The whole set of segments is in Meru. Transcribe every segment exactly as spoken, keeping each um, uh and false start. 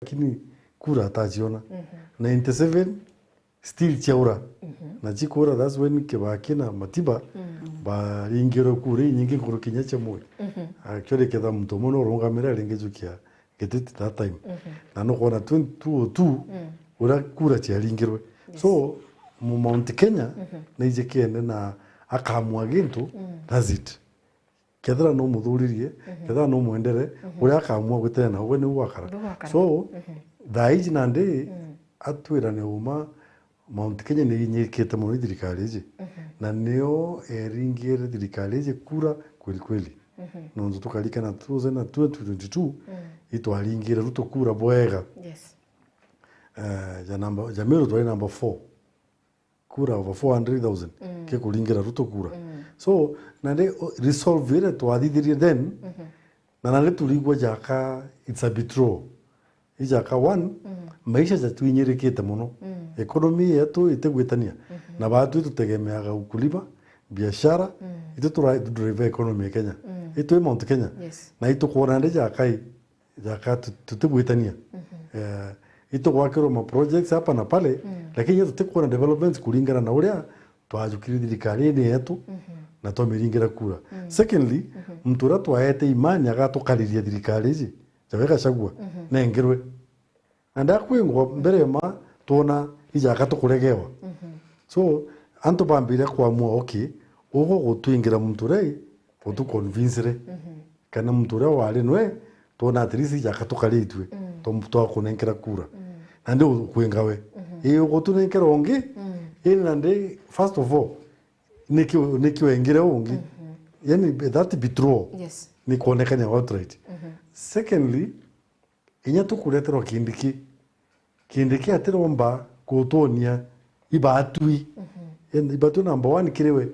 lakini kura ataciona. Ninety-seven, still ciaura. Na cikura, that's when Kibaki na Matiba baringirwe kura inyingi nkuru kinya cia Moi. Actually, ketha muntu umwe no urungamire aringi jukia gititi that time. Na nukwona twenty-two oh two, uria kura ciaringirwe. So, mu Mount Kenya, naije kiene na akamua gintu, that's it. Kethira no muthuririe, kethira no mwendere, uria akamua gwitene na ugwe niu gwakara. Niu gwakara. So, thaa iji nandi, atwirane uma, Mount Kenya ni inyikite mono i thirikari iji. Na nio eringire thirikari iji kura kweli kweli. Nontu tukarikana two thousand na twenty twenty-two, itwaringire Ruto kura bwega. Yes. Eh, ja namba, ja Meru twari namba four. Kura over four hundred thousand, ke kuringira Ruto kura. So, nandi, o, resolve ire twathithirie then, na nandi turigwa jaka it's a betrayal. Ijaka one, maisha jatwinyirikite mono. Economy yetu itigwitania. Na batu itutegemeaga ukulima, biashara, itu tura drive economy ya Kenya. Itu Mount Kenya. Yes. Na itukwona ndi jaka i, jaka tu-, tutigwitania. Eh, itugwakirwa ma projects hapa na pale, lakini tutikona developments kuringana na uria twajukire thirikari-ini yetu na twamiringira kura. Secondly, muntu uria twaete imani agatukariria thirikari iji, Rigathi Gachagua, nengerwe. Na ndakwingwa mbere ma twona ijaka tukuregewa. So, antu bambire kwamua, okay, ugu gutwingira muntu uria i, gutuconvincire. Kana muntu uria wari nwe, twona at least ijaka tukaritue, twa-, twakunenkera kura. Nandi ukwinga we. Ii, ugutunenkera ungi, ii, nandi, first of all, niki, niki wengire ungi? Yani, that betrayal. Yes. Ni kwonekania outright. Secondly, inya tukureterwa Kindiki. Kindiki atiromba gutwonia ibatwi. Yani, ibatwi number one kiri we.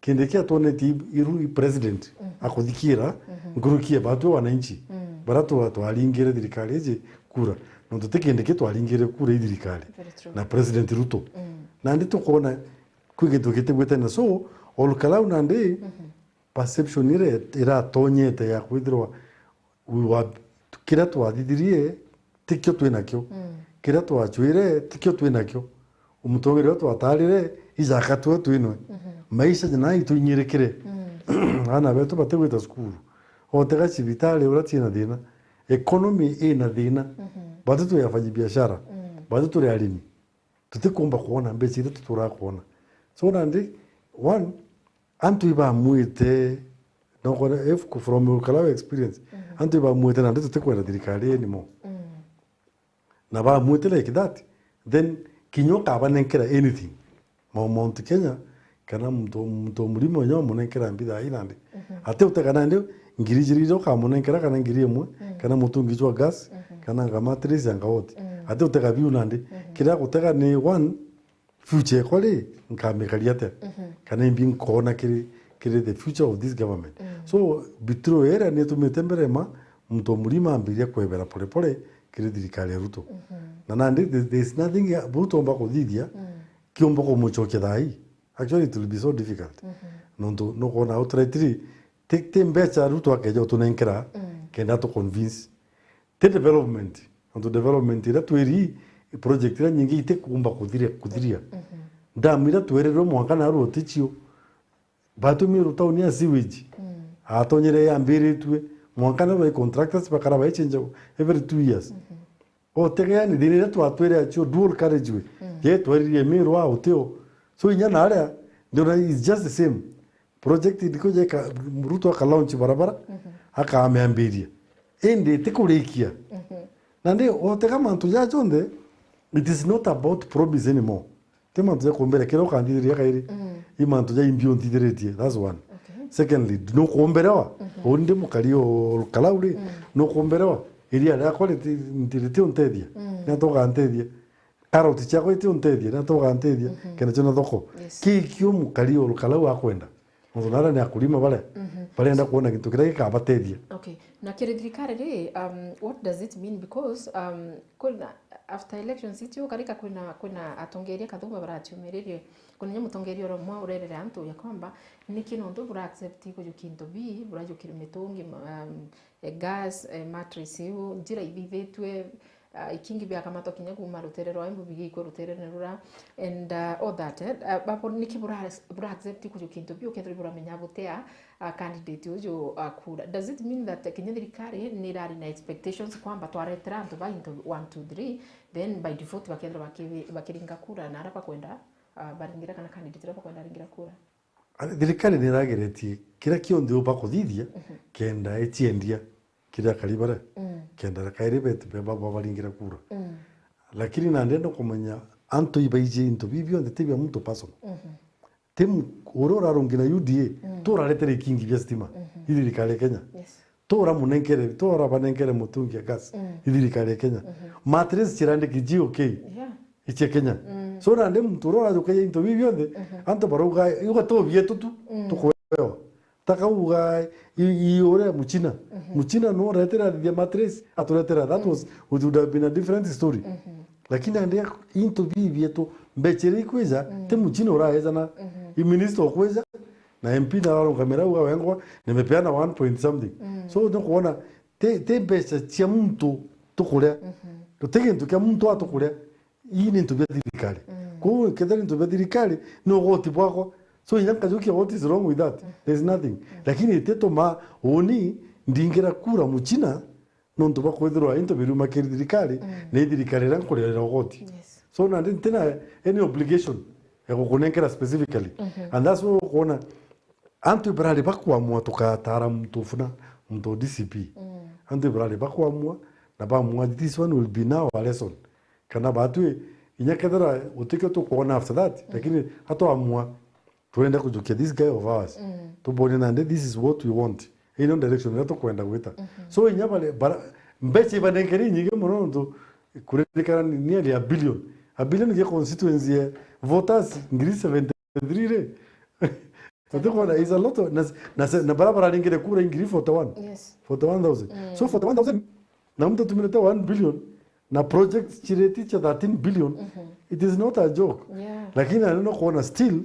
Kindiki atwonetie i-, iru i president akuthikira nkuruki ya batwi wananchi. Bara twa-, twaringire thirikari iji kura. Nontu ti Kindiki twaringire kura i thirikari. Very true. Na President Ruto. Nandi tukwona kwi gintu gitigwitania. So, Ol Kalou nandi, perception iria iratonyete ya kwithirwa we were, kiria twathithirie tikio twinakio. Kiria twacwire tikio twinakio. Umutongeria uria twatarire ijaka twe twinwe. Maisha jana ituinyirikire. Ana betu batigwita cukuru. Otega cibitari uria ciina thina. Economy ina thina. Batu turi afanyi biashara. Batu turi arimi. Tutikumba kwona mbeca iria tuturaga kwona. So nandi, one, antu ibamwite, no kwona, if from Ol Kalou experience, antu ibamwite nandi tutikwenda thirikari anymore. Na bamwite like that, then kinya ukabanenkera anything. Mau Mount Kenya, kana muntu, muntu murima unya umunenkera mbitha ii nandi. Ati utega nandi ngiri ijiri iria ukamunenkera, kana ngiri imwe, kana mutungi jwa gas, kana nga mattress ya ngawoti. Ati utega biu nandi. Kiria gutega ni one, future ekwa ri, nkamikaria atia? Kana imbi nkona kiri, kiri the future of this government? So, betrayal iria nitumite mbere ma, muntu murima ambiria kwebera polepole kiri thirikari ya Ruto. Na nandi, there, there is nothing ya, Ruto omba kuthithia, kiumba kumucokia thaa ii. Actually, it will be so difficult. Nontu nukwona outrightly, ti, ti mbeca Ruto akeja utunenkera, kenda tu convince. Ti development. Nontu development iria twiri, project iria nyingi itikumba kuthiria, kuthiria. Dam iria twerirwe mwanka naru uticio. Batumi ru town ya sewage. Atonyere yambiritue. Mwanka naru bai contractors bakara bai change every two years. Otega yani, thina iria twatwire acio dual carriageway, je twaririe Meru a utio. So inya naria, ndiona it's just the same. Project ndiko jeka, Ruto aka launch barabara, akaamiambiria. Indi itikurikia. Nandi otega mantu ja jonthe, it is not about promise anymore. Ti mantu ja kumbere kiria ukanthithiria kairi. I mantu ja imbi unthithiritie. That's one. Okay. Secondly, nukumberewa. Uu ndi mukari o Ol Kalou ri, nukumberewa. Iria riakwa riti, riti, riti untethia. Ni atu ukanteethia. Karoti ciakwa iti untethia, ni atu ukanteethia. Kenda ciona thoko. Yes. Ki kio mukari o Ol Kalou akwenda. Nontu nara ni akurima baria. Barenda kwona gintu kiria gikabatethia. Okay. Na kiri thirikari ri, um, what does it mean? Because, um, kwina, after elections icio, karika kwina, kwina atongeria kathumba baratiumiririe. Kwina inya mutongeria oro umwe urerere antu ya kwamba, niki nontu bura accept kujukia into bi, burajukire mitungi, um, eh, gas, eh, mattress iu, njira ithithitue, Uh, ikingi biakamatwa kinya kuma rutere rwa Embu bigikwe ruterene rura and uh, all that, eh? Uh, babo niki bura, bura accept kujukia into biu kethira buramenya butia uh, candidate uju uh, kura? Does it mean that kinya thirikari ni irari na expectations kwamba twaretera antu ba into one two three, then by default bakethira baki- bakiringa kura na ara bakwenda uh, baringira kana candidate uria bakwenda aringira kura? Ari, thirikari ni irageretie kiria kionthe uba kuthithia kenda iciendia kiria akari baria, kenda kairi betu be baba baringira kura. Lakini nandi no kumenya antu ibaiji into biu bionthe ti bia muntu personal. Ti mu- uria urarungi na U D A tu uraretere ikingi bia stima, i thirikari ya Kenya. Yes. Tu uramunenkere, tu urabanenkere mutungi ya gas, i thirikari ya Kenya. Mattress cirandiki G O K, Yeah. icia Kenya. So nandi muntu uria urajukagia into biu bionthe, antu barauga, "Iuga tu bietu tu, tukuewa." Takauga, "I, i uria Muchina." Muchina no uretera athithia mattress, aturetera. That was, it would have been a different story. Lakini nandi into biu bietu, mbecha iria ikwija, ti Muchina uraejana. I minister ukwija, na M P na ararungamira auga, "Wengwa, nimepeana one point something." So, ni kuona, ti, ti mbecha cia muntu tukuria. Ti gintu kia muntu atukuria. Ii ni into bia thirikari. Kwou kethira ni into bia thirikari, ni ugoti bwakwa. So, inya nkajukia, "What is wrong with that?" There's nothing. Lakini itituma uni ndingira kura Muchina, nontu bwa kwithirwa into biriuma kiri thirikari, na i thirikari iria nkuririra ugoti. Yes. So, nandi ntina any obligation ya gukunenkera specifically. And that's why ukwona antu ibarari bakwamua tukatara muntu funa, muntu D C P. Antu ibarari bakwamua, na bamua, "This one will be now a lesson." Kana batwi, inya kethira gutikio tukwona after that, lakini atwamua, turenda kujukia this guy of ours. Tubone nandi, this is what we want. Ino direction iria tukwenda gwita. So inya bare, bara, mbecha ibanenkeri inyingi muno nontu kuririkana ni nearly a billion. A billion ya constituency ya voters ngiri seventy-three ri. Tutikona, is a lot of, na, na, na bara bararingire kura ngiri forty-one. Yes. Forty-one thousand. So forty-one thousand, na muntu atumirite one billion, na projects cireti cia thirteen billion, it is not a joke. Yeah. Lakini nani no kuona still,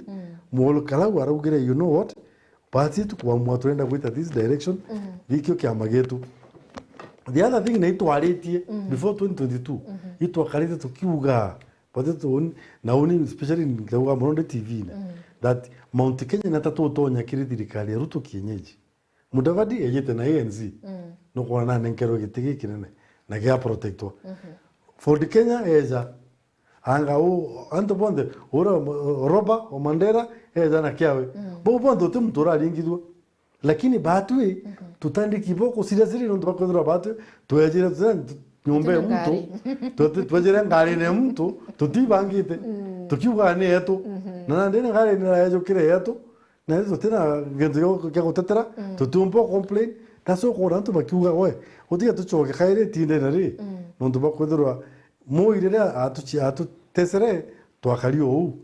Mwalu Kalau araugire, "You know what? Basi tukwamua turenda gwita this direction, gikio kiama gitu." The other thing na itwaritie before twenty twenty-two, itwakarite tukiuga, but tu, na uni especially ndauga muno ndi T V-ini, that Mount Kenya na tatu utonya kiri thirikari ya Ruto kienyeji. Mudavadi ejite na A N C, nukwona nanenkerwe giti gikinene na gia protectwa. Ford Kenya eja, anga u, antu bonthe, ura, Roba, o Mandera, eja na kiawe. Bau bonthe uti muntu uraringithua. Lakini batwi, tutandiki boko sirasiri nontu bakwithirwa batwi, twejire tuta-, nyomba ya muntu, twejire ngarine ya muntu, tutibangite, tukiuga ni yetu. Na nandi ni ngari ni yajukire yetu, na ithu tutina gintu gia, gia gutetera, tutiumba complain. That's why ukwona antu bakiuga, "We, utiga tucoke kairi itindene ri?" Nontu bwa kwithirwa Moi riria atuci-, atutesere, twakari uu.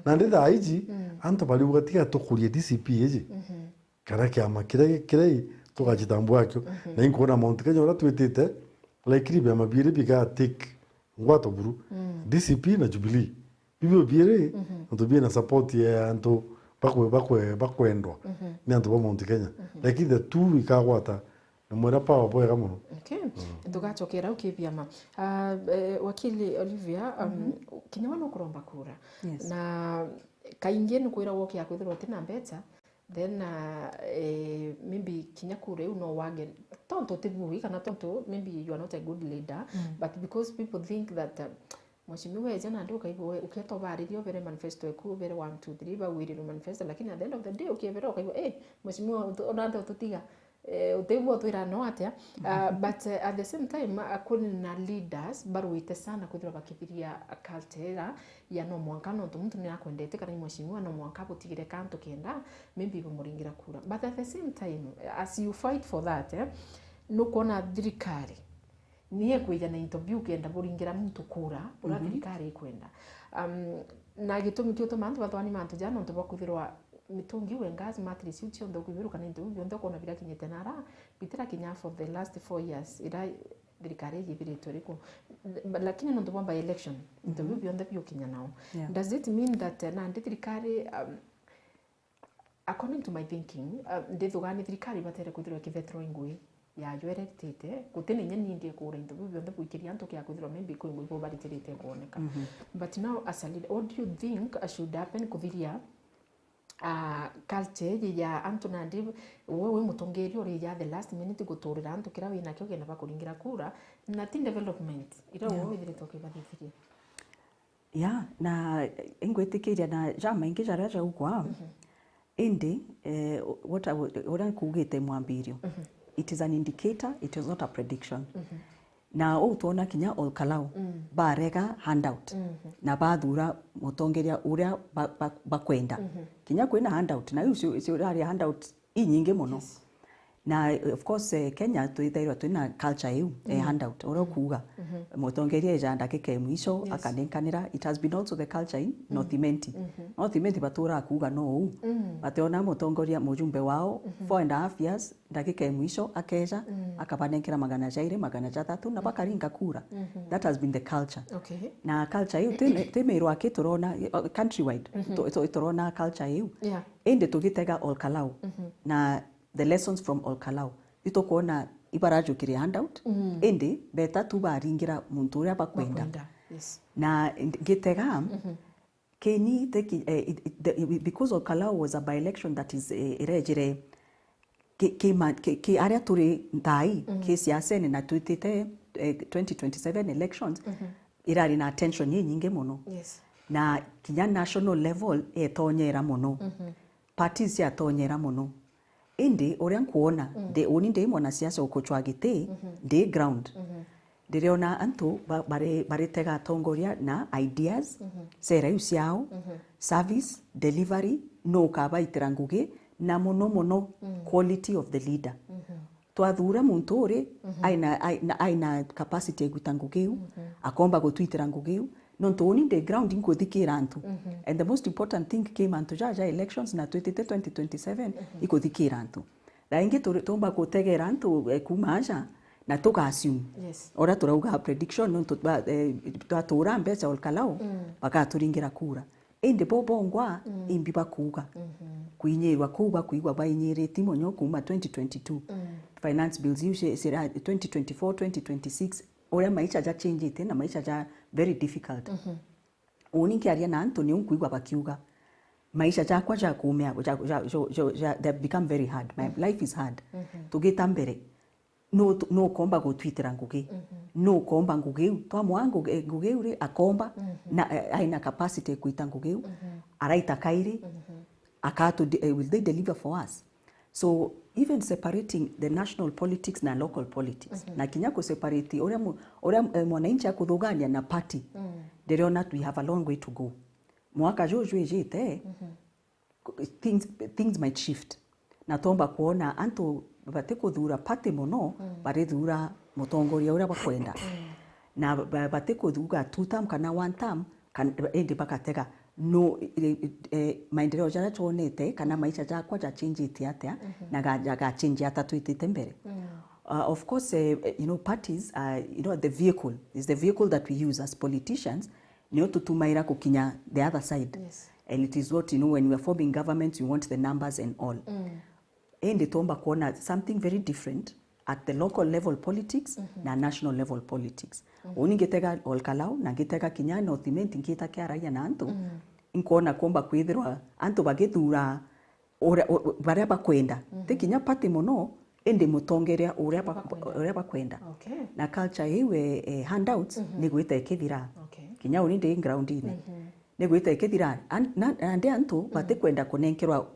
Nandi thaa iji, antu bariuga, "Tiga tukurie D C P iji." Kana kiama kiria, kiria tugacitambua akio. Na inkwona Mount Kenya uria twitite, likely biama biiri biga take ngwato buru, D C P na Jubilee. Bibio biiri, nontu biina support ya antu bakwe-, bakwe-, bakwendwa ni antu ba Mount Kenya. Lakini the two ikagwata, ni mwira power bwega muno. Okay. Tugacokera u ki biama. Ah, eh, wakili Olivia, um, kinya we nukuromba kura. Yes. Na kaingi nukwiragwa ukia kwithirwa utina mbecha, then, uh, eh, maybe kinya kura iu no wage, tontu ti bui, kana tontu maybe you are not a good leader, but because people think that, uh, mheshimiwa eja nandi ukaigua we, ukieta ubariria ubere manifesto eku, ubere one, two, three, bawirire manifesto, lakini at the end of the day ukiebera ukaigua, "Eh, mheshimiwa, utu-, ona nthe ututiga." Eh, utigua utwira no atia. Uh, but, uh, at the same time, uh, kwina leaders barwite sana kwithirwa bakithiria culture ira ya no mwanka nontu muntu ni akwendete kana ni mheshimiwa, no mwanka abutigire kantu kenda maybe bumuringira kura. But at the same time, as you fight for that, eh, nukwona thirikari ni ekwija na into biu kenda buringira muntu kura, bura thirikari ikwenda. Um, na gitumi kiutuma antu bathwani mantu ja nontu bwa kwithirwa mitungi iu e gas, mattress iu cionthe ukwibiruka na into biu bionthe ukwona birakinyite nara, bitirakinya for the last four years, ira thirikari ijithiritwe riku. Lakini nontu bwa by election, into biu bionthe biukinya nao. Yeah. Does it mean that, eh, nandi thirikari, um, according to my thinking, uh, ndithugaa ni thirikari ibatere kwithirwa ikivetwa i ngui. yayo iria iritite, guti na inya ni ndie kuura into biu bionthe bwikiria antu kia kwithirwa maybe kwi ibo baritirite kuoneka. Mhm. But now as a leader, what do you think should happen kuthiria, ah, culture iji ya antu nandi we wi mutongeria uri ya the last minute guturira antu kira wi nakio kenda bakuringira kura, na ti development iria we withirite ukibathithiria? Ya, na ingwitikiria na jamaingi jaria jaugwa, mhm, indi, eh, what I would, uria nkuugite mwambirio, mhm, it is an indicator, it is not a prediction. Mhm. Na uu twona kinya Ol Kalou, mm, barega handout, mhm, na bathura mutongeria uria ba-, ba-, bakwenda. Mhm. Kinya kwina handout, na iu cio, cio irari handout inyingi mono. Yes. Na, of course, eh, Kenya twithairwa twina culture iu, eh, mm, handout, uria, mm, ukuuga. Mhm. Mutongeria eja ndagika ya mwisho, yes, akanenkanira. It has been also the culture in, mm, North Imenti. Mhm. North Imenti baturaa kuuga no uu. Mm. Bationa mutongoria, mujumbe wao, mhm, four and a half years, ndagika ya mwisho akeja, mm, akabanenkera magana jairi, magana jathatu, na, mhm, bakaringa kura. Mhm. That has been the culture. Okay. Na culture iu ti, ti Meru aki turona, uh, countrywide, mhm, tu-, tu-, turona culture iu. Yeah. Indi tugitega Ol Kalou, mhm, na the lessons from Ol Kalou, itukwona ibarajukiria handout, mm, indi beta tu baringira muntu uria bakwenda. Bakwenda, yes. Na ngitega, mhm, keni teki, eh, it, it, the, because Ol Kalou was a by-election that is, eh, irejire ki, ki, ma, ki, ki aria turi nthai, mhm, ki siasene na twitite, eh, twenty twenty-seven elections, mhm, irari na attention inyingi mono. Yes. Na kinya national level etonyera mono. Mhm. Parties ciatonyera mono. Indi uria nkwona, mm, ndi, uni ndi mwanasiasa ukuchwa giti, mhm, ndi ground. Mhm. Ndiriona antu ba-, bari-, baritega atongoria na ideas, mhm, sera iu ciao, mhm, service, delivery, nu ukabaitira ngugi, na mono mono, mm, quality of the leader. Mhm. Twathura muntu uri, mhm, aina, aina, aina capacity ya gwita ngugi iu, mhm, akomba gutwitira ngugi iu, nontu uni ndi ground inkuthikira antu. Mhm. And the most important thing ki mantu ja, ja elections na twitite twenty twenty-seven, mhm, ikuthikira antu. Thaa ingi turi-, tumba gutegera antu, eh, kuuma aja, na tuga assume. Yes. Uria turauga prediction, nontu twa-, eh, twatura mbeca Ol Kalou, mm, bagaturingira kura. Indi bo bongwa, mm, imbi bakuuga. Mhm. Kwinyirwa kuu bakwigua bainyiriti mono kuuma twenty twenty-two. Mm. Finance bills iu cia, cia twenty twenty-four, twenty twenty-six, uria maisha jachenjite na maisha ja very difficult. Mhm. Uni nkiaria na antu niu nkwigua bakiuga, "Maisha jakwa jakumea, ja, ja, ja, ja, ja, they have become very hard. My, mhm, life is hard." Mhm. Tugita mbere, nu, nu ukomba gutwitira ngugi? Mhm. Nu ukomba ngugi iu? Twamwaa ngugi, ngugi iu ri, akomba, mhm, na, eh, aina capacity ya kwita ngugi iu, mhm, araita kairi, mhm, akatu de-, eh, will they deliver for us? So, even separating the national politics na local politics, mhm, na kinya ku separate uria mu-, uria, eh, mwananchi akuthugania na party, mm, ndiriona we have a long way to go. Mwaka juju ijite, mhm, things, things might shift. Na twomba kwona antu batikuthura party mono, mm, barithura mutongoria uria bakwenda. Mm. Na ba-, batikuthuga two term kana one term, kan-, indi bagatega, no, eh, eh, maendeleo jaria twonete, kana maisha jakwa jachenjite atia, mhm, na ga-, ja-, gachenjia ata twitite mbere. Mm. Uh, of course, eh, eh, you know, parties are, you know, the vehicle, is the vehicle that we use as politicians, nio tutumaira kukinya the other side. Yes. And it is what, you know, when we are forming governments, we want the numbers and all. Mm. Indi twomba kwona something very different at the local level politics, mhm, na national level politics. Mhm. Uni ngitega Ol Kalou, na ngitega kinya North Imenti, ngita kia raia na antu, mm, inkwona kwomba kwithirwa antu bagithura uria, u-, u-, baria bakwenda. Mhm. Ti kinya party mono, indi mutongeria uria ba-, bakwenda, uria bakwenda. Okay. Na culture iu, eh, eh, handouts, mhm, ni gwita ikithira. Okay. Kinya uni ndi groundine. Mhm. Ni gwita ikithira. An-, na, na ndi antu, mm, batikwenda kunenkerwa,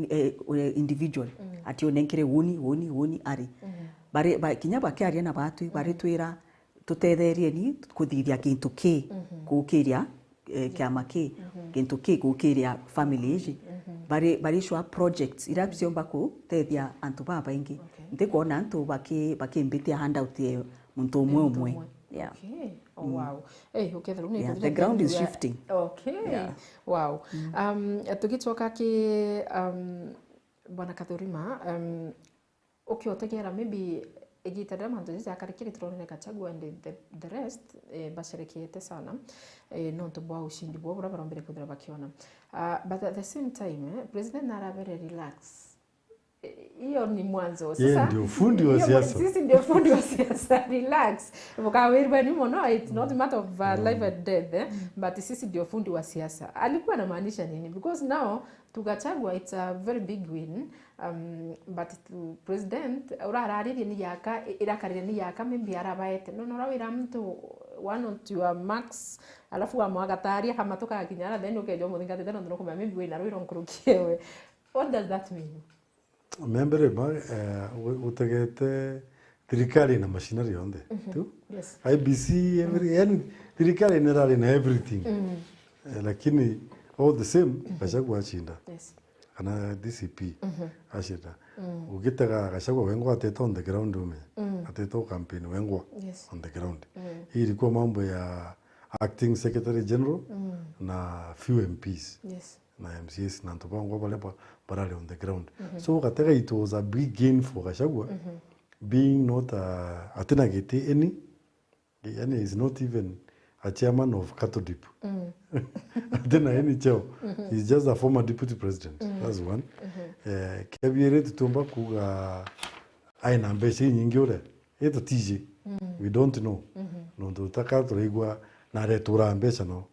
eh, eh, individual. Mm. Ati unenkere uni, uni, uni ari. Mhm. Bari, ba, kinya bakiaria na batwi, mm, baritwira, tutetherieni kuthithia gintu ki, mhm, gukiria, eh, kiama ki, mhm, gintu ki gukiria family iji. Mhm. Bari, bari sure projects iria ciomba kutethia antu babaingi. Okay. Ntikwona antu baki-, bakimbitia handout ya muntu umwe umwe. Muntu umwe. Yeah. Okay. Oh, mm, wow. Eh, ukethirwa ni, yeah, the ground is shifting. Okay. Yeah. Wow. Mm. Um, tugicoka ki, um, Bwana Kathurima, um, ukiotegera maybe igita riria mantu jaja jakarikire, turonere Gachagua and the, the rest, eh, basherekeete sana, eh, nontu bwa ushindi bwao buria barombire kwithira bakiona. Ah, but at the same time, eh, president narabere relax. Hiyo ni mwanzo. Yeye sasa ndio fundi wa hiyo siasa. Sisi ndio fundi wa siasa. Relax. Mukawirwa ni mono, it's not a matter of uh, life and death, eh? But sisi ndio fundi wa siasa. Alikuwa anamaanisha nini? Because now to Gachagua, it's a very big win. Um, but to president, urararirie ni yaka, irakarire ni yaka, maybe arabaete. No, no, rawira mtu one or two marks, alafu wamwagataria kama tukagakinya ara, then ukeja umuthingatite, no, no, kumenya maybe wina rwiro nkuruki ewe. What does that mean? Membere ma, eh, u-, utegete thirikari na machinery yonthe. Tu? Yes. I B C, every, yani, thirikari nirari na everything. Eh, lakini all the same, Gachagua achinda. Yes. Kana D C P achinda. Ugitega Gachagua wengwa atete on the ground ume. Atete o campaign wengwa Yes. on the ground. Hii ilikuwa mambo ya acting secretary general na few M Ps. Yes. Na M C As na antu bangwa baria ba-, barari on the ground. So ugatega it was a big gain for Gachagua being not a, atina giti any, yani is not even a chairman of Cattle Dip. Atina any cheo. He's just a former deputy president. That's one. Eh, kia biiri tutiumba kuga aina mbeca inyingi uria. Ito tiji. We don't know. Nontu tutaka turaigua na aretura mbeca no.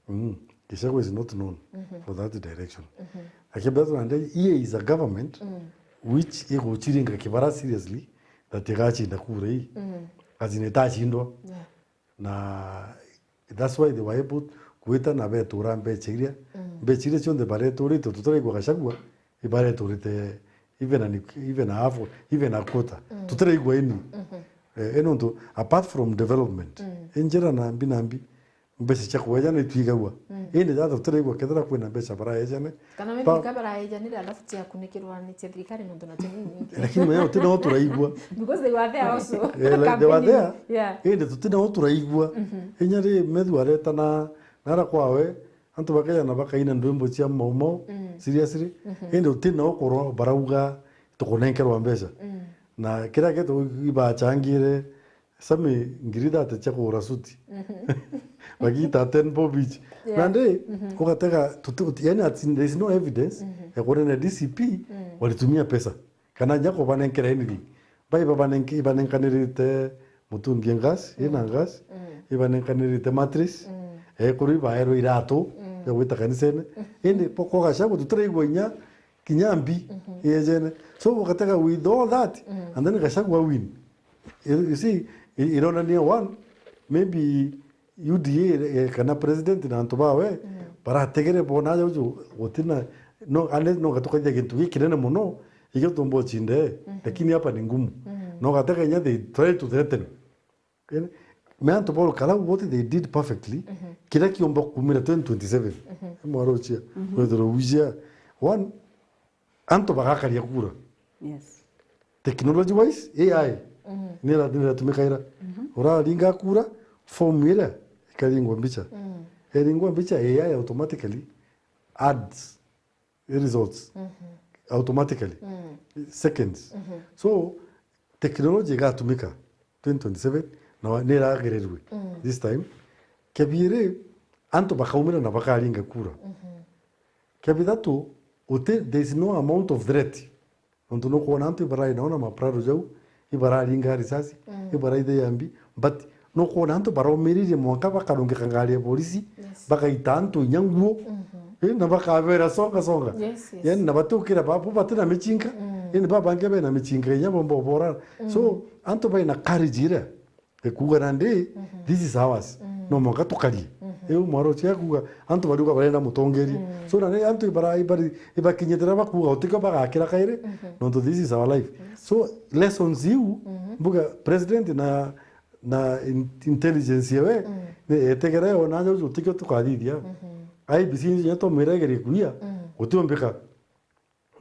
Mm. Gachagua is not known for that direction. Lakini bado tunaendelea, here is a government which iguchiringa kibara seriously that igachinda kura hii. As in itachindwa. Yeah. Na that's why they were able kuita na betura mbeca iria. Mbeca iria cionthe bareturite, tutaraigua Gachagua, ibareturite even an, even a half, even a quarter. Tutaraigua ini. Eh, eno ntu, apart from development, injira na mbi na mbi, mbeca cia kuejana itwigagua. Indi jata tutiraigua kethira kwina mbeca baraejane. Kana maybe ka baraejanire alafu cia kunikirwa ni cia thirikari nontu na cia nyingi. Lakini maya utina o turaigua. Because they were there also. Eh, like, they were there. Yeah. Indi tutina o turaigua. Inya ri methu aretana nara kwawe, antu bakejana bakaina ndwimbo cia maumau, seriously. Indi utina o kurwa barauga tukunenkerwa mbeca. Na kiria gitu ibachangire, Sami ngiri thate cia kugura suti. Bagita ten bob each. Yeah. Nandi, ugatega, tuti-, uti-, yani, ati, there is no evidence ya kuonania D C P walitumia pesa. Kana nya kubanenkera anything. Bai babanenki-, ibanenkanirite mutungi gas, ina gas, ibanenkanirite mattress, ekuru ibaerwe iratu ya gwita kanisene. Indi, po-, kwa Gachagua tutiraigua inya kinya mbi iyejene. So, ugatega with all that, and then Gachagua win. You, you see, i-, ironania one, maybe U D A, eh, kana president na antu bawe, barategere bona aja uju gutina, no, unless no gatukethia gintu gikinene muno, igio tumba uchinde, lakini hapa ni ngumu. No gatega inya they try to threaten. Me antu ba Karau, what they did perfectly, kiria kiumba kumira twenty twenty-seven. Mwaro ucia, wethirwa ucia. One, antu bagakaria kura. Yes. Technology wise, A I, nira-, niratumikaira. Uraringa kura, form iria ikaringwa mbicha. Eringwa mbicha, A I automatically adds results automatically. Seconds. So, technology igatumika twenty twenty-seven, na wa-, niragererwe this time. Kia biiri, antu bakaumira na bakaringa kura. Kia bithatu, uti-, there is no amount of threat. Nontu nukwona antu ibarai nao na maprado jau, ibararinga risasi, ibaraithia mbi, but nukwona antu baromiririe mwanka bakarungika ngari ya polisi, bakaita antu inya nguo, eh, na bakabera, "Songa, songa." Yes, yes. Yani, na batiukira babu, batina michinka, yani, babange bena michinka inya bomba borana. So, antu baina courage iria, ekuuga nandi, this is ours. No mwanka tukarie. Riu mwaro ucio akuuga, antu bariuga barenda mutongeria. So nandi antu ibara-, ibari-, ibakinyitira bakuuga utikio bagakira kairi, nontu this is our life. So lessons iu, mbuga president na, na in-, intelligence yewe, ni etegere yo na utikio tukathithia. I B C inya tomwira igerie kuia, gutiombika.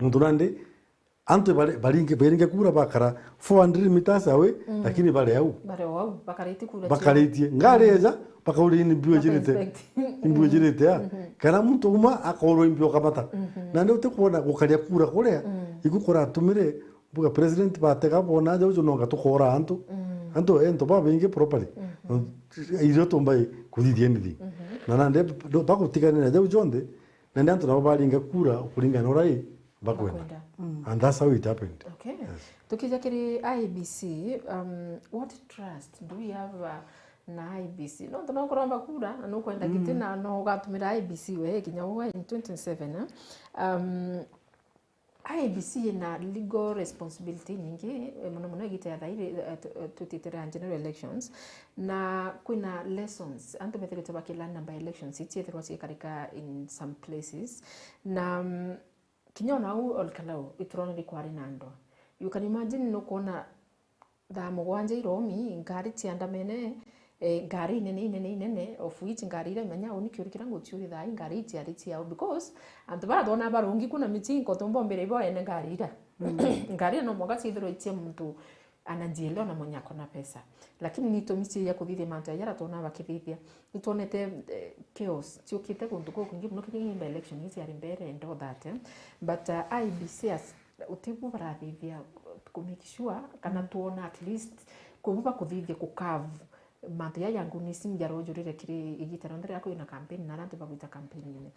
Nontu nandi, antu bari-, baringi-, bairinge kura bakara four hundred meters away, lakini bari au. Bari o au, bakaritie kura ciao. Bakaritie. Ngari eja, bakauria, "Ni mbiu ijirite?" Baka inspect. Ni mbiu ijirite a? Kana muntu uma akaurwa imbi ukamata. Nandi utikwona gukaria kura kuria, iku kuratumire, mbuga president batega bona aja uju nonga tukora antu. Antu, ento babaingi properly. Irio tumbai kuthithia anything. Na nandi, bagutiganira jau jonthe, nandi antu nabo baringa kura kuringana na uria i, bakwenda. Bakwenda. Mm. And that's how it happened. Okay. Yes. Tukija kiri I E B C, um, what trust do we have, uh, na I E B C? No, no kuromba kura, na nukwenda giti, mm, na no ugatumira I E B C we kinya uwe in twenty twenty-seven, eh? Um, I E B C ina legal responsibility nyingi, eh, muno muno igita ya thairi, eh, tu-, eh, tutitira general elections, na kwina lessons antu bethirite bakilearn by elections, ici ithirwa cikarika in some places, na, mm, kinya ona au Ol Kalou iturone ni kwari na ndwa. You can imagine, nukwona thaa mugwanja iromi, ngari ciandamene, eh, ngari inene, inene, inene, of which ngari iria imenya uni kiuri kiria nguciuri thaa ii, ngari ii ciari ciao, because antu bara twona barungi kuna michinko tumbombere ibo ene ngari ira. Mm. Ngari ino mwanka ciithirwe icie muntu anajielewa na mwenye akona pesa. Lakini ni itumi cia kuthithia mantu jaria twona bakithithia. Nitwonete, eh, chaos ciukite guntu gukwingi muno, kinya by election ii ciari mbere and all that, eh. But, uh, I E B C as Utibu barathithia ku make sure kana, mm, twona at least kubu bakuthithia ku curve mantu ya young goons jarojurire kiri igita rionthe riria kwina campaign na aria antu bagwita campaign-ini.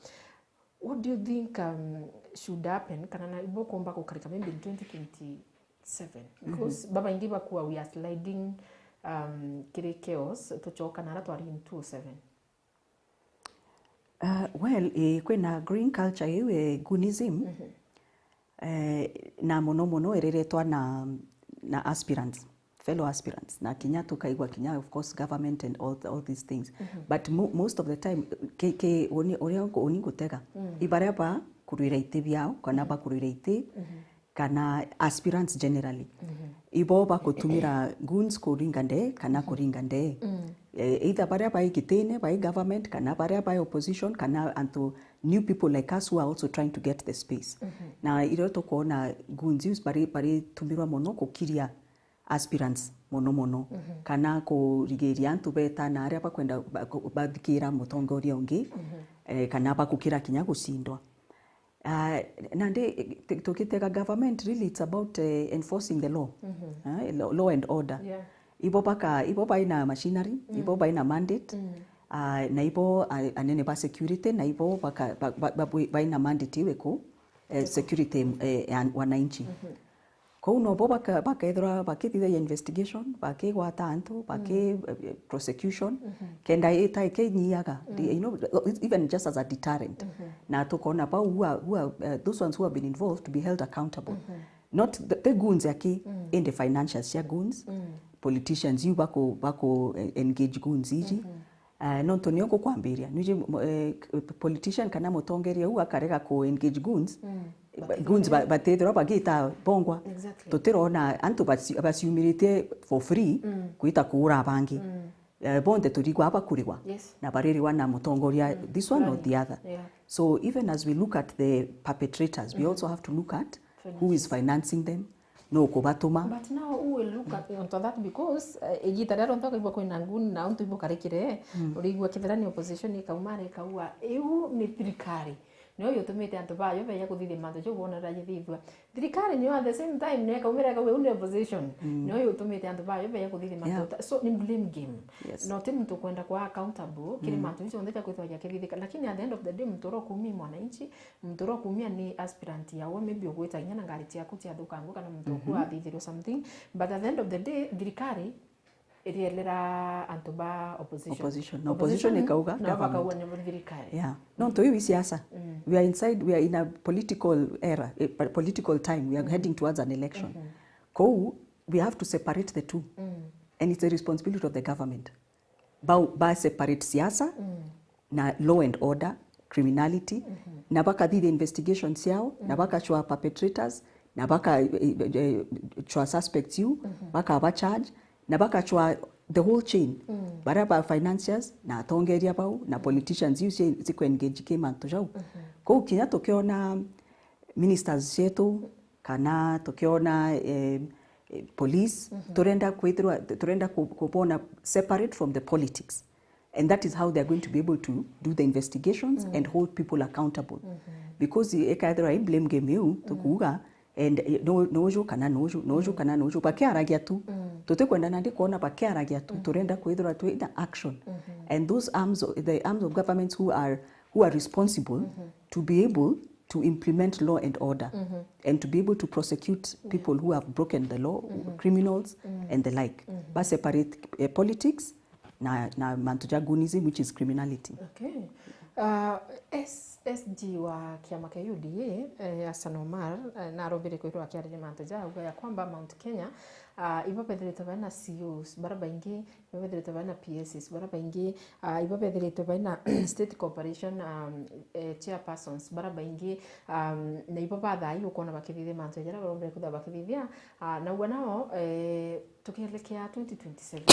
What do you think, um, should happen kana na ibo kumba gukarika maybe in twenty twenty-seven? Mhm. Because babaingi bakua we are sliding, um, kiri chaos, tucoka na aria twari in two oh seven. Uh, well, eh, kwina green culture iu, eh, goonism. Mhm. Eh, na muno muno iriretwa na, na aspirants, fellow aspirants, na kinya tukaigua kinya, of course, government and all, all these things. Mhm. But mo-, most of the time, ke, ke, uni, uria ngu-, uni ngutega, mm, ibaria bakurwira iti biao, kana, mhm, bakurwira iti, mhm, kana aspirants generally. Mhm. Ibo bakutumira goons kuringa ndee kana, mhm, kuringa ndee. Mm. Eh, either baria bai gitine, bai government, kana baria bai opposition, kana antu new people like us who are also trying to get the space. Mhm. Na irio tukwona goons iu bari, baritumirwa mono kukiria aspirants mono mono, mhm, kana kurigiria antu beta na aria bakwenda ba-, ku-, bathikira mutongoria ungi, mhm, eh, kana bakukira kinya gucindwa. Ah, nandi, eh, tu-, tukitega government, really it's about, eh, enforcing the law. Mhm. Ah, law, law and order. Yeah. Ibo baka, ibo baina machinery, mm, ibo baina mandate, mm, ah, na ibo, ah, anene ba security, na ibo baka, ba, ba, ba, baina mandate iwe ku, eh, security, eh, ya wananchi. Mhm. Kou nobo baka-, bakethirwa bakithithagia investigation, bakigwata antu, baki-, mm, eh, prosecution, mhm, kenda ita ikinyiaga, mhm, you know, even just as a deterrent. Mhm. Na tukona bau who are, who are, uh, those ones who have been involved to be held accountable. Mhm. Not the, the goons aki, mm, indi financials cia goons, mm, politicians iu baku, baku, eh, engage goons iji. Mhm. Eh, nontu nio ngukwambiria, nwiji, eh, politician kana mutongeria u akarega ku engage goons, mm, ba-, goons ba-, batithirwa bagita bongwa. Exactly. Tutirona antu baci-, baciumiritie for free, mm, gwita kuura bangi. Mm. Eh, bonthe turigwa bakurigwa. Yes. Na baririgwa na mutongoria, mm, this one or the other. Yeah. So even as we look at the perpetrators, we, mm-hmm, also have to look at who is financing them, no kubatuma. But now who will look at, onto that because, eh, igita riria rionthe ukaigua kwina nguni na untu ibukarikire, mm, urigua kethira ni opposition ikauma na ikaua, iu ni thirikari. Nio yutumite antu bayo beya kuthithia mantu jau bonera jithithua. Thirikari nio at the same time nio ikaumira ikauga iu ni opposition. Mm. Nio yutumite antu bayo beya kuthithia mantu, yeah, ta-, so ni blame game. Yes. No ti muntu kwenda kwa accountable kiri, mm, mantu jonthe ja kwithwa jakithithika. Lakini at the end of the day, muntu uria ukumia mwananchi, muntu uria ukumia ni aspirant yawe, maybe ugwita kinya na ngari ciaku ciathukangua kana muntu, mhm, uku athithirwe something, but at the end of the day, thirikari irielera antu ba opposition. Opposition. Na opposition, opposition ikauga nao government. Bakauga ni thirikari. Yeah. Nontu iu i siasa. Mm. We are inside, we are in a political era, a po-, political time. We are, mm, heading towards an election. Mhm. Kou, we have to separate the two. Mm. And it's the responsibility of the government. Ba, ba separate siasa, mm, na law and order, criminality, mhm, na bakathithia investigations ciao, na, mhm, bakachwa perpetrators, na baka, eh, eh, eh, chwa suspects iu, mhm, bakaba charge, na bakachwa the whole chain. Mm. Baria ba financiers, na atongeria bau, na politicians iu ci-, cikwe engage ki mantu jau. Mhm. Kou kinya tukiona ministers cietu, kana tukiona, eh, eh, police, mhm, turenda kwithirwa, turenda ku-, kubona separate from the politics. And that is how they are going to be able to do the investigations, mm, and hold people accountable. Mhm. Because ikaethirwa i blame game iu, mm, tukuuga, and, eh, no, nuju kana nuju, nuju, mm, kana nuju, bakiaragia tu. Mm. Tutikwenda nandi kwona bakiaragia tu, mm, turenda kwithirwa twi na action. Mhm. And those arms of, the arms of governments who are, who are responsible, mhm, to be able to implement law and order and to be able to prosecute people who have broken the law, criminals and the like. Ba separate, eh, politics na, na mantu ja goonism, which is criminality. Okay. Uh, S-, S G wa kiama kia U D A, eh, Hassan Omar, eh, narombire kwithirwa akiariria mantu ja auga ya kwamba Mount Kenya, uh, ibo bethiritwe bena C Os bara baingi, ibo bethiritwe bena P Ss bara baingi, uh, ibo bethiritwe bena state corporation, um, eh, chairpersons bara baingi, um, na ibo ba thaa ii ukwona bakithithia mantu jaria barombire kwithirwa bakithithia, uh, na ugwa nao, eh, tukielekea twenty twenty-seven,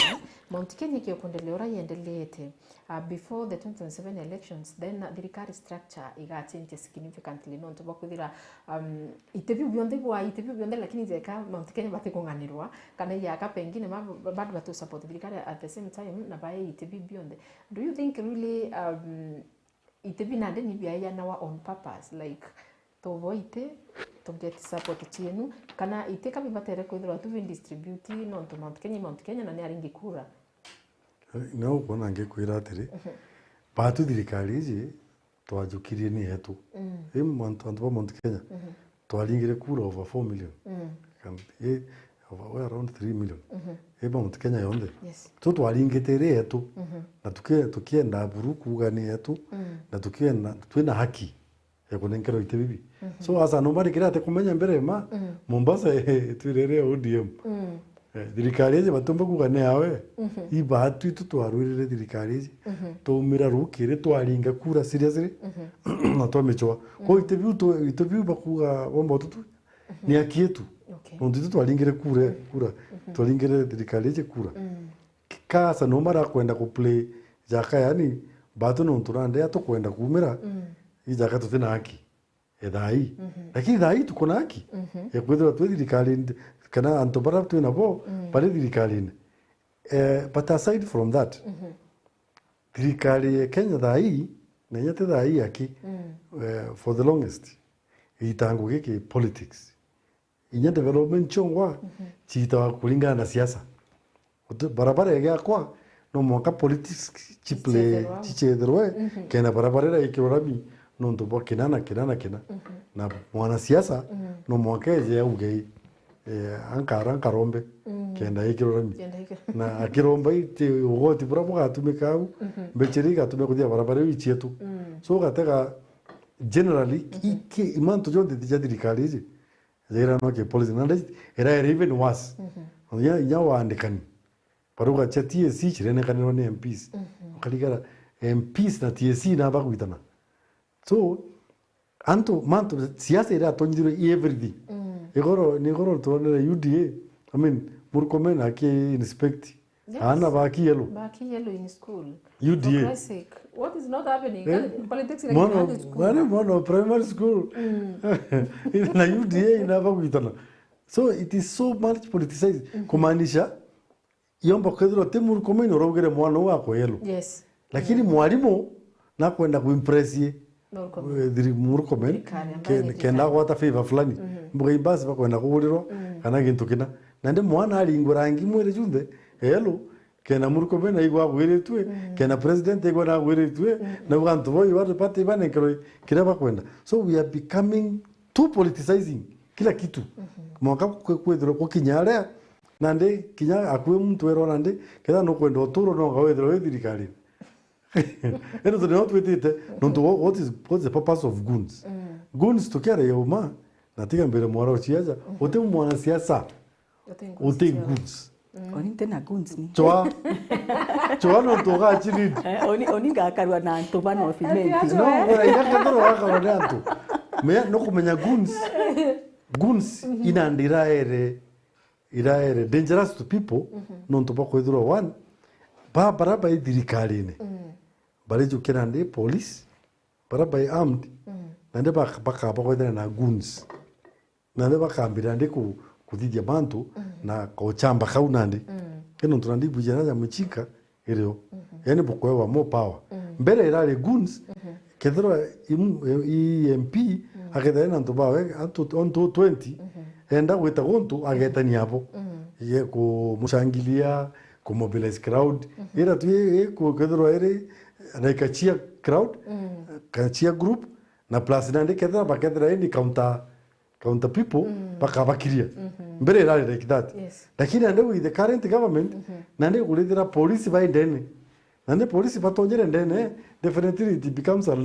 Mount Kenya ikio kuendelea uria iendeleete, uh, before the twenty twenty-seven elections, then, uh, thirikari structure igachange significantly, nontu bwa kwithira, um, iti biu bionthe bwa, iti biu bionthe, lakini jeka Mount Kenya batikung'anirwa, kana iyaka pengine ma-, bado batu support thirikari at the same time, na bae iti biu bionthe. Do you think really, um, iti bi nandi ni biayanawa on purpose, like, tubo iti, to get support cienu, kana iti ka bibatere kwithirwa tu bi distribute nontu Mount Kenya, Mount Kenya, na ni aringi kura? No ukwona ngikwira atiri, batu thirikari iji twajukirie ni yetu. Mm. I antu, antu ba Mount Kenya, twaringire kura over four million. Mm. Kam-, i, over, we around three million. I Mount Kenya yonthe. Yes. So twaringite iri yetu. Na tuki-, tukienda buru kuuga ni yetu. Na tukienda, twina haki ya kunenkerwa iti bibi. So Hassan Omar kiria atikumenya mbere ma, Mombasa itwire iri O D M. Eh, thirikari iji batiumba kuuga ni yawe. Iba atu itu twarwirire thirikari iji. Twaumira rukiri, twaringa kura seriously, na twamicwa. Kwou iti biu tu-, iti biu bakuuga bomba ututu, ni haki yetu. Okay. Nontu itu twaringire kura, kura. Twaringire thirikari iji kura. Ka Hassan Omar akwenda ku play jaka, yani, batu nontu nandi atukwenda kuumira, ijaka tutina haki. E, thaa ii. Lakini thaa ii tuko na haki ya kwithirwa twi thirikarine, kana antu baria twi nabo bari thirikarine. Eh, but aside from that, thirikari ya Kenya thaa ii, na inya ti thaa ii aki, eh, for the longest, igitangu giki politics. Inya development ciongwa ciitawa kuringana na siasa. Uti-, barabara igiakwa, no mwanka politics ciple-, cicetherwa, cicetherwe, kenda barabara iria ikirwa rami nontu bwa kina na kina na kina. Na mwanasiasa, no mwanka eje auge, eh, ankara nkarombe, kenda ikirwa rami. Kenda ikirwa. Na akiromba iti ugoti buria bugatumika au, mbeca iria igatumika kuthia barabara iu icietu. So ugatega generally, iki, imantu jonthe ja thirikari iji, jaira no ke policy. Na nda-, ira, ira even worse. Inya, inya waandikani. Baruga cia T S C cirenekanirwa ni M Ps. Ukarigara M Ps na T S C na bagwitana. So, antu, mantu, siasa iratonyithirwe i everything. Igoro, ni igoro tuonere U D A. I mean, Murkomen aki inspect. Yes. Aana ba ki yellow. Ba ki yellow in school. U D A. For Christ's sake. What is not happening? Eh? Politics in mwana, Kenya school. Mwana, mwana wa primary school. Na U D A inaba gwitana. So it is so much politicized. Kumaanisha, yomba kwithirwa ti Murkomen uraugire mwana uu akwa yellow. Yes. Lakini mwarimu nakwenda kuimpress ye. Murkomen. Eh, thiri-, Murkomen, thirikari ambaye ke-, ni kenda thirikari agwata favor fulani. Mbuga ibasi bakwenda kugurirwa, kana gintu kina. Na ndi mwana aringwe rangi mwiri junthe, yellow, kenda Murkomen aigua agwiritue, kenda president aigua nagwiritue, na uga antu bo iba party ibanenkerwe kiria bakwenda. So we are becoming too politicizing kila kitu. Mwanka kwe-, kwithirwa gukinya aria, nandi kinya akue muntu erwa nandi, ketha nukwenda uturo no nga withirwa wi thirikari. Ino tunio twitite, nontu wha-, what is, what's the purpose of goons? Goons tukiaria uma, na tiga mbere mwara uciaja, uti mwanasiasa, uti goons. Oni nti na goons ni. Chwa. Chwa nontu ugachiridi. Eh, oni, oni ngakarwa na antu bana ofimenti. No, ura ira kethirwa wakarwa ni antu. Me, no kumenya goons. Goons inandi iraere iraere dangerous to people, nontu bwa kwithirwa one, ba-, bara bai thirikarine, barijukia nandi police, bara bai armed, nandi bak-, bakaba kwithira na goons. Nandi bakambira nandi ku-, kuthithia mantu na kochamba kau nandi. Ke nontu nandi bujana ya muchinka, irio. Yani bukwewa more power. Mbere irari goons, kethirwa imu-, i M P, akethira ena antu bawe, antu, antu twenty, enda gwita guntu, agetania abo. Ye kumushangilia, kumobilize crowd. Ira tu i, i ku-, kethirwa iri, like a cheer crowd, ka cheer group, Na plus nandi kethira bakethira ini counter, counter people, bakabakiria. Mbere irari like that. Yes. Lakini nandi with the current government, nandi kurithira polisi bai ndene. Nandi polisi batonyere ndene, definitely it becomes a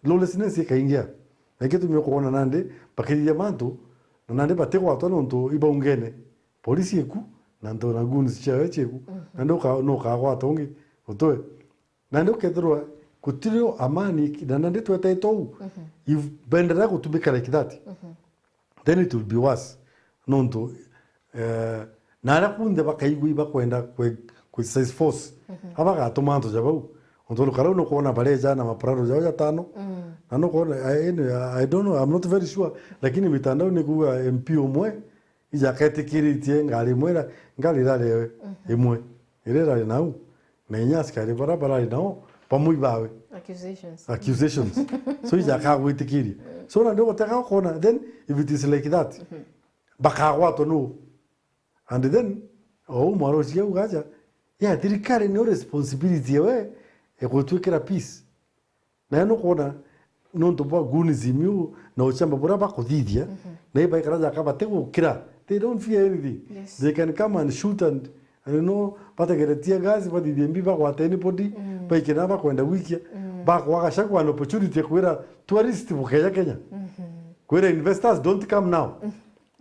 lawlessness ikaingia. Na ikio tumio kuona nandi bakithithia mantu, na nandi batigwatwa nontu ibaungene. Polisi iku, na ntu na goons ciayo ciku, nandi uka-, nukagwata ungi utwe. Nandi ukethirwa gutiri amani, na nandi twetaitwe uu, if baendelea gutumika like that, then it will be worse. Nontu, eh, na aria kunthe bakaigua ibakwenda kwe-, ku exercise force, abagatuma antu ja bau. Ontu karau nukwona bareja na maparado jao jatano, na nukwona, I, I, I don't know, I'm not very sure, lakini mitandao nikuga M P umwe, ija aketikiritie ngari imwe ira, ngari irari imwe, iria irari nau, na inya askari bara barari nao bamwe ibawe. Accusations. Accusations. So ija akagwitikiria. So na ndio gutega ukona, then if it is like that, bakagwatwa nu? And then, o u mwaro ucio ugaja, ya thirikari nio responsibility ewe ya gutwikira peace. Na nukwona, nontu bwa goonism iu na uchamba buria bakuthithia, na ibaikara jaka batigukira. They don't fear anything. Yes. They can come and shoot and, and, you know, bategere tear gas, bathithie mbi, bagwate anybody, baikira bakwenda gwikia, bakwaga Gachagua an opportunity ya kwira tourist bukeja Kenya. Kwira investors, "Don't come now."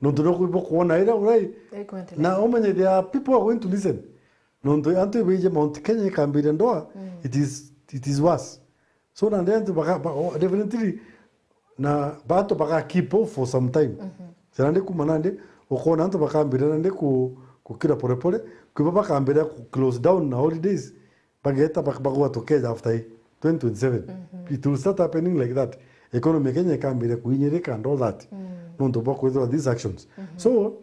Nontu nukwibwa kuona ira urai. Ikuendelea. Na umenye there are people are going to listen. Nontu antu ibaije Mount Kenya ikambiria ndoa, it is, it is worse. So nandi antu baka-, ba-, o-, definitely, na bantu baka keep off for some time. Sana ndi kuma nandi, ukona antu bakambira nandi ku-, kukira polepole, kwiba bakambira ku close down na holidays, bageta bak-, bagwa tukeja after hii twenty twenty-seven. It will start happening like that. Economy ya Kenya ikambira kuinyirika and all that. Nontu bwa kwithirwa these actions. So,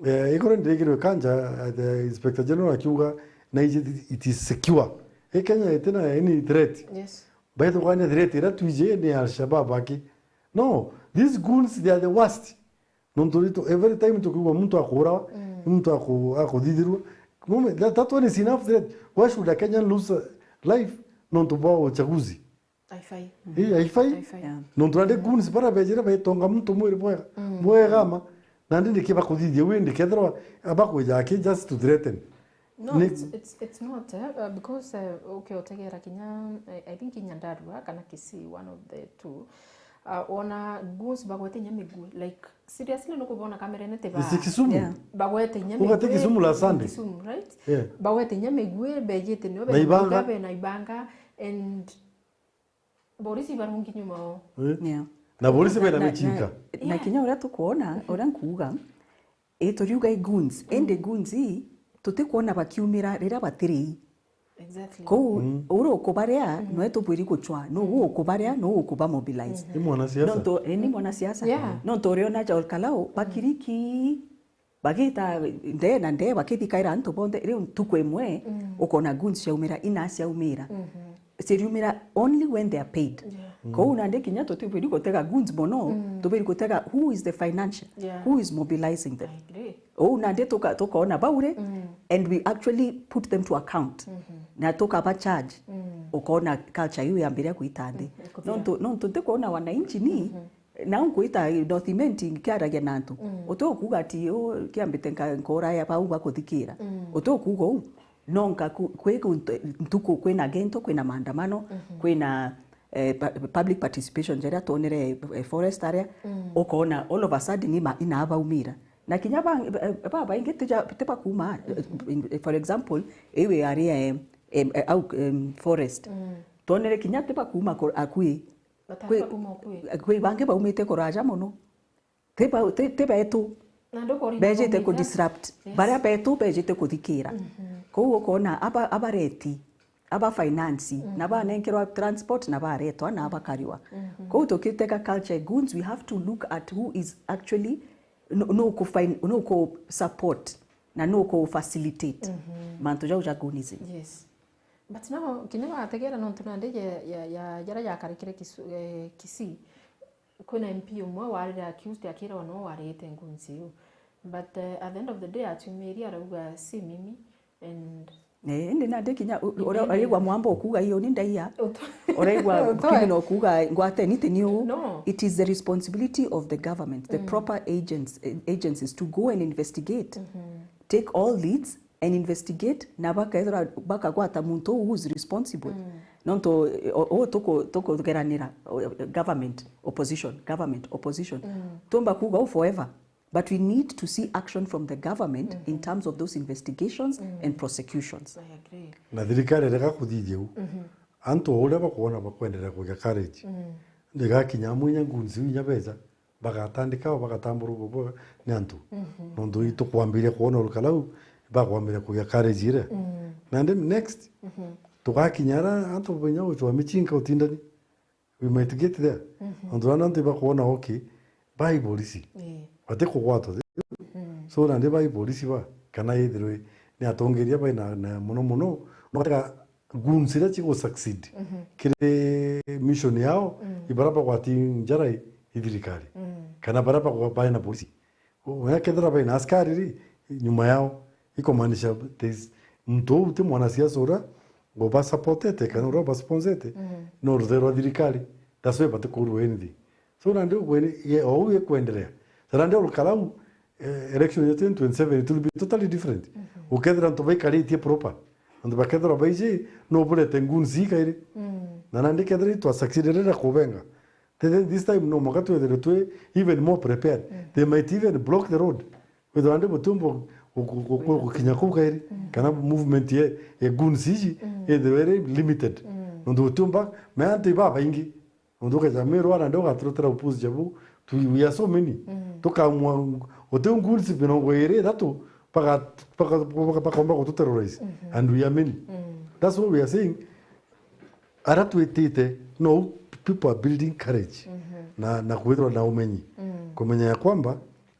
eh, igoro ndirigirwe kanja, eh, the Inspector General akiuga, na it, it is secure. E Kenya itina any threat. Yes. Baithuka ni threat ira twiji ni Al-Shabaab aki. No, these goons, they are the worst. Nontu ritu, every time tukiigua muntu akuurawa, muntu aku-, akuthithirua, mume, that, that one is enough threat. Why should a Kenyan lose, uh, life nontu bwa uchaguzi? Haifai. Ii, haifai. Haifai. Yeah. Nontu nandi goons bara bejire baitonga muntu mwiri bwega. Bwega ma. Nandi niki bakuthithia wi, ndikethirwa abakwija aki just to threaten. No, it's, it's, it's not, eh, uh, because, uh, okay, utegera kinya, eh, I think kinya Ndarua kana Kisii, one of the two, uh, wona goons bagwete inya migue, like, seriously, nukubona kamerene ti ba- Is it Kisumu? Yeah. Bagwete inya migue. Ugate Kisumu last Sunday. Kisumu, right? Yeah. Bagwete inya migue, bejite nio na ibanga. Be na ibanga, and Borisi ibarungi nyuma o. Eh? Yeah. Na borisi bena na, na, michinka. Na, na kinya uria tukwona, uria nkuuga, i turiuga i goons, indi goons ii tutikwona bakiumira riria batiri. Exactly. Kou, uri ukubaria, noe tubwiri guchwa, no uu ukubaria, no uu ukuba mobilize. Ni mwanasiasa. Nontu, eh, ni mwanasiasa. Yeah. Nontu uriona Joel Kalau, bakiriki, bagita ndee na ndee, bakithikaira antu bonthe, riu ntuku imwe, ukona goons ciaumira, ina ciaumira. Ciriumira only when they are paid. Yeah. Kou nandi kinya tutibwiri gutega goons mono, tubwiri gutega who is the financial, yeah, who is mobilizing them. I agree. Ou nandi tuka-, tukaona bauri, and we actually put them to account. Na tukaba charge, ukona culture iu yambiria gwita nthi. Ikuthira. Nontu, nontu ntikwona wananchi ni, na nkwita document nkiaragia na antu. Uti ukuga ati, "U, kiambite nka-, nkoraya bau bakuthikira." Uti ukuga uu. No nka ku-, kwi ku-, ntuku kwina gento, kwina maandamano, kwina, eh, pu-, public participation, jeria twonere, eh, forest aria, ukona all of a sudden ima-, inabaumira. Na kinya ba-, eh, babaingi tija-, tibakuuma, eh, for example, iwe ari, eh, em, eh, au, em, forest. Twonere kinya tibakuuma ku-, akui. Kwi, kwi bangi baumite kuraja mono. Ti ba-, ti, ti betu. Na ndukurinda bejite ku disrupt. Yes. Baria betu bejite kuthikira. Kou ukona aba, abareti, aba finance, na banenkerwa transport na baretwa na bakariwa. Kou tukitega culture goons, we have to look at who is actually, no, no ku fin-, no ku support, na no ku facilitate mantu jau ja goonism. Yes. But now, kinya wategera nontu nandi ya, ya, ya, jaria jakarikire Kisu-, eh, Kisii, kwina M P umwe warire accused akirwa no warite ngunzi iu. But, eh, at the end of the day, atumiria arauga, "Si mimi, and Eh, indi nandi kinya u- u- uria- uraigua mwamba ukuga iyo ni ndaia. Uraigua criminal ukuga ngwate ni ti ni uu. No. It is the responsibility of the government, the proper agents, eh, agencies to go and investigate. Take all leads and investigate, na bakethira bakagwata muntu uu who is responsible. Nontu, eh, o- uu tuku- tukugeranira, o- government, opposition, government, opposition. Tumba kuga uu forever. But we need to see action from the government in terms of those investigations and prosecutions. I agree. Na thirikari irega kuthithia u. Antu uria bakwona bakwenderea kugia courage. Ndigakinya amwe inya goons iu inya beja, bagatandika o, bagatamburugwa bo ni antu. Nontu itukwambiria kwona urukarau, bakwambiria kugia courage iria. Na then next, tugakinya ara antu binya gucwa michinka utindani. We might get there. Nontu bana antu ibakwona, okay, bai polisi. Ii. Bati kugwatwa. So nandi bai polisi ba, kana ithirwe ni atongeria bai na, na muno muno, no batega goons iria cigu succeed kiri mission yao, ibara bagwati njara i, i thirikari. Kana bara bagwa-, bai na polisi. Wekethira baina askari ri, nyuma yao, ikumaanisha there's muntu uu ti mwanasiasa uria uba supportete kana uria uba sponsete, no ruthe rwa thirikari. That's why batikurua anything. So nandi ugwene, ye, o uu ikwenderea. Sa nandi urukarau, eh, election ya twenty twenty-seven, it will be totally different. Ukethira antu baikaritie proper. Antu bakethirwa baiji, no burete goons ikairi. Na nandi kethira itwa succeedere na kubenga. Th- th- this time no mwanka twethirwe twi even more prepared. They might even block the road. Withirwa ndi butiumba gu- gu- gu- gu- gukinya kuu kairi. Kana movement ye, ye goons iji, ithirwe iri limited. Nontu butiumba, me antu ibabaingi. Nontu ukeja Meru ana ndi ugaturutira upuzi jabu. Tu- we are so many. Tukamwa, uti goons mirongo iri ithatu, baka- baka- baka- bakomba gututerrorize. And we are many. That's what we are saying. Aria twitite, no people are building courage na, na kwithirwa na umenyi. Kumenya ya kwamba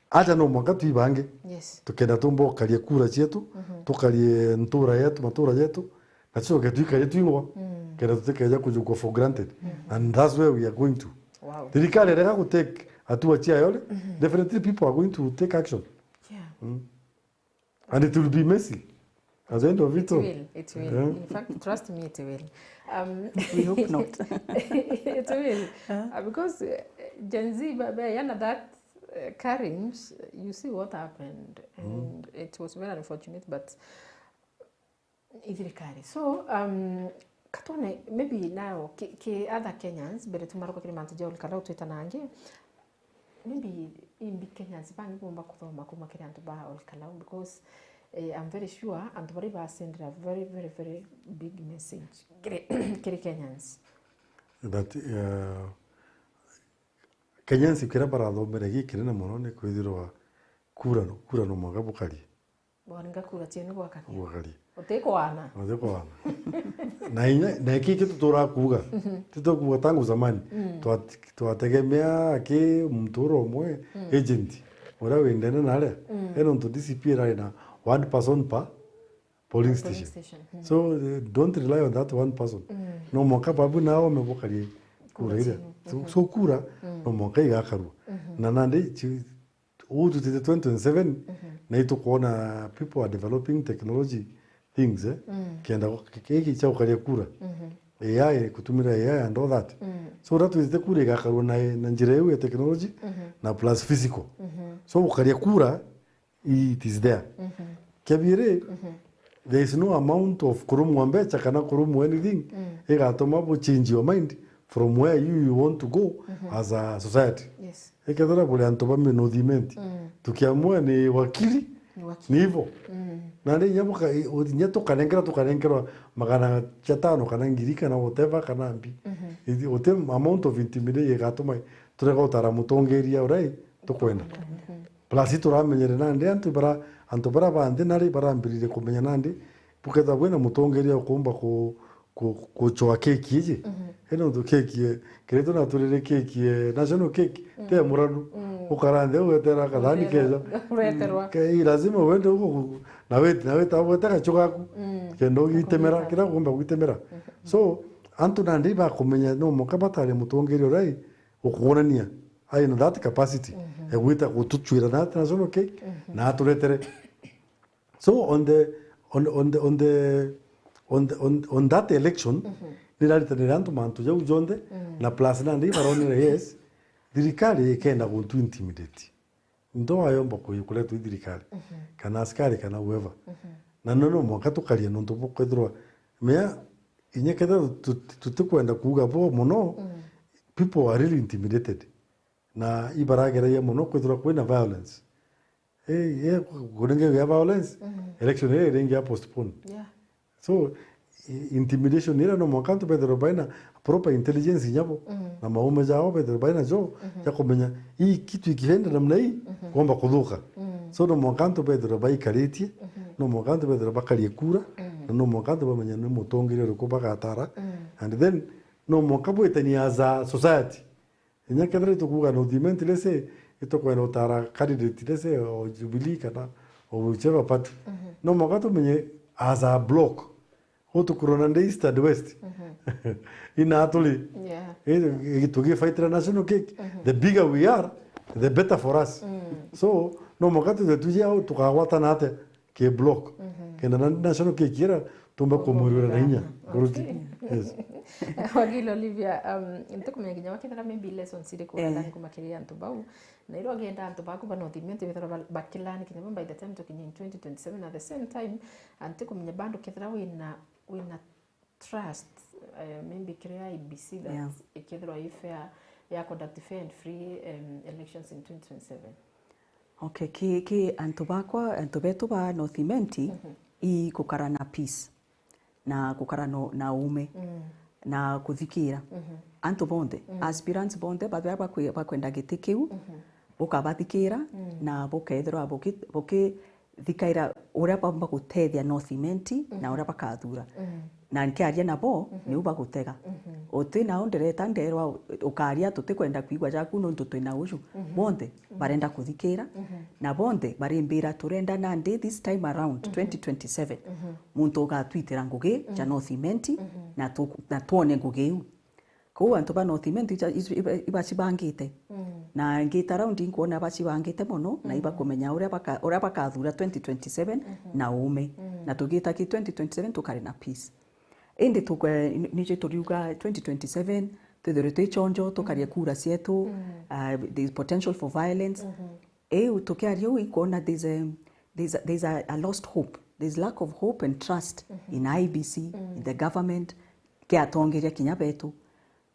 aja no mwanka twibange. Yes. Tukenda tumba ukaria kura cietu, tukarie ntura yetu, matura yetu, na tucoke twikarie twingwa, kenda tutikeja kujukwa for granted. And that's where we are going to. Wow. Thirikari irega ku take hatua ciayo ri, definitely people are going to take action. Yeah. And it will be messy. At the end of it all. It will, it will. Yeah. In fact, trust me, it will. Um, we hope not. It will. Uh, because uh, Gen Z, ba- ba- yana that uh, courage, you see what happened. And it was very unfortunate, but ithirikari. So, um, katone, maybe now, ki, ki other Kenyans, mbere tumaruka kiri mantu ja ulikala utwita nangi, maybe imbi Kenyans bangi bomba kuthoma kuma kiri antu ba Olkalau, because eh, I'm very sure antu bari basendera very, very, very big message kiri, kiri Kenyans. That uh, Kenyans kira barathomere gikinene muno ni kwithirwa kura, kura no mwanka bukarie. Boni ngakura cieni gwakaria. Gwakaria. Utikwana. Utikwana. Na inya, na iki kitu turakuga. Titukuga tangu zamani. Twat- twategemea ki muturo umwe agent uria wi ndene na aria. Eno ntu D C P irari na one person per polling station. So uh, don't rely on that one person. No mwanka babu nao mebukarie kura iria. So, so kura no mwanka igakarua. Na nandi ci- uu tutite twenty twenty-seven, na itukwona people are developing technology things, eh? Kenda giki cia gukaria kura. A I, kutumira A I and all that. So uria twitite kura igakarua na, na njira iu ya technology, na plus physical. So gukaria kura, it is there. Kia biiri, there is no amount of kurumwa mbecha kana kurumwa anything igatuma bu change your mind from where you, you want to go as a society. Yes. Ikethira buri antu ba North Imenti, tukiamua ni wakili, ni wakili, ni ivo. Nandi inya buka-, i-, u-, inya tukanengera, tukanengerwa magana jatano kana ngiri kana whatever kana mbi. Ithi-, uti amount of intimidation igatuma turega utara mutongeria uria tukwenda. Plus turamenyere nandi antu bara, antu bara banthi nari barambiririe kumenya nandi bukethira bwina mutongeria ukumba ku-, ku-, kucwa keki iji. Ino ntu keki, eh, kiria tuna turire keki, eh, national cake, ti ya muranu. Ukara nthi ugwetera kathani kega. Ureterwa. Ke-, i lazima wende ugu, na wit-, na wita ugwete gachu gaku. Kenda ugitemera, kira ugomba gwitemera. So, antu nandi bakumenya no mwanka batare mutongeria uria ukuonania aina that capacity ya gwita gutuchwira that national cake, na aturetere. So on the, on, on the, on the, on the, on, on that election, niraritanire antu mantu jau jonthe, na plus nandi ibaronere, yes, thirikari ikenda guntu intimidate. Ndo ayomba kuya kuretwa i thirikari, kana askari, kana whoever. Na no, no mwanka tukaria nontu bukwithirwa, mea, inya kethira tu-, tu-, tutikwenda kuuga bo mono, people are really intimidated. Na ibarageragia mono kwithirwa kwina violence. Eh, eh, kuringi ya violence, election iri iringi ya postpone. Yeah. So, i-, intimidation ira no mwanka antu bethirwe baina proper intelligence inya bo, na maume jao bethirwe baina jo, ja kumenya hii kitu ikienda namna hii, kwamba kuthuka. So, no mwanka antu bethirwe baikaritie, no mwanka antu bethirwe bakarie kura, na no mwanka antu bamenye ni mutongeria uriku bagatara, and then no mwanka bwitanie as a society. Inya kethira itukuuga no thimenti lese, itukwenda utara candidate lese, o Jubilee kana o whichever party. No mwanka tumenye as a block, utukurona ndi East and West. Ina turi. Yeah. Eh, tugifaitira national cake. The bigger we are, the better for us. So, no mwanka tuthe tuje au tukagwatana atia ki block. Kenda na national cake ira tumba kumurura na inya. Kuruki. Okay. Yes. Wakili Olivia, um, ntikumenya kinya wakethira maybe lessons iriku, eh, urenda kumakiria antu bau. Na iro ugenda antu baku ba North Imenti bethira ba-, bakilani kinya bo by the time tukinye in twenty twenty-seven, at the same time, antikumenya bando kethira wina, wina trust, eh, maybe kiri I E B C that, yeah, ikethirwa i fair, ya conduct fair and free, um, elections in twenty twenty-seven. Okay, ki, ki antu bakwa, antu betu ba North Imenti, i gukara na peace, na gukara no, na ume, na kuthikira antu bonthe, aspirants bonthe, baria bakwe-, bakwenda giti kiu, bukabathikira, na bukethirwa buki-, buki-, thikaira uria baumba gutethia North Imenti na uria bakathura. Na nkiaria nabo, niu bagutega. Uti nao ndireta nderwa ukaria, tutikwenda kwigua jaku nontu twina uju. Bonthe barenda kuthikira, na bonthe barimbira turenda nandi this time around twenty twenty-seven. Muntu ugatwitira ngugi ja North Imenti, na tu-, na twone ngugi iu. Kou antu ba North Imenti iba-, iba-, ibacibangite. Na ngita round inkwona bacibangite mono, na ibakumenya uria baka-, uria bakathura twenty twenty-seven na ume. Na tugita ki twenty twenty-seven tukari na peace. Indi tukwe-, ni-, nicio turiuga twenty twenty-seven, twithirwe twi chonjo, tukarie kura cietu, uh, there is potential for violence. Iu tukiaria uu ikwona there's a, there's a, there's a, a lost hope. There's lack of hope and trust in I E B C, in the government, ki atongeria kinya betu.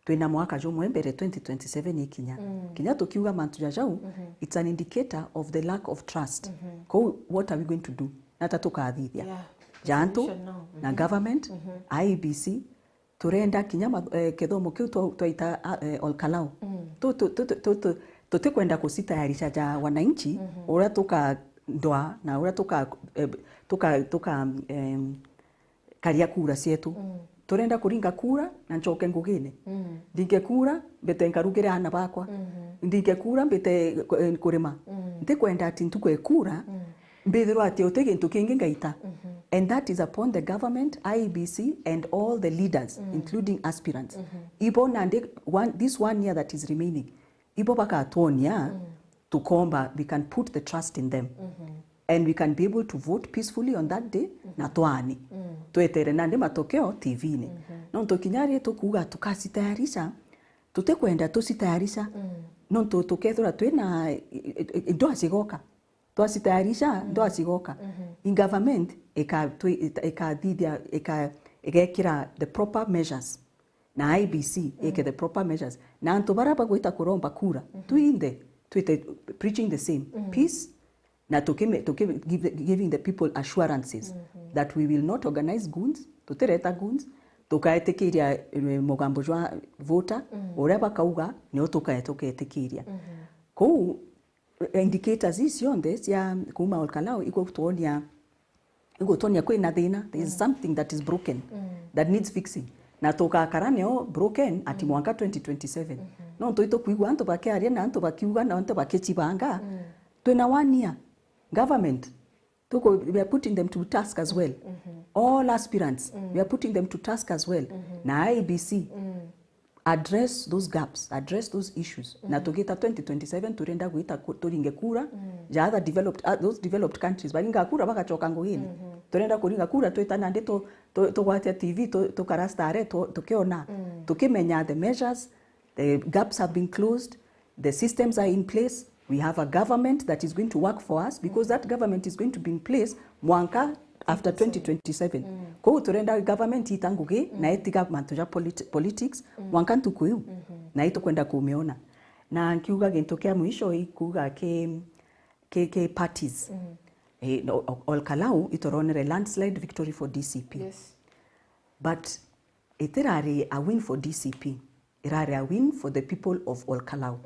Twina mwaka jumwe mbere twenty twenty-seven ikinya. Kinya tukiuga mantu ja jau, it's an indicator of the lack of trust. Kou, what are we going to do? Nata tukathithia? Yeah. Ja antu, solution now. Na government, I E B C, turenda kinya ma-, eh, kithomo kiu twa-, twaita, ah, eh, Ol Kalou. Tu-, tu-, tu-, tu-, tu-, tu-, tutikwenda kucitayarisha ja wananchi, uria tukandwa na uria tuka-, eh, tuka-, tuka-, em, karia kura cietu. Turenda kuringa kura na ncoke ngugine. Ndinge kura, mbite nkarugire aana bakwa. Ndinge kura, mbite, eh, kurima. Ntikwenda ati ntuku e kura, mbithirwa ati uti gintu kingi ngaita. And that is upon the government, I E B C, and all the leaders, including aspirants. Ibo nandi one, this one year that is remaining, ibo bagatwonia tukomba, we can put the trust in them. And we can be able to vote peacefully on that day, na twaani. Twetere nandi matokeo T V-ini. Nontu kinya ri tukuuga tukacitayarisha, tutikwenda tucitayarisha. Nontu tukethirwa twina i-, i-, i-, ndoa cigoka. Twacitayarisha, ndoa cigoka. In government, ika-, twi-, ika-, ikathithia, ika-, igekira the proper measures. Na I E B C ike the proper measures. Na antu baria bagwita kuromba kura, twinthe, twite preaching the same peace, na tukime-, tuki-, give the, giving the people assurances that we will not organize goons, tutireta goons, tukaetikiria, eh, mugambo jwa voter, uria bakauga, nio tukae-, tuketikiria. Kou, indicators ii cionthe cia kuuma Ol Kalou igutwonia, igutwonia kwina thina. There is something that is broken, that needs fixing. Na tugakara nio broken ati mwanka twenty twenty-seven. Nontu itukwigua antu bakiaria na antu bakiuga na antu bakicibanga. Twina one year. Government, tuku-, we are putting them to task as well. All aspirants, we are putting them to task as well. Na I E B C, address those gaps, address those issues. Na tugita twenty twenty-seven, turenda gwita ku-, turinge kura ja other developed, uh, those developed countries. Baringa kura bagacoka ngugine. Turenda kuringa kura twita nandi tu-, tu-, tugwatia T V, tu-, tukara stare, tu-, tukiona, tukimenya the measures, the gaps have been closed, the systems are in place, we have a government that is going to work for us, because that government is going to be in place mwanka after twenty twenty-seven. Kou turenda government ita ngugi na itiga mantu ja polit-, politics, mwanka ntuku iu, na itukwenda kumiona. Na nkiuga gintu kia mwisho, ikuuga ki, ki, ki parties. Eh, no, o-, Ol Kalou ituronere landslide victory for D C P. Yes. But itirari a win for D C P, irari a win for the people of Ol Kalou.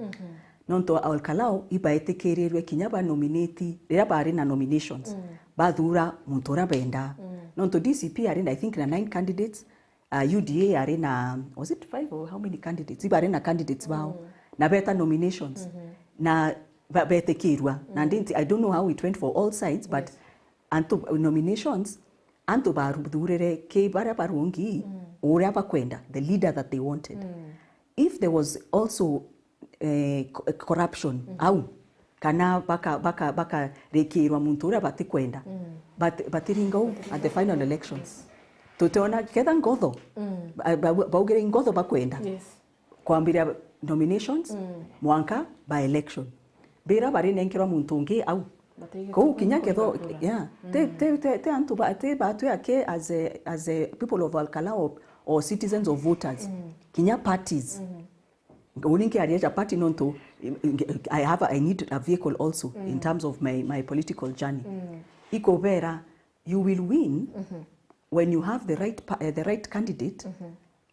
Nontu Ol Kalou ibaitikirirwe kinya ba nominate, riria bari na nominations, bathura muntu uria bendaa. Nontu D C P yari na, I think, na nine candidates, uh, U D A yari na, was it five or how many candidates? Ibari na candidates bao. Na beta nominations. Na ba-, betikirwa. Na ndinti, I don't know how it went for all sides, but antu nominations, antu bathurire ki baria barungi, uria bakwenda, the leader that they wanted. If there was also, eh, co-, corruption au, kana baka-, baka-, bakarikirwa muntu uria batikwenda, bat-, batiringa u at the final elections. Tutiona ketha ngotho, ba-, ba-, baugire ngotho bakwenda. Yes. Kwambiria nominations, mwanka by election. Bira barinenkerwa muntu ungi au. Kou kinya ketho, yeah. Te, te, te, te antu ba, te batwi ake as a, as a people of Ol Kalou or, or citizens or voters. Kinya parties. Uni nkiaria ja party nontu, I have a, I need a vehicle also in terms of my, my political journey. Ikubera, you will win when you have the right pa-, eh, the right candidate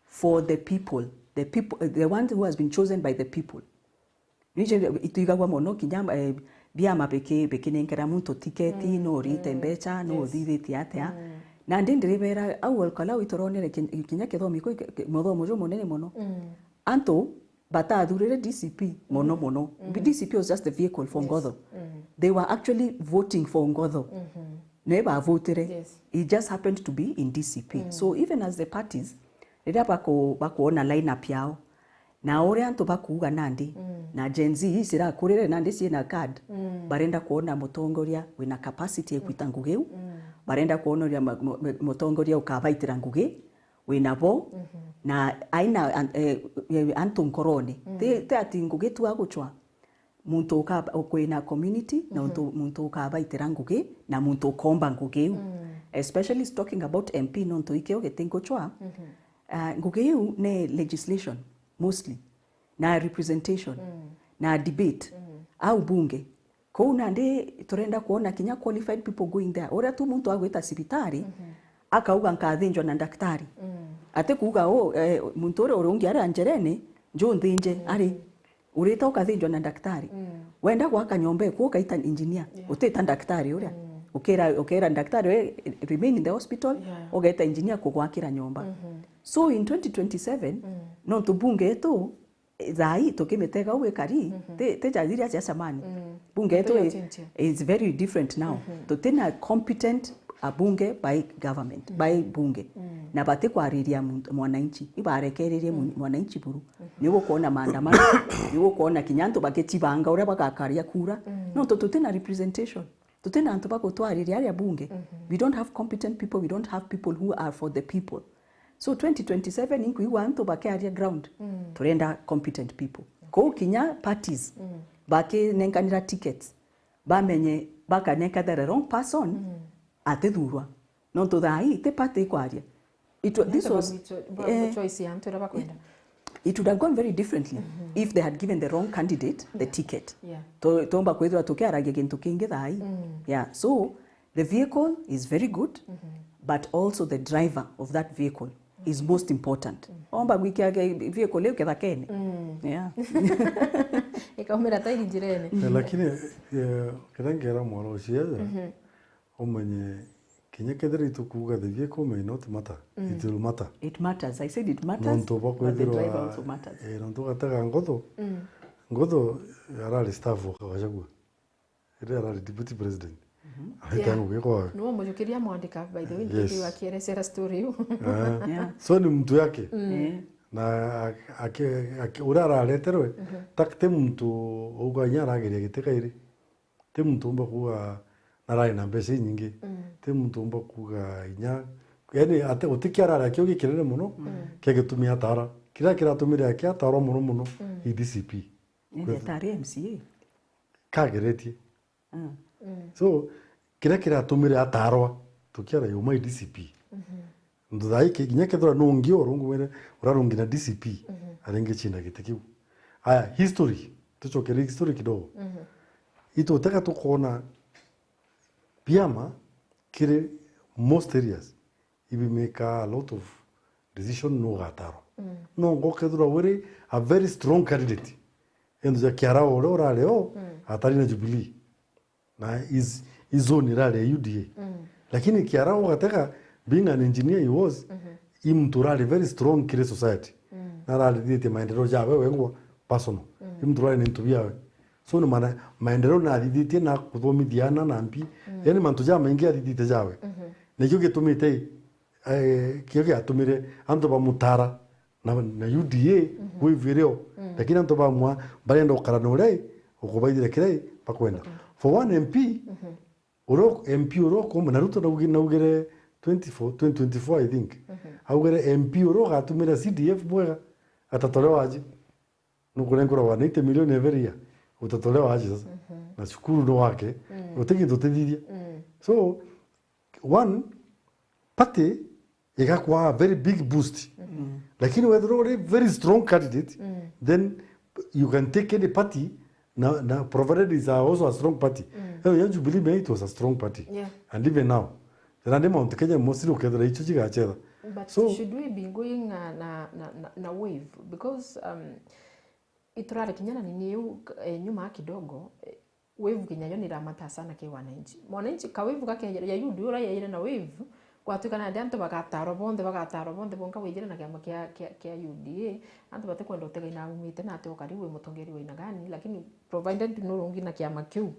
for the people, the people, eh, the one who has been chosen by the people. Nije ituigagwa mono kinya, eh, biama biki-, bikinenkera muntu tiketi, no urite mbecha, no uthithitie atia. Na ndi ndiribera, au Ol Kalou ituronere kin-, kinya kithomi kwi ki-, ki-, muthomo jumunene mono. Antu batathurire D C P mono mono. D C P was just the vehicle for ngotho. They were actually voting for ngotho. Niwe bavotire. Yes. He just happened to be in D C P. So even as the parties, riria baku-, bakuona line up yao, na uria antu bakuuga nandi, na Gen Z ii cirakurire nandi ciina card, barenda kuona mutongoria wina capacity ya kwita ngugi iu, barenda kuonoria ma-, mu-, mu-, mutongoria ukabaitira ngugi, wina bo, na aina an-, eh, eh, antu nkorone. Ti, ti ati ngugi tu agucwa, muntu uka-, ukwina community, na untu, muntu ukabaitira ngugi, na muntu ukomba ngugi iu. Especially talking about M P, nontu ikio giti ngucwa, ah, ngugi iu ni legislation, mostly, na representation, na debate, au bunge. Kou nandi turenda kuona kinya qualified people going there. Uria tu muntu agwita cibitari, akauga, "Nkathinjwa na ndaktari." Ati kuuga, "Oh, eh, muntu uria uri ungi ari anjerene, nju nthinje." Ari, urita ukathinjwa na ndaktari. Wenda gwaka nyomba eku, ukaita engineer. Yeah. Utita ndaktari uria. Ukira, ukira ndaktari we, "Remain in the hospital," ugeta engineer kugwakira nyomba. So in twenty twenty-seven, nontu bunge yetu, thaa ii tukimitega uu ikari, ti, ti ja iria cia zamani. Bunge yetu is very different now. Tutina competent abunge by government, by bunge. Na batikwariria muntu, mwananchi. Ibarekererie mu-, mwananchi buru. Nigukwona maandamano, nigukwona kinya antu bagicibanga uria bagakaria kura. Nontu tutina representation. Tutina antu ba gutwariria aria bunge. We don't have competent people, we don't have people who are for the people. So twenty twenty-seven inkwigua antu bakiaria ground. Turenda competent people. Kou kinya parties bakinenkanira tickets, bamenye bakanenka the wrong person, atithurwa. Nontu thaa ii ti party ikwaria. It wa-, this was, eh, choice ya antu iria bakwenda. It would have gone very differently if they had given the wrong candidate the ticket. Yeah. To-, tomba kwithirwa tukiaragia gintu kingi thaa ii. Yeah, so the vehicle is very good, but also the driver of that vehicle is most important. Omba gwikia ge-, vehicle iu kithakene. Yeah. Ikaumira tairi njirene. Eh, lakini, eh, kiria ngera mwana ucio, umenye kinya kethira itukuuga the vehicle may not matter, it will matter. It matters. I said it matters, but the driver also matters. Nontu bwa kwithirwa, eh, nontu gatega ngotho, ngotho arari staff wa Gachagua. Riria arari deputy president. Areta ngugi kwawe. Niwe mujukiria mwandika, by the way, yes, nikio akierecera story iu. Eh. Yeah. So ni mtu yake. Eh. Na ak-, ake-, ake-, uria arareterwe, tak-, ti muntu uga inya arageria giti kairi. Ti muntu umba kuuga Arari na mbeca inyingi. Mm. Ti muntu umba kuuga inya, yani, ate, guti kia arari akio gikinene muno, mm, kia gitumi ataara. Kiria kiratumire akiataarwa muno muno, mm, i D C P. Indi ataari M C A. Kageretie. Mm. Mm. So, kiria kiratumire ataarwa, tukiara yuma i D C P. Mhm. Nthu thaa ii, kinya kethira nungi urungumire, urarungi na D C P, mhm, aringi cina giti kiu. Aya, history, tucokere history kidogo. Mhm. Itutega tukoona biama kiri most areas, ibi make a lot of decision nu ugatarwa. Mm. No ngo kethira wiri a very strong candidate. Endo ja kiara uria urari o, mm, atari na Jubilee. Na is, is zone irari ya U D A. Mm. Lakini kiara ugatega, being an engineer he was, mhm, i muntu urari very strong kiri society. Mm. Na ararithiritie maendeleo jawe wengwa personal. Mm. I muntu urari na into biawe. So ni maana maendeleo nathithitie na kuthomithia ana na mpi. Mm. Yani mantu jamaingi athithitie jawe. Mhm. Nikio gitumite, eh, kio giatumire antu bamutara na, na U D A, mhm, wave irio. Mm. Lakini antu bamwa barenda gukara na uria ukubaithire kiria bakwenda. Mhm. For one M P, mhm, uria M P uria ukuma, na Ruto naugi-, naugire twenty-four, twenty twenty-four, I think. Mhm. Augire M P uria ugatumira C D F bwega, atatolewa aje. Nukurengurwa one eighty million every year. Utatolewa aje sasa. Mhm. Na cukuru ni wake. Mm. Uti gintu utithithia. Mm. So, one, party igakwa a very big boost. Mm. Lakini wethirwa uri very strong candidate, mm, then you can take any party na, na provided is a, also a strong party. Mm. Eno ya Jubilee me it was a strong party. Yeah. And even now, na ni Mount Kenya mostly ukethira icio cigachetha. But so, should we be going na, na, na, na, na wave? Because, um, iturari kinya na nini iu, eh, nyuma kidogo, eh, wave kinya yo ni iramata sana ki wananchi. Mwananchi ka wave gake ya U D A ura yaire na wave, gwatuika nandi antu bagatarwa bonthe, bagatarwa bonthe, bonka withire na kiama kia, kia, kia U D A, antu batikwenda utega inaumite na ati ukari wi mutongeri wa aina gani, lakini provided nurungi na kiama kiu,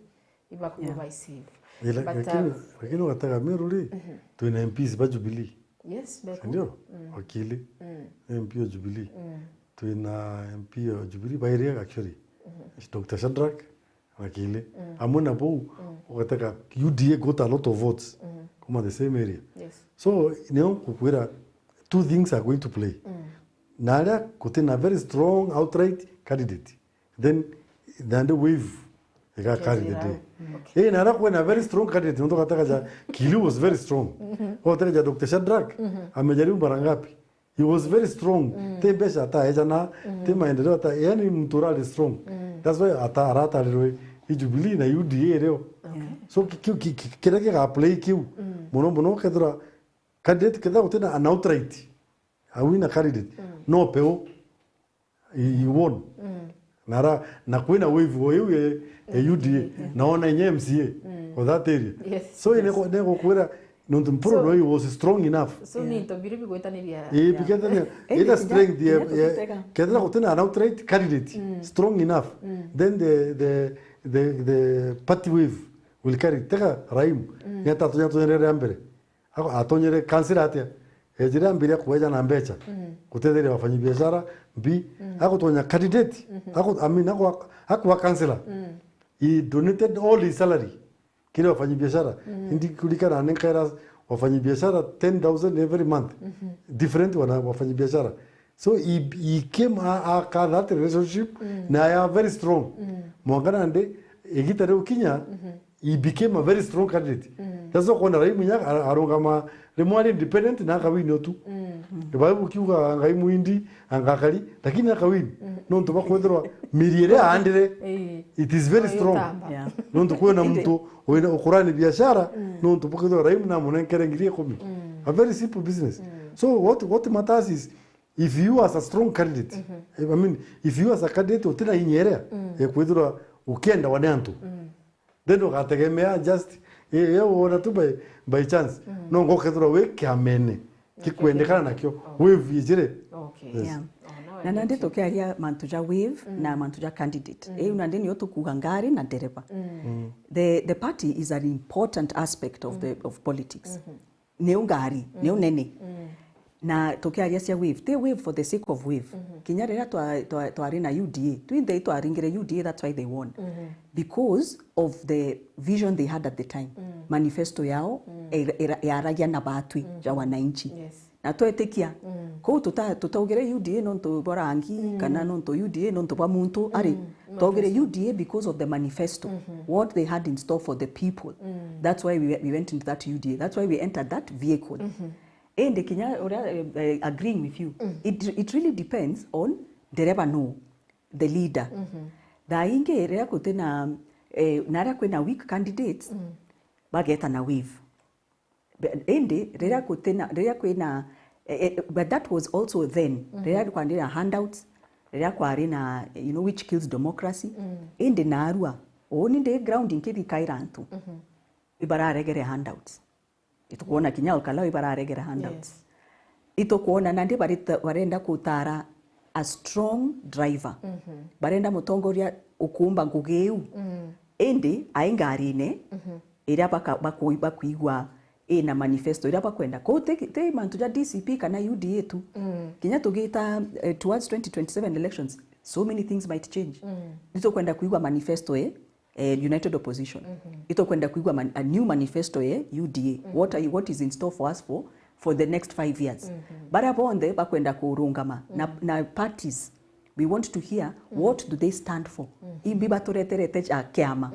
ibakuwa, yeah, by safe. Ila, but, lakini, uh, lakini ugatega Meru ri, mhm, twina M Ps ba Jubilee. Yes, beko. Sindio? Mm. Wakili. Mm. M P o Jubilee. Mm. Twina M P o Jubilee, bairi actually. Mhm. Doctor Shadrack, wakili. Mm. Amwe na bau, mm, ugatega U D A got a lot of votes, mm, kuma the same area. Yes. So, nio ngukwira, two things are going to play. Mm. Na aria gutina very strong outright candidate, then nandi wave iga carry the day. Mm. Okay. Eh, na aria kwina very strong candidate, nontu gatega ja Kili was very strong. Mhm. Gatega ja Doctor Shadrack, mhm, amejaribu mara ngapi? He was very strong. Mm. Ti mbeca ata ejana, mm, ti maendeleo ata, yani mtu urari strong. Mm. That's why ata aratarirwe i Jubilee na U D A rio. Okay. So ki-, ki-, ki-, ki-, kiria giga play kiu, mm, muno muno kethira candidate kethira gutina an outright, a winner candidate, mm, no peu, he, he won. Mm. Na ra-, na kwina wave o iu ya, ya U D A, yeah, na ona inya M C A, mm, for that area. Yes. So, yes, nego-, negukwira, nontu Mpuru, so, no, he was strong enough. So, yeah, ni into biri bigwetaniria. Eh, yeah, bigwetaniria. Eh, either kinya, strength ya, kinya ya, tutega, kethira gutina an outright candidate, mm, strong enough, mm, then the, the, the, the party wave will carry. Tega Raim, mm, ni atatu ya tunyerere mbere. Ako-, atonyere kansila atia? Ejire ambiria kueja na mbecha, mm, gutetheria wafanyabiashara, mbi, mm, agutonya candidate, mhm, aku-, I mean, akwa, akwa kansila. Mm. He donated all his salary kiri wafanyabiashara. Mm. Indi kurikana ni nkaira wafanyabiashara ten thousand every month. Mhm. Different wana wafanyabiashara. So he, he came a, a, aka that relationship, mm, na ya very strong. Mm. Mwanka nandi, igita riu kinya, mhm, he became a very strong candidate. Mm. That's why kwona Raila Odinga ara-, arungama rimwe ari independent na akawini utu. Mm. Ni bau bukiuga Ngai muindi, angakari, lakini akawini. Mm. Nontu bakwithirwa miri iria aandire, eh, it is very strong. Yotamba. Yeah. Nontu kwina muntu wina ukurani biashara, mm, nontu bukwithirwa Raila namunenkere ngiri ikumi. Mm. A very simple business. Mm. So what, what matters is, if you as a strong candidate, mhm, I mean, if you as a candidate utina inya iria, mm, ya kwithirwa ukiendawa ni antu, mm, then ugategemea just, eh, eh, wona tu by, by chance. Mm. No ngokethirwa wi kiamene, okay, kikwendekana nakio, okay, wave ijire. Okay. Yes. Yeah. Oh, now I get you. Na nandi tukiaria mantu ja wave, mm, na mantu ja candidate. Mm. Iu nandi nio tukuga ngari na ndereba. Mm. Mm. The, the party is an important aspect of the, mm, of politics. Mm-hmm. Niu ngari, mm, niu nene. Mm. Na tukiaria cia wave, ti wave for the sake of wave. Kinya riria twa- twa- twari na U D A, twinthe itwaringire U D A, that's why they won. Because of the vision they had at the time. Manifesto yao ira- ira- yaragia na batwi ja wananchi. Yes. Na twetikia. Kou tuta- tutaugire U D A nontu bwa rangi, kana nontu U D A nontu bwa muntu, ari, twaugire U D A because of the manifesto, what they had in store for the people. That's why we, we went into that U D A. That's why we entered that vehicle. Indi kinya uria, eh, eh, agreeing with you, it, it really depends on ndereba nu, the leader. Thaa ingi riria gutina, eh, na aria kwina weak candidates, bageta na wave. Be- indi riria gutina, riria kwina, eh, eh, but that was also then, riria kwari na handouts, riria kwari na, eh, you know, which kills democracy. Indi narua, uuni ndi ground nkithikaira antu, ibararegere handouts. Itukwona kinya Olkalau ibararegera handouts. Yes. Itukwona nandi barita- barenda kutara a strong driver. Barenda mutongoria ukumba ngugi iu. Indi ai ngarine iria baka- baku- bakuigua ina manifesto iria bakwenda. Kou ti- ti mantu ja D C P kana U D A tu. Kinya tugita, eh, towards twenty twenty-seven elections, so many things might change. Nitukwenda kuigua manifesto e eh, United Opposition. Itukwenda kuigua man- a new manifesto ye U D A. What are you, what is in store for us for, for the next five years? Baria bonthe bakwenda kurungama na, na parties, we want to hear what do they stand for. Imbi batureterete ja kiama.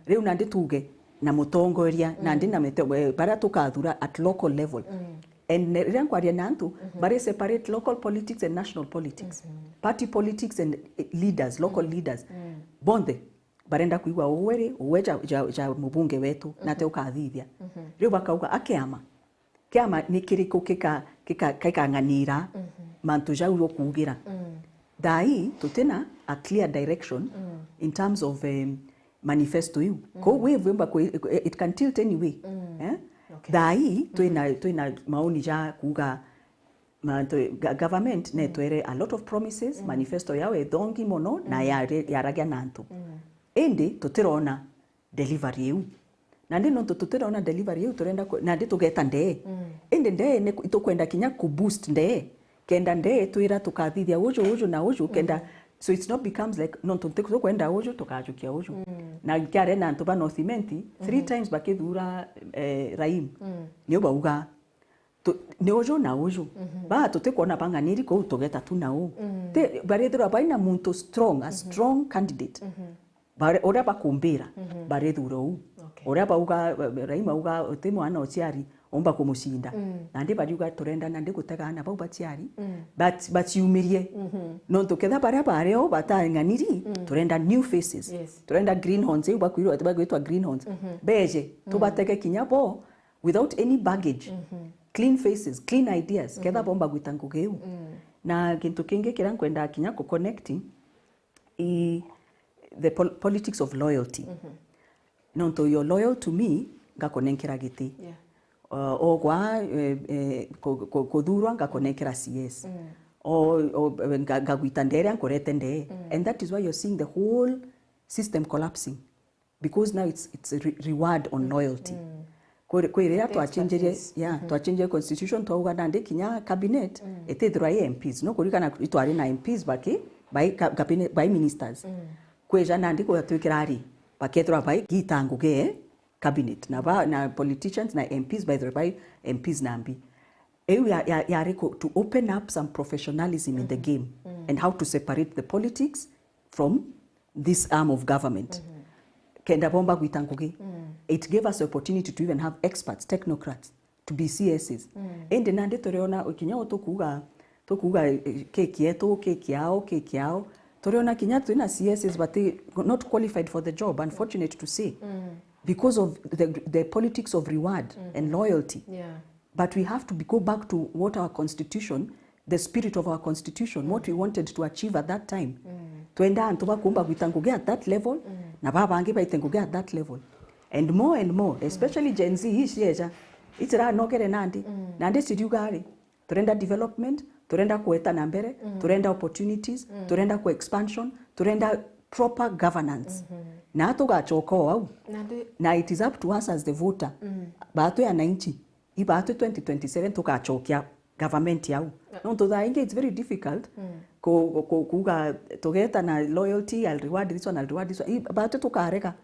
Riu nandi tuge na mutongoria, nandi na mite- eh, baria tukathura at local level. And ne- riria nkwaria na antu, bari separate local politics and national politics. Party politics and, eh, leaders, local leaders. Bonthe barenda kuigua uwe ri, uwe ja, ja, ja mubunge wetu, na te ukathithia. Riu bakauga, a kiama, kiama ni kiriku kika- kika- kikang'anira mantu jau ukuugira? Thaa ii tutina a clear direction in terms of, um, manifesto iu. Kou wave imba ku- it can tilt any way. Eh? Okay. Thaa ii twina, twina maoni ja kuuga mantu, ga- government netwere a lot of promises, manifesto yao ithongi mono na yare- yaragia na antu. Indi tutirona delivery iu. Nandi nontu tutirona delivery iu, turenda ku- nandi tugeta ndee. Indi ndee ni ku- itukwenda kinya ku boost ndee. Kenda ndee twira tukathithia uju, uju na uju, kenda, so it's not becomes like, nontu tukwenda uju, tukajukia uju. Na kiare na antu ba North Imenti, three times bakithura, eh, Raim. Niu bauga, tu- ni uju na uju. Ba tutikwona bang'aniri kou, tugeta tu na uu. Ti- barithirwa baina muntu strong, a strong candidate. Bare- uria bakumbira, barithura uu. Okay. Uria bauga, Raima auga uti mwana uciari umba kumucinda. Nandi bariuga, turenda nandi gutega ana bau baciari, but baciumirie. Nontu ketha baria bari o batang'aniri, turenda new faces. Yes. Turenda greenhorns, iu bakwirwa, bagwitwa greenhorns. Beje, tubatege kinya bo, without any baggage, clean faces, clean ideas, ketha bomba gwita ngugi iu. Na gintu kingi kiria nkwenda kinya ku connect i the pol- politics of loyalty. Nontu you're loyal to me, ngakunenkera giti. Yeah. Uh, ogwa, eh, eh, ku- ku- kuthurwa, ngakunenkera C S. O- o- nga- ngagwita ndee iria nkurete ndee. And that is why you're seeing the whole system collapsing. Because now it's, it's a re- reward on loyalty. Kwi- kwi riria twachenjerie, yeah, twachenjerie constitution, twauga nandi kinya cabinet itithirwa i M Ps. No kuririkana itwari na M Ps baki, by ca- cabinet, by ministers. Kwija nandi kugatwikira ari, bakethirwa bai gita ngugi cabinet, na ba- na politicians na M Ps, by the way, by M Ps na mbi. Iu ya- ya- yari ku- to open up some professionalism in the game and how to separate the politics from this arm of government. Kenda bomba gwita ngugi. It gave us the opportunity to even have experts, technocrats, to be C Ss. Indi nandi turiona kinya u tukuuga, tukuuga, eh, keki yetu, keki yao, keki yao. Turiona kinya twina C Ss but they not qualified for the job, unfortunate to say, because of the, the politics of reward and loyalty. Yeah. But we have to be, go back to what our constitution, the spirit of our constitution, what we wanted to achieve at that time. Twenda antu bakumba gwita ngugi at that level, na babangi baite ngugi at that level. And more and more, especially Gen Z, ii cieja, itiranogere nandi. Nandi ciriuga ari, turenda development, turenda kueta na mbere, turenda opportunities, turenda ku expansion, turenda proper governance. Na tugachoka o au. Nandi- Na it is up to us as the voter. Batwi ananchi, ibatwi twenty twenty-seven tugachokia government yau. Nontu thaa ingi it's very difficult ku- ku- kuuga tugeta na loyalty, I'll reward this one, I'll reward this one. I- batwi tukarega.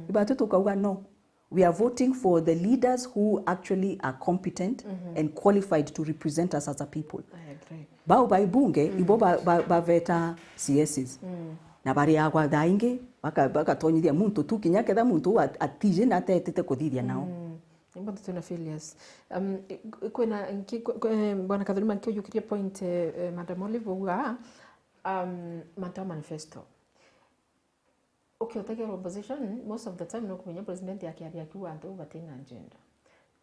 Ibatwi tukauga no. We are voting for the leaders who actually are competent and qualified to represent us as a people. I agree. Bau bai bunge ibo ba- ba- baveta C Ss. Na bariagwa thaa ingi baka- bagatonyithia muntu tu kinya ketha muntu uu at- atiji na atetite kuthithia nao. Imbo twina failures. Um, i- kwina nki- kwi- kwi- Bwana Kathurima nkiujukirie point, eh, eh, Madam Olive uga, um, mantu ya manifesto. Ukiutegera opposition, most of the time nukumenya president akiaria akiuga antu batina agenda.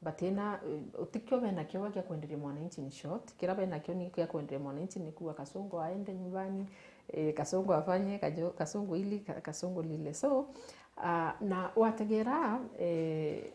Batina, eh, utikio bena kio gia kwenderia mwananchi, in short, kira bena kio ni gia kwenderia mwananchi ni kuuga Kasongo aende nyumbani, eh, Kasongo afanye, Kajo- Kasongo ili, Ka- Kasongo lile. So, ah, na wategera, eh,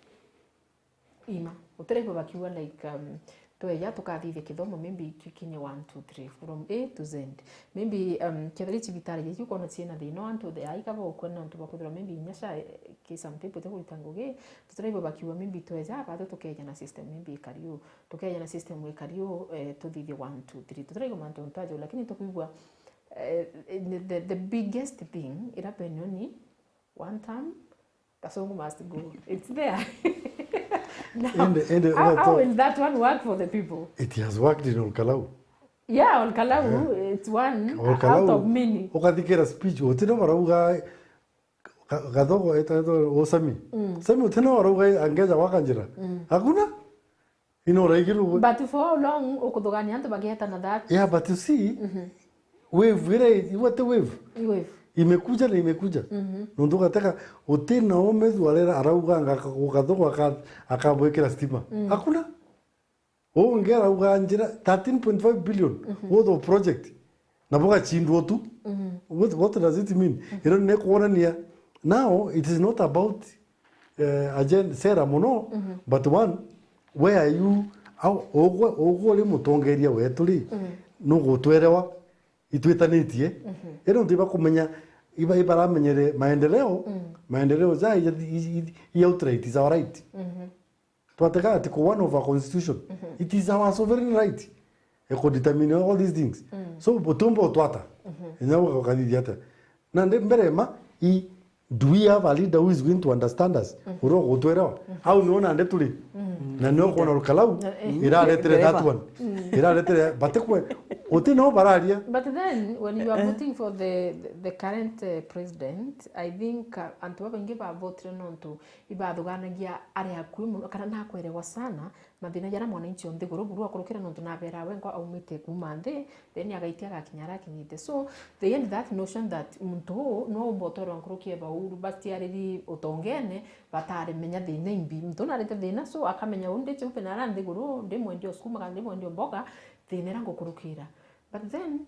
ima. Utiraigua bakiuga like, um, tweja tukathithia kithomo maybe kikinye one, two, three, from A to Z. Maybe, um, kethira cibitari ici ukona ciina thina, antu the aika bagukua nontu bakwithirwa maybe inya sha, eh, ki some people itikurita ngugi, tutiraigua bakiuga maybe tweja batwi tukeja na system maybe ikari uu, tukeja na system ikari uu, eh, tuthithie one, two, three. Tutiraigua mantu ntajo, lakini tukwigua, eh, the, the, the biggest thing ira benio ni one term, Kasongo must go. It's there. Now, Ende- ende how, how ugato- will that one work for the people? It has worked in Olkalau. Yeah, Olkalau, it's one Olkalau, out of many. Ukathikira speech, utina marauga, Ka- Gathogo eta- eta- o Sami. Sami utina marauga angeja gwaka njira. Hakuna. Ino uraigirwe. But for how long ukuthugania antu bagietana that? Yeah, but you see, wave ira i- what a wave. I wave. Imekuja na imekuja. Nontu ugateka utina umethu arera arauga anga- Gathogo aka- akabwikira stima. Hakuna. Ungi arauga njira thirteen point five billion worth of project. Na bugachindwa tu. What, what does it mean? Ino ni kuonania now it is not about, eh, agenda, sera mono, but one, where are you, au- ugwe ugwe uri mutongeria wetu ri, nugutwerewa itwitanitie. Ino ntiba kumenya iba- ibaramenyere maendeleo, maendeleo ja i- i- i- i outright is our right. Twatega ati ku one of our constitution, it is our sovereign right, e ku determine all these things. So butumba utwata inya ukathithia atia? Na ndi mbere ma i, do we have a leader who is going to understand us? Uria ugutwerewa au niona ndi turi na nio kuona rukalau iraretere that one, iraretere batikwe uti no bararia. But then when you are voting for the, the, the current, uh, president, I think, uh, antu babaingi bavotire nontu ibathuganagia ari akui mono kana nakwerewa sana mathina jaria mwananchi o nthiguru buru akurukira, nontu naberaa we ngo aumite kuuma nthi, then agaitia agakinya aria akinyite. So they had that notion that muntu uu no umba utwarwa nkuruki e bauru batiariri utongene, bataremenya thina imbi. Muntu uu narite thina, so akamenya uu ndi chumbe na aria nthiguru, ndi mwendia o sukuma kana ndi mwendia o mboga, thina iria ngukurukira. But then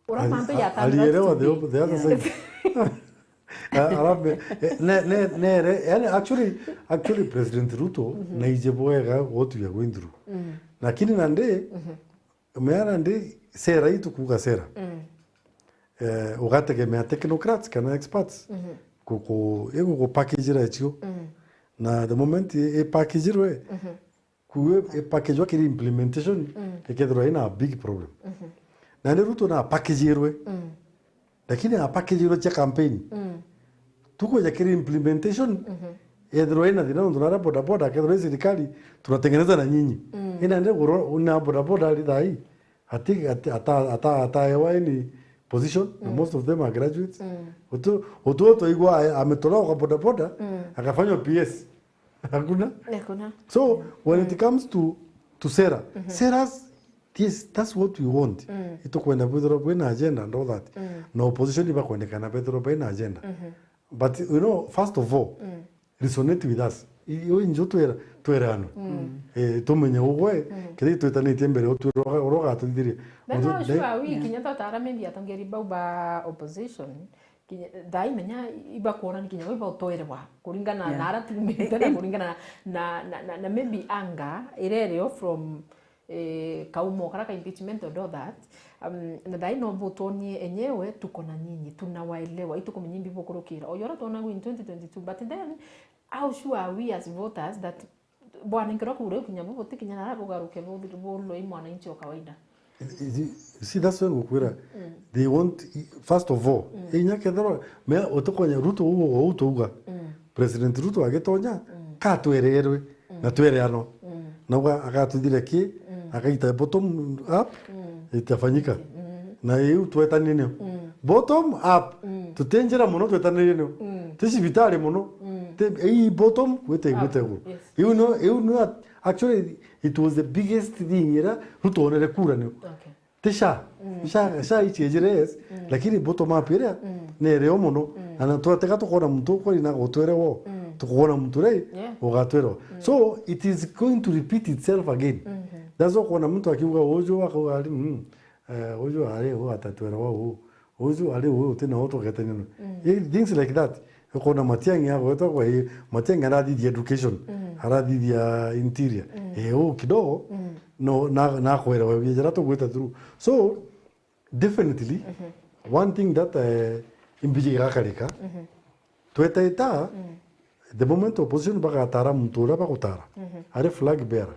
Ura mantu yatambira alielewa the, the other side. Arabe, eh, ne ne ne re- yani actually, actually President Ruto naije bwega what we are going through. Lakini nandi mea nandi sera itu kuga sera, eh, ugategemea technocrats kana experts ku ku igu ku package ra cio. Na the moment i package rwe, kuwe ipakejwa kiri implementation, ikethirwa ina a big problem. Na ni Ruto na apakejirwe. Lakini apakejirwe cia campaign. Tukuja kiri implementation, ethirwa ina thina nontu nara boda boda, akethirwa i serikali, tunatengeneza na nyinyi. Ina ndi guro una boda boda ari thai. Ati ati ata ata ataewa any position, na most of them are graduates. Utu utu twaigua ametoroka boda boda, akafanywa P S. Hakuna. Hakuna. So when it comes to to sera, seras, yes, that's what we want. Itukwenda bwithirwa bwina agenda and all that. Na opposition ibakwendekana bethirwa baina agenda. But you know, first of all, resonate with us. Iyo injo twera twerano. Eh, tumenye ugwe kiri twitanitie mbere utwira uroga tuthirie. Then how sure are we kinya totara maybe atongeri bau ba opposition? Kinya thaa imenya ibakuona ni kinya iba utoerewa kuringana na ara tumite na kuringana na, na, na, na, na maybe anga irerio from, eh, kaumo kara ka impeachment and all that. Um, na thaa ino butonie enyewe tuko na nyinyi, tunawaelewa, itukumenya imbi bukurukira. Oyo ara tuona in twenty twenty-two, but then how sure are we as voters that Bwanenkerwa kura ukinya bu, butikinya nara bugaruke bu-, bulwe i mwananchi wa kawaida. See, that's why ngukwira, they want, first of all, inya kethirwa, mea utikonya Ruto uu, uu tuuga, President Ruto agitonya, katwererwe, na twereanwa. Nauga agatwithire ki, agaita bottom up, itafanyika. Na iu twetanire nio. Bottom up, tutinjira mono twetanire nio. Ti cibitari mono. Ti, ii bottom, gwite, gwite iguru. Iu no, iu no, actually, it was the biggest thing ira Ruto onere kura nio. Ti SHA. SHA, SHA ichiejire, yes, lakini bottom up iria nerio mono. Na twatega tukwona muntu ukweri na gutwere wo. Tukwona muntu rei ugatwere wo. So it is going to repeat itself again. That's why ukwona muntu akiuga uju akauga ari, mm, eh, uju ari u atatwere wo u. Uju ari u uti na wo tugetania no. Eh, things like that. Ukwona Matiang'i agwetwa kwa i-, Matiang'i arathithia education, arathithia interior. Eh, u kidogo, no, na, na kwelewa biashara tugwita through. So, definitely, one thing that, eh, imbiji igakarika, twetaita, the moment opposition bagatara muntu uria bagutara, ari flag bearer,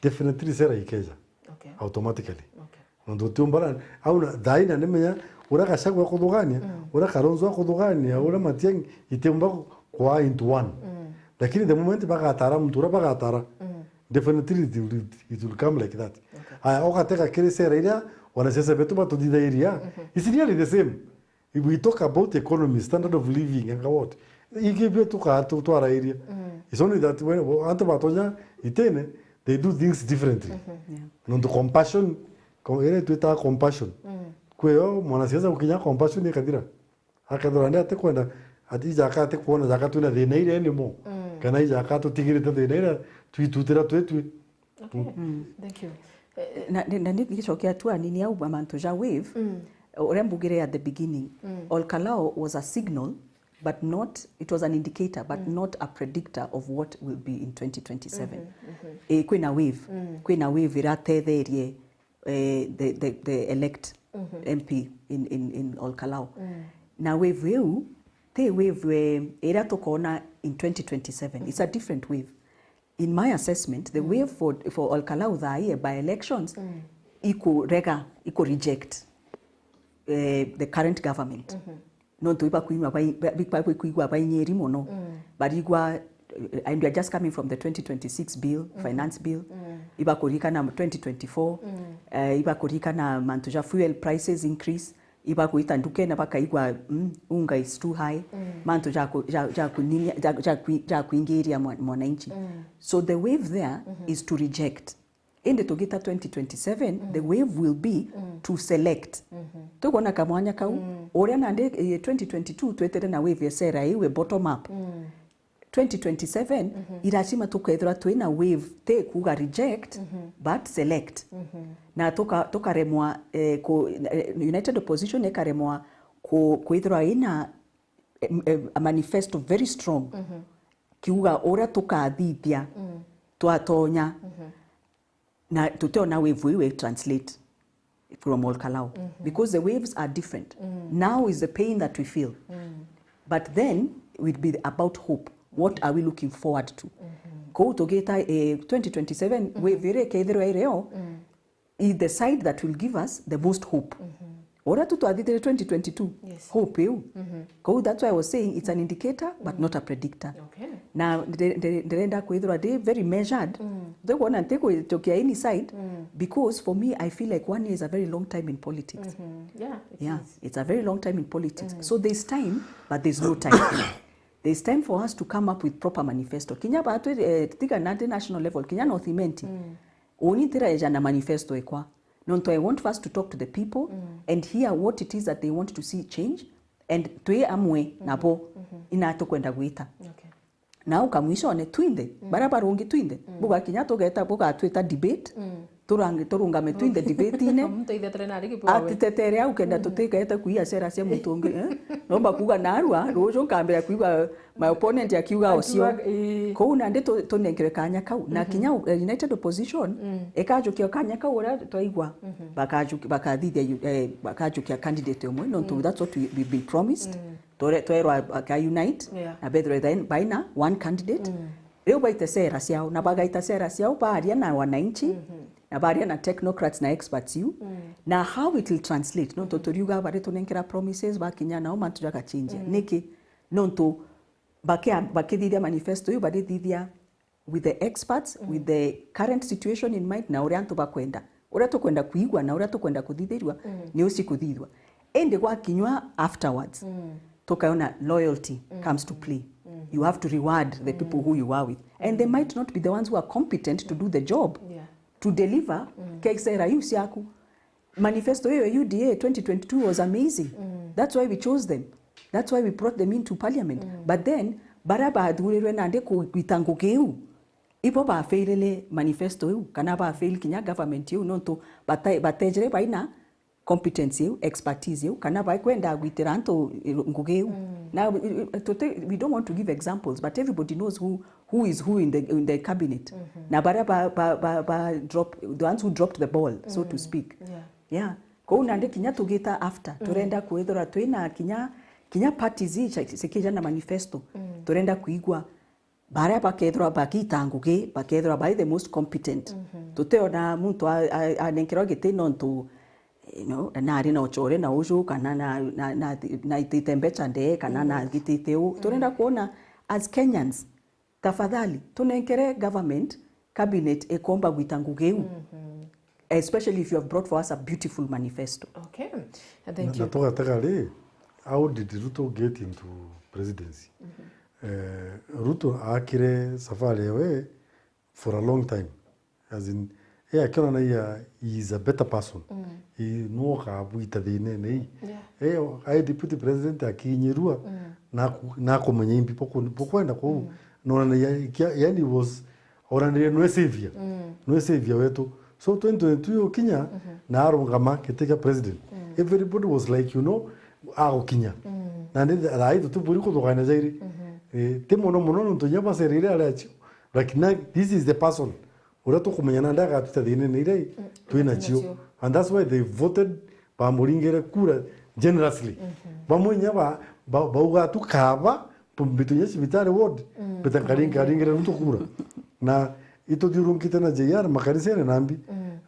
definitely sera ikeja, okay, automatically. Okay. Nontu utiumbana, au na, thaina nimenya, uria Gachagua akuthugania, uria Kalonzo akuthugania, uria Matiang'i, itiumba kwa into one. Lakini the moment bagatara muntu uria bagatara, definitely it will, it will come like that. Okay. Aya, ugatega kiri sera iria wanasiasa betu batuthithairia, it's nearly the same. If we talk about economy, standard of living, and what, ingi bio tuka-, tu-, twarairia. It's only that when antu batonya itene, they do things differently. Yeah. Nontu compassion, ko-, iria twitaga compassion. Kwio mwanasiasa gukinya compassion ikathira. Akethirwa ndi atikwenda, ati ijaka atikwona jaka twina thina iria ni mo. Kana ijaka tutigirite thina iria twitutira twitwi. Okay. Thank you. Eh, eh, na, na, na nigicokia tu anini au mantu ja wave, uria mbugire at the beginning, Ol Kalou was a signal, but not, it was an indicator, but not a predictor of what will be in twenty twenty-seven. Eh, kwina wave, kwina wave iratetherie, eh, the, the, the elect M P in, in, in Ol Kalou. Na wave iu, ti wave, eh, iria tukona in twenty twenty-seven. It's a different wave. In my assessment, the way for, for Ol Kalou thaa ii by elections, ikurega, iku reject, eh, the current government. Nontu ibakwigua bai-, ba-, ba-, bakwigua bainyiri mono. Barigua, eh, and we are just coming from the twenty twenty-six bill, finance bill. Ibakuririkana twenty twenty-four, eh, ibakuririkana mantu ja fuel prices increase. Ibagwita ndukene bakaigua, mm, unga is too high, mantu ja ku-, ja, ja kuninia, ja, ja kwi-, ja kuingiria mwa-, mwananchi. So the wave there is to reject. Indi tugita twenty twenty-seven, the wave will be to select. Tukwona kamwanya kau, uria nandi, eh, twenty twenty-two twetire na wave ya sera iu ya bottom up. Twenty twenty-seven, i lazima tukethirwa twina wave, ti kuuga reject, but select. Na tuka-, tukaremwa, eh, ku-, eh, United Opposition ikaremwa ku-, kwithirwa ina, em, em, a manifesto very strong. Kiuga uria tukathithia, twatonya. Na tutiona wave iu i translate from Ol Kalou. Because the waves are different. Now is the pain that we feel. But then it will be about hope. What are we looking forward to? Kou tugita, eh, twenty twenty-seven, wave iria ikethirwa irio, is the side that will give us the most hope. Uria tu twathithire twenty twenty-two, hope iu. Kou that's why I was saying it's an indicator, but not a predictor. Okay. Na ndire-, ndire-, ndirenda kwithirwa ndi very measured. Ndikwona nti kwijukia any side, because for me, I feel like one year is a very long time in politics. Yeah, it is. Yeah, it's a very long time in politics. So there's time, but there's no time. There's time for us to come up with proper manifesto. Kinya batwi, eh, tiga na the national level, kinya North Imenti. Uni ntiraeja na manifesto ekwa. Nontu I want us to talk to the people and hear what it is that they want to see change, and twi amwe nabo ina tukwenda gwita. Okay. Na ukamwishone twinthe, baria barungi twinthe, bugakinya tugeta, bugatwita debate, turangi-, turungame twinthe debate-ine. Muntu aithethere nari kibwawe. Atitetere au kenda tutikete kuia sera cia muntu ungi, eh? Nomba kuuga narua, ruju nkambira kuigua my opponent akiuga ocio. Akiuga, ii. Kou nandi tu-, tunenkerwe kanya kau. Na kinya u-, eh, United Opposition, ikajukia kanya kau uria twaigua, bakajuki-, bakathithia yu-, eh, bakajukia candidate umwe, nontu that's what we, we've been promised. Twere-, twerwa baka unite, na bethirwe then baina one candidate. Riu baite sera ciao, na bagaita sera ciao, baaria na wananchi, na baaria na technocrats na experts iu, na how it will translate. Nontu turiuga bari tunenkera promises, bakinya nao mantu jagachinjia. Niki? Nontu bakia-, bakithithia manifesto iu, barithithia with the experts, with the current situation in mind, na uria antu bakwenda. Uria tukwenda kuigua na uria tukwenda kuthithirua, ni uci kuthithua. Indi gwakinywa afterwards, tukaiona loyalty comes to play. You have to reward the people who you are with. And they might not be the ones who are competent to do the job, Yeah. to deliver, ke sera iu ciaku. Manifesto iyo ya U D A twenty twenty-two was amazing. That's why we chose them. That's why we brought them into parliament. But then, baria bathurirwe nandi ku-, gwita ngugi iu, ibo bafailile manifesto iu, kana bafail kinya government iu, nontu bata-, batejire baina competence iu, expertise iu, kana bakwenda gwitira antu ngugi iu. Now, we, we, tuti-, we don't want to give examples, but everybody knows who, who is who in the, in the cabinet. Na baria ba, ba, ba, ba drop, the ones who dropped the ball, so to speak. Yeah. Yeah. Kou nandi kinya tugita after, turenda kwithira twina kinya, kinya parties ici cikija na manifesto. Turenda kuigua baria bakethirwa bagita ngugi, bakethirwa bai the most competent. Tutiona muntu a, a, anenkerwa giti nontu, you know, nari na uchore na uju, kana na, na, na, naitite mbecha ndee, kana nagitite u. Turenda kuona as Kenyans, tafadhali, tunenkere government, cabinet ikomba gwita ngugi iu. Especially if you have brought for us a beautiful manifesto. Okay. Thank Na, you. Na tugatega ri, how did Ruto get into presidency? Eh, Ruto akire safari yawe for a long time. As in, eh, akionanagia he is a better person. He no kabwita thinene ii. Yeah. Eh, ai deputy president akinyirua, na ku-, na kumenya imbi buku-, bukwenda kuu. Nonanagia kia-, yani was Oranire nwe savior. Nwe savior wetu. So twenty twenty-two ukinya, na arungama giti kia president. Everybody was like, you know, agukinya. Na ni thaa ii tutiburi kuthugania jairi. Eh, ti mono mono nontu inya bacerire aria acio. Lakini na, this is the person uria tukumenya nandi agatwita thinene iria twinacio. Twinacio. And that's why they voted, bamuringire kura generously. Bamwe inya ba, ba, bauga tu kaba, mbitu inya cibitari ward, mbita nkari-, nkaringire Ruto kura. Na ituthiurunkite na J R makanisene na mbi.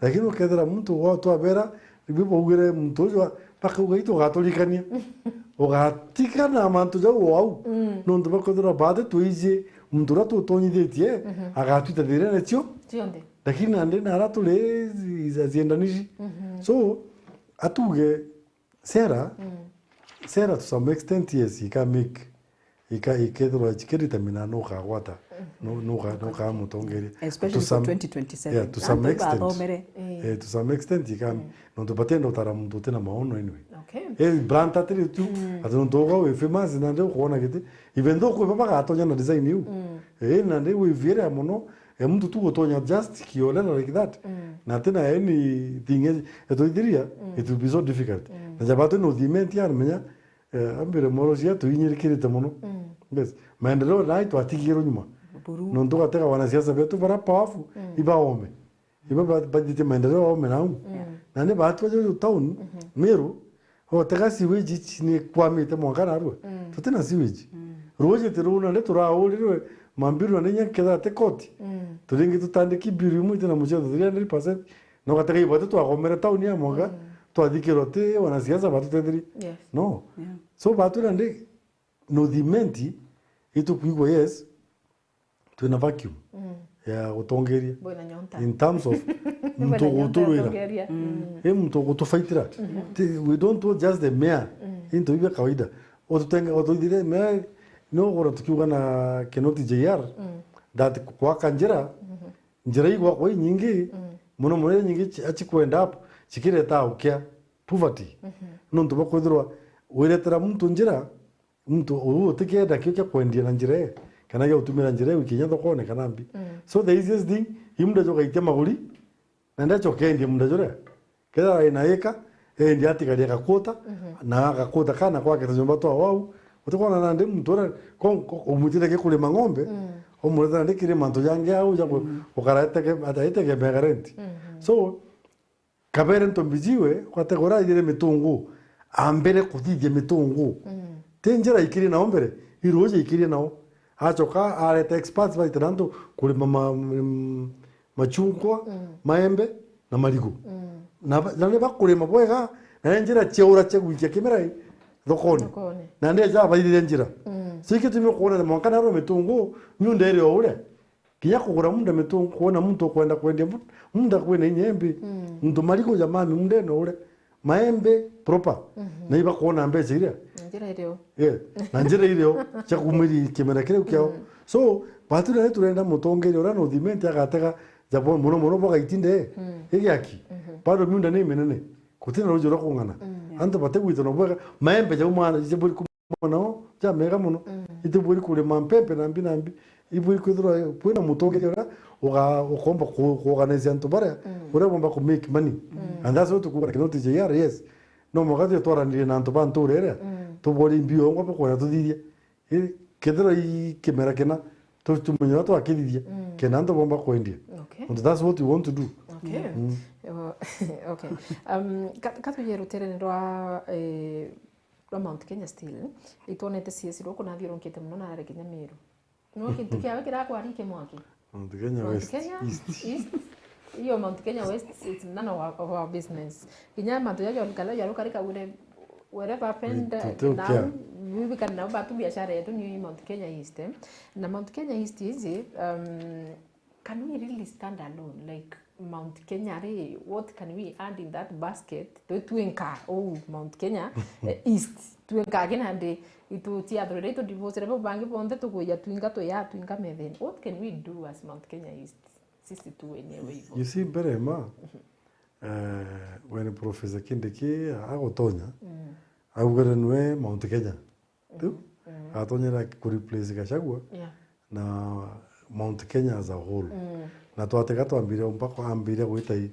Lakini ukethira muntu wa twabera, riu baugire muntu uju, bakauga, "Itu ugaturikania." Ugatigana na mantu jau o au. Nontu bakwithirwa baati twiji muntu uria tutonyithitie, agatwita thirene cio. Cionthe. Lakini nandi nara turi ziendanici. So, atuge, Sera, sera to some extent, yes, ika make, ika, ikethirwa cikidetermine nu ukagwata, nu, nu uka-, nu ukaa mutongeria. Especially to for some, twenty twenty-seven. Yeah, to some extent. Antu ibathomere. Eh, to some extent, ika, nontu batienda utara muntu utina maono anyway. Okay. Eh, blunt atiri tu, ati nontu uga wi famous nandi ukuona giti. Even though kwi baba gatonya na design iu. Eh, nandi wi viere mono, E muntu tu gutonya just kiolela like that. Na atina anything e-, etwithiria, it will be so difficult. Na jaba twina uthimenti amenya, eh, ambire morosia tuinyirikirite mono. Yes. Maendeleo nai twatigirwe nyuma. Buru. Nontu gatega wanasiasa betu bara powerful, ibaome. Iba ba-, bathithie maendeleo aome nau. Na ni batu ajo town, Meru, Otega sewage ici ni kwamite mwanka narua. Tutina sewage. Ruuji ti ruu nandi turaurirwe mambiru na ninya ketha ati koti. Turingi tutandiki biru imwe itina mucetho three hundred percent. No gatega ibati twagomere tauni ya mwanka, twathikirwa ti wanasiasa batutetherie. Yes. No. Yeah. So batu nandi no thimenti itukwigua yes, twina vacuum ya gutongeria. Bwina nyonta. In terms of muntu guturwira. Utongeria. I muntu gutufaitira. Ti, we don't want just the mayor. Into ibe kawaida. Otutenga, otuithire mayor, no gora tukiuga na Kinoti J R, that kwaka njira, njira igwakwa inyingi, muno muno inyingi chi-, achikwenda up, chikireta ukia poverty. Nontu bakwithirwa wiretera muntu njira, Muntu uu utikenda kio kia kwendia na njira ii, kana gia gutumira njira iu kinya thokone kana mbi. So the easiest thing, i munda jugaitia maguri, na ndacho kendia munda juria. Kethira ina ika, endi atigaria gakuta, na gakuta kana gwake tunyumba twa wau. Utikwona nandi muntu uria, ko, ko, umwitire gikurima ng'ombe, umureta nandi kiri mantu jangi au ja gu-, gukara etege-, ata-, etegemea rent. So, Kabere ntombi jiwe, kwategora aithire mitungu, ambire kuthithia mitungu. Ti njira ikirie nao mbere, iruuji ikirie nao. Acoka areta experts baite na antu kurima ma, mm, machungwa, mm, maembe na marigu. Mm. Na ba, na ni bakurima bwega, na ni njira ciaura cia gwikia kimera i thokoni. Thokoni. Na ni aja baithiria njira. Mm. So ikio tumi kuona mwanka narua mitungu, miunda iri o uria. Kinya kugura munda mitungu, kuona muntu ukwenda kwendia mu-, munda kwina inya imbi. Mm. Muntu marigu jamani munda ino uria. Maembe proper. Mhm. Na ibakuona mbeca iria. Na njira irio. Yeah. Na njira irio cia kumiri kimera kiriu kiao. Mm. So, batu na turenda mutongeria uria no thimente agatega jabo muno muno boga itinde. Mm. Igiaki. Mhm. Bado miunda ni minene. Kutina rujo rwa kung'ana. Mm. Antu bategwita no bwega. Maembe jau mwana, jabo mwana o, ja mega muno. Mm. Itibwiri kurima mpempe na mbi na mbi. Ibwiri kwithirwa kwina mutongeria uria uga-, ukomba ku-, kuorganize antu baria, mm, uria bomba ku make money. Mm. And that's what tukuga, like, not J R, yes. No mwanka tutwaranirie na antu ba ntura iria, mm, tubori mbio ngwa bakwenda tuthithia. Ii, kethira i kimera kina, tu-, tumenye uria twakithithia, mm, kenda antu bomba kwendia. Okay. And that's what we want to do. Okay. Mm. Oh, okay. Um, ka-, ka tuje ruterene rwa, eh, rwa Mount Kenya still, itwonete C S rwa kunathiurunkite muno na ari kinya Meru. No kintu kiawe kirakwarikia mwaki. Mount Kenya Mount West, Kenya East. East. Iyo Mount Kenya West, it's none of our, of our business. Kinya mantu jaja onkala jarukarika wire, whatever happened, we, we don't care. Now, we, we can now batu biashara yetu ni Mount Kenya East, eh? Na Mount Kenya East is, um, can we really stand alone? Like, Mount Kenya ri, what can we add in that basket? Twi twinka, oh, Mount Kenya, eh, East. Twinka kina ndi, itu cia thurire itu divorce, rebo bangi bonthe tukuya twinka, tuya twinka metheni. What can we do as Mount Kenya East? Sisi tu wenyewe hivyo. You see, mbere ma, eh, when Professor Kindiki agutonya, mm, augire nwe Mount Kenya. Riu, mm, atonyera ku replace Gachagua, yeah, na Mount Kenya as a whole. Mm. Na twatega twambire mpaka ambire gwita i-,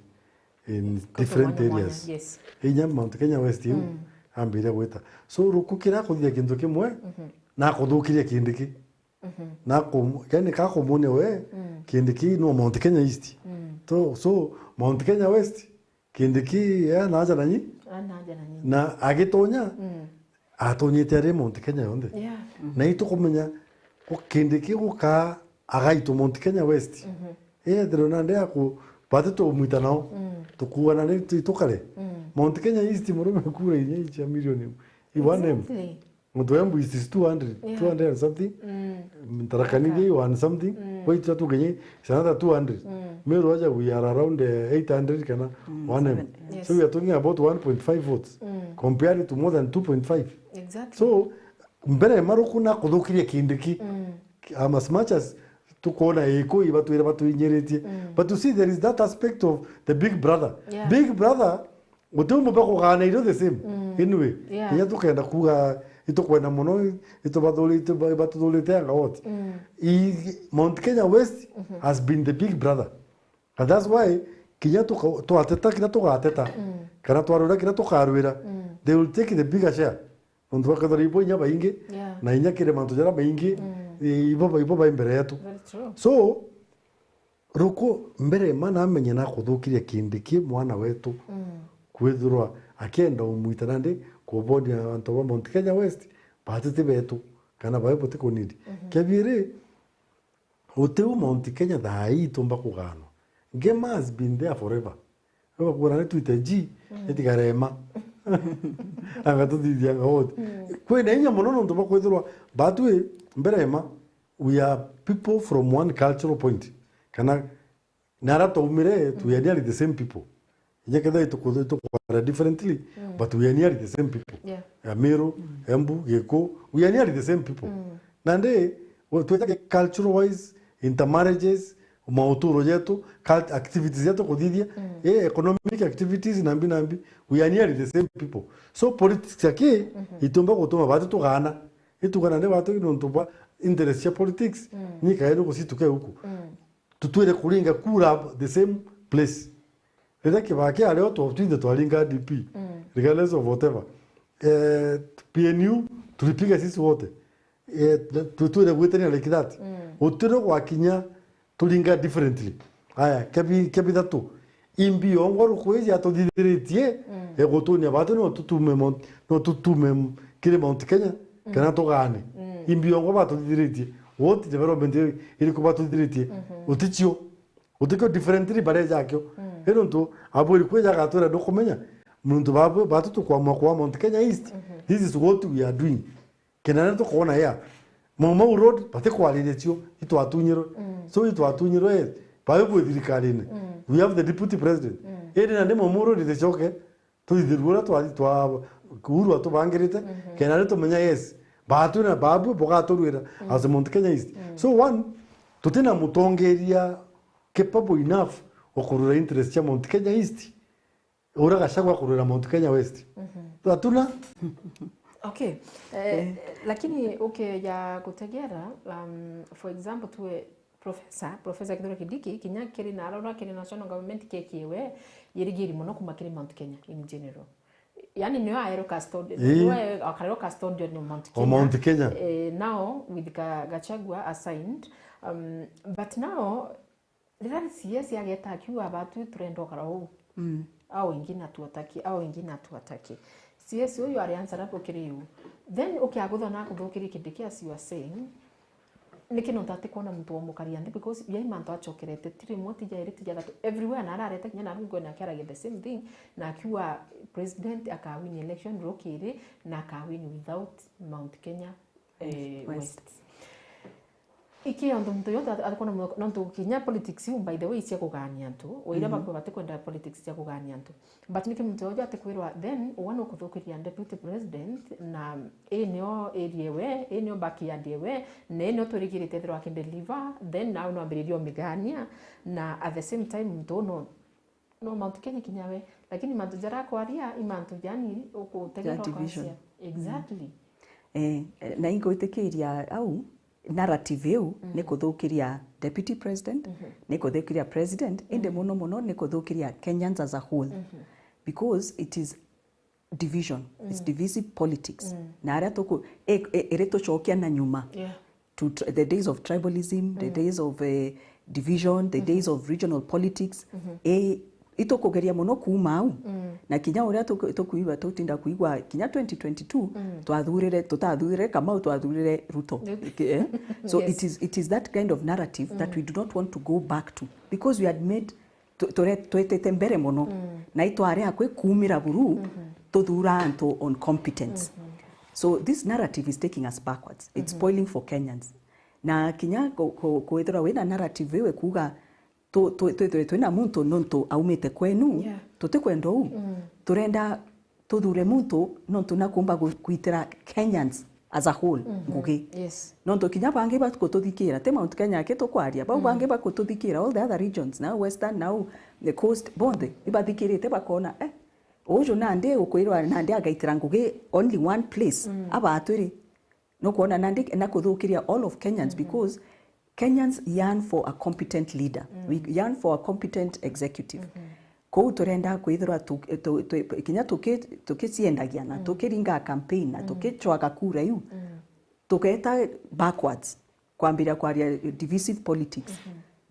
in different areas. Yes. Inya Mount Kenya West iu, mm, ambire gwita. So, ruku kira kuthithia kintu kimwe, mhm, na kuthukiria Kindiki. Mhm. Na kum-, yani ka kumunia we, mm, Kindiki no Mount Kenya East. Mm. So, so, Mount Kenya West, Kindiki, eh, naaja na nyi? Ah, naaja na nyi. Na agitonya, mm, atonyete ari Mount Kenya yonthe. Yeah. Na itukumenya, ku-, Kindiki guka agaitwo Mount Kenya West. Mhm. Ethirwe nandi aku, bati tumwita nao. Mm. Tukuuga nandi tu-, itukare. Mm. Mount Kenya East murume kura inya icia milioni. Iwane. Exactly. Muntu wa Embu is two hundred, yeah, two hundred and something. Mm. Tharaka Nithi one something. Mm. Waitira tu Kenya is another two hundred. Mm. Meru aja we are around, eh, eight hundred kana, mm, one M. Seven, yes. So we are talking about one point five votes, mm, compared to more than two point five. Exactly. So, mbere maruku na kuthukiria Kindiki. Mm. Um, as much as tukwona iku ibatwire batwinyiritie. Mm. But you see, there is that aspect of the big brother. Yeah. Big brother, guti umwe bakugana irio the same. Mm. Anyway, yeah, kinya tukenda kuuga itukwenda muno, itubathuri-, ituba-, ibatuthurite anga wote. Mm. I, Mount Kenya West, mhm, has been the big brother. And that's why kinya tuka-, twateta kiria tugateta, mm, kana twarwira kiria tukarwira, mm, they will take the bigger share. Nontu bakethirwa ibo inya baingi, yeah, na inya kiri mantu jaria maingi, mm, i-, ibo, ibo bai mbere yetu. Very true. So, ruku mbere ma namenye na kuthukiria Kindiki mwana wetu, mm, kwithirwa akienda umwita nandi kubonia antu ba Mount Kenya West, batiti betu, kana bai butikunidi. Mhm. Kia biiri, guti u Mount Kenya thaa ii itumba kuganwa. Ngema has been there forever. Ugakwira ni twite G, mm, itigare ma. Anga tuthithia anga wote. Mm. Kwina inya muno nontu bwa kwithirwa batwi mbere ma, we are people from one cultural point. Kana na ara twaumire, we are nearly the same people. Inya kethira ituku-, itukwara differently, mm, but we are nearly the same people. Yeah. Amiru, mm, Embu, Giku, we are nearly the same people. Mm. Nandi, we-, twita ki cultural wise, intermarriages, mauturo jetu, cult-, activities jetu kuthithia, mm, eh, economic activities, nambi nambi, we are nearly the same people. So politics aki, mhm, itumba gutuma batu tugana. Itugana ni batu nontu bwa interest cia politics, mm, nyika yenu gucituke huku. Mm. Tutwire kuringa kura the same place. Riria Kibaki ari o, twa-, twinthe twaringa D P, mm, regardless of whatever. Eh, P N U, tulipiga sisi wote. Eh, tu-, twire gwitania like that. Mm. Gutire gwakinya turinga differently. Aya, kia bi-, kia bithatu. Imbi yongwa rukwiji atuthithiritie, mm, egutunia batu no tutume Mount-, no tutume m-, kiri Mount Kenya, mm, kana tugane. Mm. Imbi yongwa batuthithiritie. What development iriku batwithiritie? Uticio. Utikio differently bareja akio. Iri untu abwiri kweja agatwira ndukumenya. Muntu babu batu tukwamwa kwa Mount Kenya East. This is what we are doing. Kenda ni tukwona ya. Mau Mau Road, batikwariria cio, itwatunyirwe. So itwatunyirwe, yes. Bawe bwi thirikarine. We have the deputy president. Iri nandi Mau Mau Road ithicoke, twithirwe uria twa, twa, Uhuru atubangirite, kenda ni tumenya, yes. Batu na babu bugaturwira as Mount Kenya East. So one, tutina mutongeria capable enough wa kurwira interest cia Mount Kenya East. Uria Gachagua akurwira Mount Kenya West. Hatuna. Okay. Eh, lakini ukeja gutegera, um, for example, tuwe professor, Professor Kithure Kindiki, kinya kiri na arora kiri national government kekiwe, yirigiri muno kuma kiri Mount Kenya in general. Yani niwe aero custodian, niwe akarero custodian of Mount Kenya. O Mount Kenya. Eh, now with Ga-, Gachagua assigned, um, but now Riria C S ageta akiuga, "Batu turenda ukara uu." Mm. Au ingi na tuataki, au ingi na tuataki. C S uyu ari answerable kiri u. Then ukiagutha na kuthukiria kindi kia as you are saying, niki nontu atikwona muntu wa mukaria nthi, because yai mantu acokerete, ti rimwe, ti jairi, ti jathatu, everywhere, na arareta kinya na rungu na akiaragia the same thing, na akiuga president akawin election rukiri, na akawin without Mount Kenya eh, West. West. Iki ontu muntu yonthe atikona muno, nontu kinya politics iu, by the way, cia kugania antu, waira bakwe batikwenda politics cia kugania antu. But niki muntu ojo atikwirwa, then uwe nukuthukiria deputy president, na ii nio area ewe, ii nio backyard ewe, na ii nio twirigirite ethirwa akideliver, then nawe nwambiririe umigania, na at the same time muntu no No, Mount Kenya kinya we. Lakini mantu jaria akwaria, i mantu yani ukutegera ukasia. Exactly. Eh, na ingwitikiria au, narrative iu ni kuthukiria deputy president, ni kuthukiria president, indi muno muno ni kuthukiria Kenyans as a whole. Because it is division, it's divisive politics. Na aria tuku, e, e, iri tucokia na nyuma. Yeah. To tr-, the days of tribalism, the days of, eh, division, the days of regional politics. Eh, itukugeria muno kuuma au. Na kinya uria tuku-, tukuigua, tutinda kuigua, kinya twenty twenty-two, twathurire, tutathurire Kamau, twathurire Ruto. Yep. Eh? So it is, it is that kind of narrative that we do not want to go back to, because we had made tu-, ture-, twetete mbere muno. Na itwarea kwi kuumira buru, tuthura antu on competence. So this narrative is taking us backwards. It's spoiling for Kenyans. Na kinya ku-, ku-, kwithirwa wina narrative iu ikuuga tu-, tu-, twithirwe twina muntu nontu aumite kwenu, tutikwenda uu. Turenda tuthure muntu nontu nakumba gu-, gwitira Kenyans as a whole ngugi. Yes. Nontu kinya bangi bakututhikira, ti Mount Kenya aki tukwaria, bau bangi bakututhikira, all the other regions, na Western, na the Coast, bonthe ibathikirite bakona, eh, uju nandi ukwirwa nandi agaitira ngugi only one place, abatwiri. Nukwona nandi na kuthukiria all of Kenyans, because Kenyans yearn for a competent leader. We yearn for a competent executive. Kou turenda kwithirwa tu-, tu-, tu-, kinya tuki-, tukiciendagia na tukiringa campaign na tukicwaga kura iu, tugeeta backwards kwambiria kwaria divisive politics.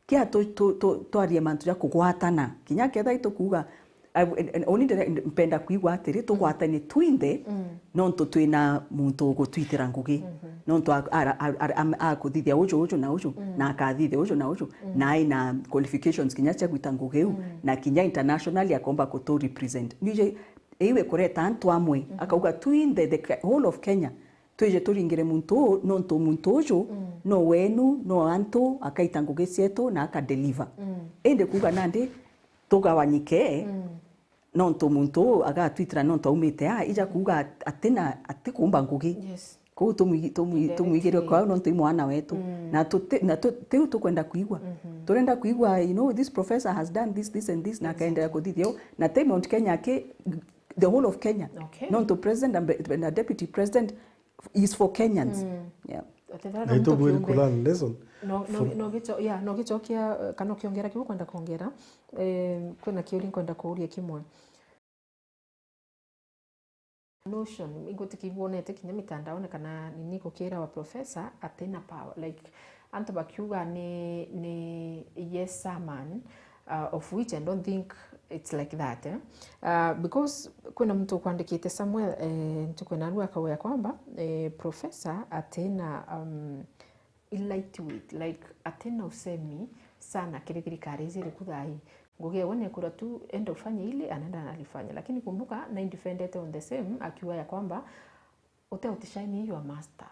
Kia tu-, tu-, tu-, twarie mantu ja kugwatana. Kinya ketha itukuuga, I w-, and, and only ndire-, mpenda kwigua atiri, tugwatane twinthe, nontu twina muntu ugutwitira ngugi. Nontu a-, a-, a-, a-, am-, akuthithia uju, uju na uju, na akathithia uju na uju, na aina qualifications kinya cia gwita ngugi iu, na kinya internationally akomba kutu represent. Nije, iwe kureta antu amwe, akauga twinthe, the Ke-, whole of Kenya, twije turingire muntu uu, nontu muntu uju no wenu, no antu, akaita ngugi cietu na akadeliver. Indi kuuga nandi tugawanyike, nontu muntu uu agatwitira nontu aumite aa, ija kuuga at-, atina, atikumba ngugi. Yes. Kou tumwi-, tumwi-, tumwigire kwao nontu i mwana wetu. Na tuti-, na tu-, tiu tukwenda kwigua. Turenda kwigua, you know, this professor has done this, this and this, na akaendelea kuthithia uu. Na ti Mount Kenya aki, the whole of Kenya. Okay. Nontu president na be-, na deputy president is for Kenyans. Yeah. Na itubwiri kulearn lesson. No, no, no gicho-, yeah, no gichokia, eh, kana ukiongera kiu kwenda kuongera. Eh, kwina kiuria nkwenda kuuria kimwe. Notion, ingutikibuonete kinya mitandaone kana nini gukirawa professor atina power. Like, antu bakiuga ni, ni yes sir man, uh, of which I don't think it's like that, eh? Uh, because kwina muntu ukwandikite somewhere, eh, ntuku ina rua akauga ya kwamba, eh, professor atina, um, I lightweight, like, atina usemi sana kiri thirikari iji iriku thaa ii. Ngugi ewe ni ekura tu enda ufanye ile, anaenda analifanya. Lakini kumbuka, na independent on the same, akiuga ya kwamba, "Ute outshine your master."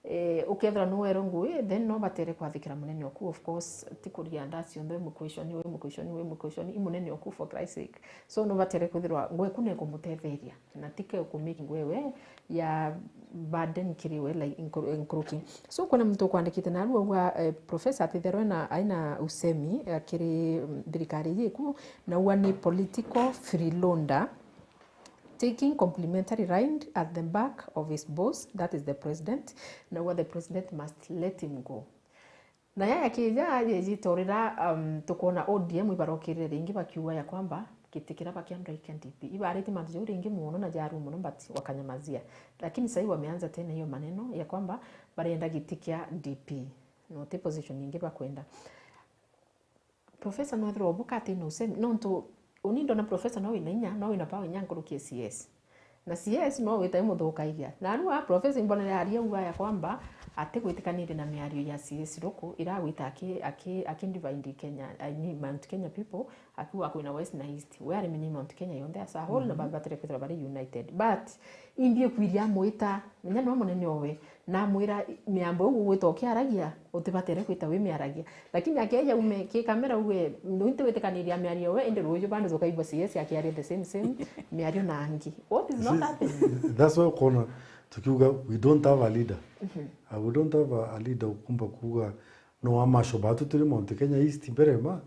Eh, ukethira ni werwo ngui, then no batere kwathikira munene oku. Of course, ti kuria nda cionthe, wi muquestion, wi muquestion, wi muquestion, i munene oku, for Christ's sake. So, no batere kwithirwa ngui eku ni ekumutetheria, na ti ke kumake ngui ewe ya burden kiri we, like, nkuru-, nkuruki. So, kwina muntu ukwandikite naru auga, eh, professor atitherwe na aina usemi, eh, kiri, mm, thirikari iji iku, na ua ni political freeloader. Taking complimentary ride at the back of his boss, that is the president, na ua the president must let him go. Na yaya kija yejitorira, um, tukwona O D M ibarokirire ringi bakiuga ya kwamba giti kiria bakiandwa kia D P. Ibariti mantu jau ringi mono na jaru mono, but wakanyamazia. Lakini sahii wameanza tena hiyo maneno ya kwamba barenda giti kia D P. No ti position ingi bakwenda. Professor no ethirwa ubuka ati na usemi, nontu uni ndona professor no wina inya, no wina power inya nkuruki ya C S. Na C S no wita imuthukagia. Na arua professor imbonere aria uga ya kwamba atigwitikanirie na miario ya C S ruku iragwita aki, aki, aki divide Kenya, I mean Mount Kenya people, akiuga kwina West na East. We arimenya Mount Kenya yonthe as a whole, na babatire kwithirwa bari united. But imbi ikwiria amwita, menya no munene owe, namwira miambo iu ugwita ukiaragia, utibatere kwita wi miaragia. Lakini akeja ume ki kamera uge, ntiwitikaniria miario we, indi ruuju bandu tukaigua C S akiaria the same, same miario na angi. What is not happening? That's why ukona tukiuga we don't have a leader. Uh, we don't have a, a leader ukumba kuuga no amasho batu turi Mount Kenya East mbere ma.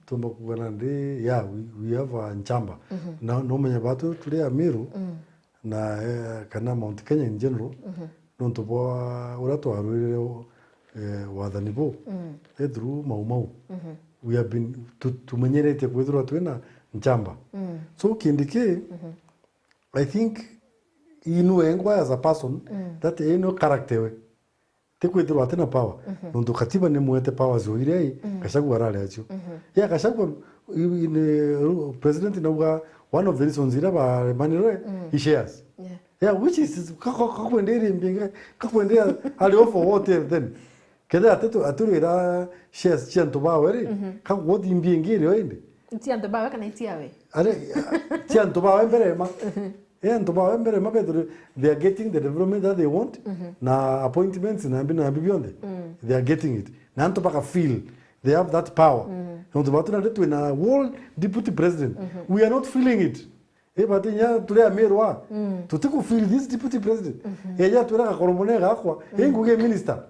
Tumba kuuga nandi, yeah, we, we have a nchamba. Na no menya batu turi Amiru. Na, eh, kana Mount Kenya in general, nontu bwa uria twarwirire, eh, wathani buu, eh, through Mau Mau. We have been, tu-, tumenyeretie kwithirwa twina nchamba. So kindi ki, I think, inu engwa as a person, that inu character we. Ti kwithirwa atina power. Nontu katiba ni mwete power cio iria i, Gachagua arari acio. Ya Gachagua, i-, i-, ni, ru-, president nauga one of the reasons iria baremanirwe i shares. Yeah. Yeah, which is, ka-, ka-, kakwenderia mbi, kakwenderia ari all for what then? Kethira atitu-, aturira shares cia antu bawe ri, ka what imbi ingi irio indi? Ti antu bawe kana itiawe? Ari, ti antu bawe mbere ma. Eh, antu bawe mbere mabethirwe, they are getting the development that they want, na appointments na mbi na mbi bionthe. They are getting it. Na antu baka feel they have that power. Nontu batu nandi twina world deputy president. We are not feeling it. Eh, but nya turi Amirwa, tutiku feel this deputy president. Eh, ya twira Gakoromo ne gakwa, eh, nguge minister.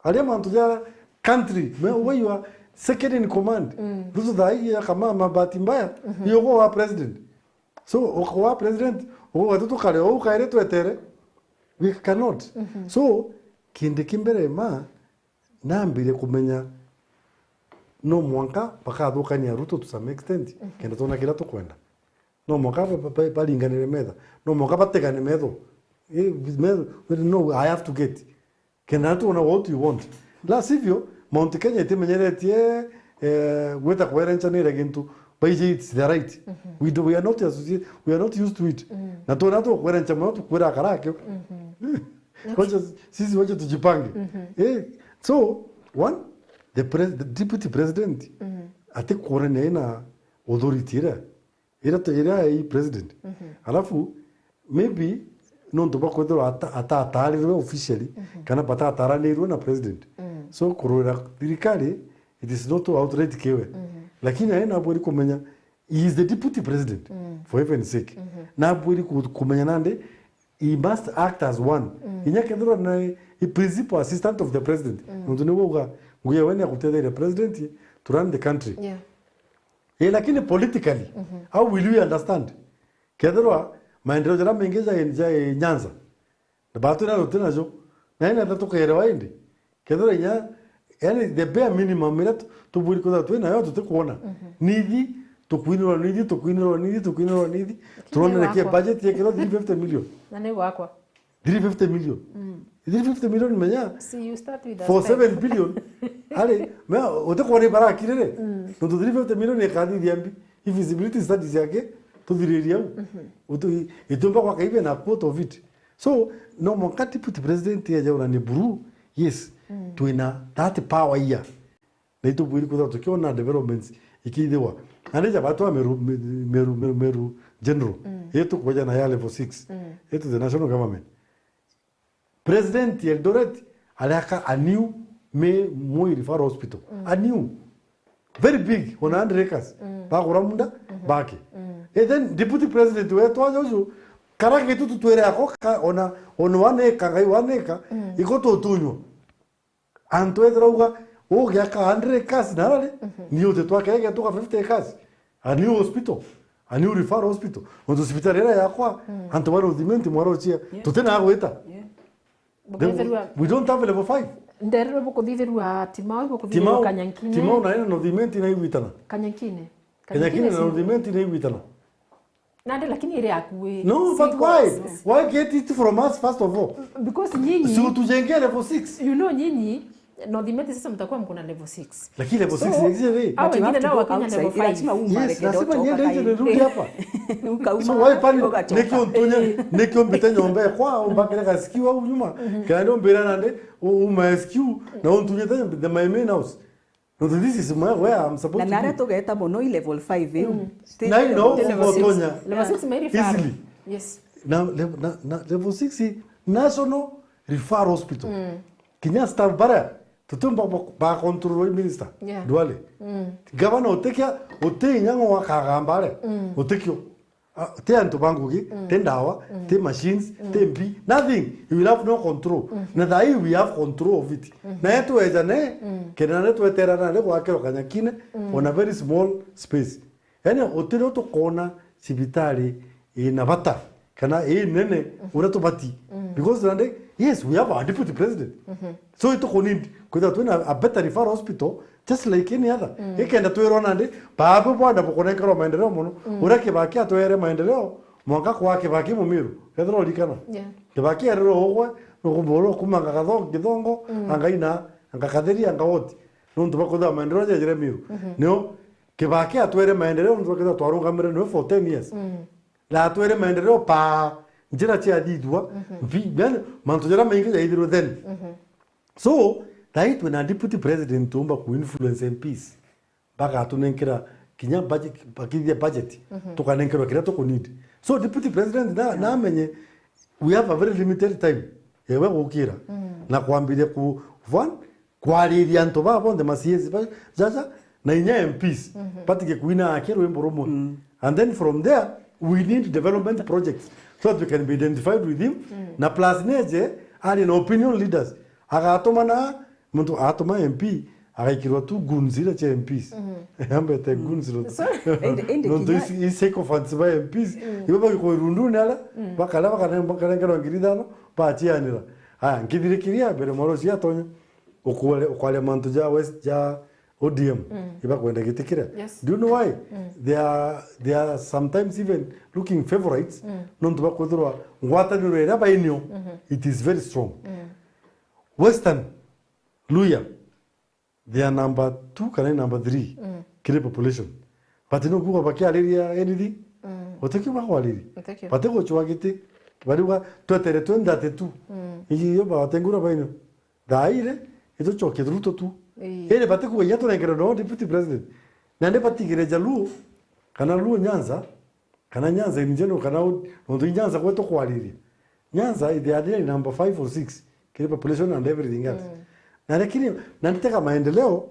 Aria mantu ja country, me, we you are second in command. Ruto thaa ii ya kama mabati mbaya, yo kwa president. So, uko wa president, uko watu tukare, o ukaire twetere. We cannot. So, kindi kimbere ma, nambire kumenya no mwanka bakathukania Ruto to some extent, kenda twona kira tukwenda. No mwanka ba-, ba-, ba-, baringanire metha. No mwanka bategane metho. Eh, metho, no, I have to get. Kenda tuona what we want. La sivyo, Mount Kenya itimenyeretie, eh, gwita kwerencanira gintu. By the, it's the right. We do, we are not associate, we are not used to it. Na tuona tukwerenca mono tukwira karake. Wacha sisi, wacha tujipange. Eh, so, one, the pres-, the deputy president, ati kuonania ina authority ira ira te-, iria i president. Alafu, maybe, nontu bwa kwithirwa ata-, atatarirwe officially, kana batataranirwe na president. So, kurwira thirikari, it is not outright kiwe. Lakini aye nabwiri kumenya, he is the deputy president, for heaven's sake. Nabwiri ku-, kumenya nandi, he must act as one. Inya kethirwa na i principal assistant of the president. Nontu niwe uga, nguya we ni agutetheria president to run the country. Yeah. Eh, lakini politically, how will we understand? Kethirwa maendeleo jaria maingi ja, ja Nyanza, na batu na rutina jo, na ina ta tukerewa indi. Kethirwa inya, yani the bare minimum ira tu-, tubwiri kwithirwa twi nayo tutikuona. Nithi, tukwinirwa nithi, tukwinirwa nithi, tukwinirwa nithi. Turonere ki wakwa budget yekirwa three fifty million. Na ni gwakwa. Three fifty million. Three fifty million menya. See, you start with a for step. Seven billion. Ari, me, utikona ibarakirire. Nontu three fifty million ikathithia mbi. I feasibility studies yake, tuthiririe au. Utu-, i-, itumba kwa kaibe na quote of it. So, no mwanka deputy president ya jaura ni buru, yes. Mm. Twina that power here. Na itubwiri kwithirwa tukiona developments ikithirwa. Na nija batu a Meru, Meru, Meru, Meru General. Mm. Ii tukuja na ya level six. Mm. Ii to the national government. President Eldoret ariaka a new Moi, Moi Referral Hospital. Mm. A new. Very big, ona hundred acres. Mm. Bagura munda, mm-hmm, bake. Mm. And then deputy president wetu aja uju, kara gitutu twere ako, ka, ona, ona one acre, ngai one acre, mm, iko tutunywa. Antu ethira uga, ugiaka hundred acres na rari, mhm, ni uti twake getuka fifty acres. A new hospital, a new referral hospital. Ontu hospital ira yakwa, mm, antu bari uthimenti mwara ucia. Yeah. Tutina gwita. Yeah. Bukaithirua. We don't have level five. Ndererwe bukuthithirua Timau, bukuthithirua Timau, Kanyankine. Timau na ina no thimenti na igwitana. Kanyankine. Kanyankine na no thimenti na igwitana. Nandi lakini iri akui. No, but why? Why get it from us first of all? Because nyinyi, si utujengee level six? You know, nyinyi, no thimenti sasa mtakuwa mko na level six. Lakini level six ni zile. Hao wengine nao wakinya level five. Lazima uumare. Yes, lazima niende nje nirudi hapa. So why panic? Nikio ntunye, nikio mbite nyomba kwa umbakire ka S Q au nyuma. Kana ndio mbira nande, uma S Q na untunye the my main house. No, this is my, where I'm supposed to be. Na naria tugeta mono i level five iu. Mm. Na ino level six. Ugotonya. Level six, yeah, my referral. Easily. Yes. Na, le-, na, na level six i National Referral Hospital. Mm. Kinya staff baria, tutumba ba, ba control minister. Yeah. Duale. Mm. Gavana utekia, uti inya ngo akagamba aria. Mm. Utikio. Ah, ti antu ba ngugi, mm, ti ndawa, mm, ti machines, mm, ti mbi, nothing. You will have no control. Mm. Na thaa hii we have control of it. Mm. Na yetu eja ne, mm, kenda ne tweterana ne gwakirwa Kanyakine, mm, on a very small space. Yani, utiri tukona cibitari ina bata, kana i nene, mm, uria tubati. Mm. Because nande, yes, we have our deputy president. Mm-hmm. So, itukunid kwithirwa twina a better referral hospital, just like any other. Mm. Ikenda twirwa nandi, babu bwana bukunenkerwa maendeleo mono. Mm. Uria Kibaki atwere maendeleo, mwanka kwa Kibaki Mumiru. Kethira urikana. Yeah. Kibaki ererwe ugwe, nukuburwo kumanga Gatho-, Githongo, mm, anga ina, anga Katheri, anga Woti. Nuntu bakuthira maendeleo jejire Miru. Mm-hmm. Nio, Kibaki atwere maendeleo, nuntu bakethira twarungamire niwe for ten years. Mm. Na atwere maendeleo pa njira ciathithua, mm-hmm, mbi-, yani, mantu jaria maingi jaithirwe then. Mm-hmm. So, thaa ii twina deputy president tuumba ku influence M Ps. Bagatunenkera kinya budget, bakithia budget, mhm, tukanenkerwa kiria tukunid. So, deputy president na, yeah, na amenye, we have a very limited time. Ewe gukira. Mm. Na kwambiria ku, one, kwariria antu baa bonthe ma C As ba, jaja, na inya M Ps, mhm, batige kuina ake rwimbo rumwe. Mm. And then from there, we need development projects so that we can be identified with him. Mm. Na plus neje, ari na opinion leaders. Agatumana, muntu atuma M P, agaikirwa tu goons iria cia M Ps. Mhm. Ambete, mm, goons ro. So, indi, indi nontu kinya isi, isi sycophants ba M Ps, mm, ibo bagikwirunduni aria, mm, bakara, bakare-, bakarengerwa ngiri ithano, bachianira. Aya, nkithirikiria mbere mwaro cia atonya, ukware-, ukwaria mantu ja West, ja O D M, mm, ibakwenda giti kiria. Yes. Do you know why? Mm. They are, they are sometimes even looking favorites, mm, nontu bakwithirwa ngwataniro iria bainio, mhm, it is very strong. Mm. Western Luhya, they are number two kana number three, mm, kiri population. But no kuga bakiariria anything, mm, utikio bakwariria. Utikio. Bati guchwa giti, bariuga twetere twenty thirty-two. Mm. Iyo batengura bainio. Thaa iri, itucokie Ruto tu. Ii. Iri bati kuga inya turengerwe no deputy president. Nandi batigire Jaluo, kana Luo Nyanza, kana Nyanza in general, kana u-, nontu i Nyanza gwetu kwariria. Nyanza, they are nearly number five or six, kiri population and everything else. Mm. Na lakini, na nditega maendeleo,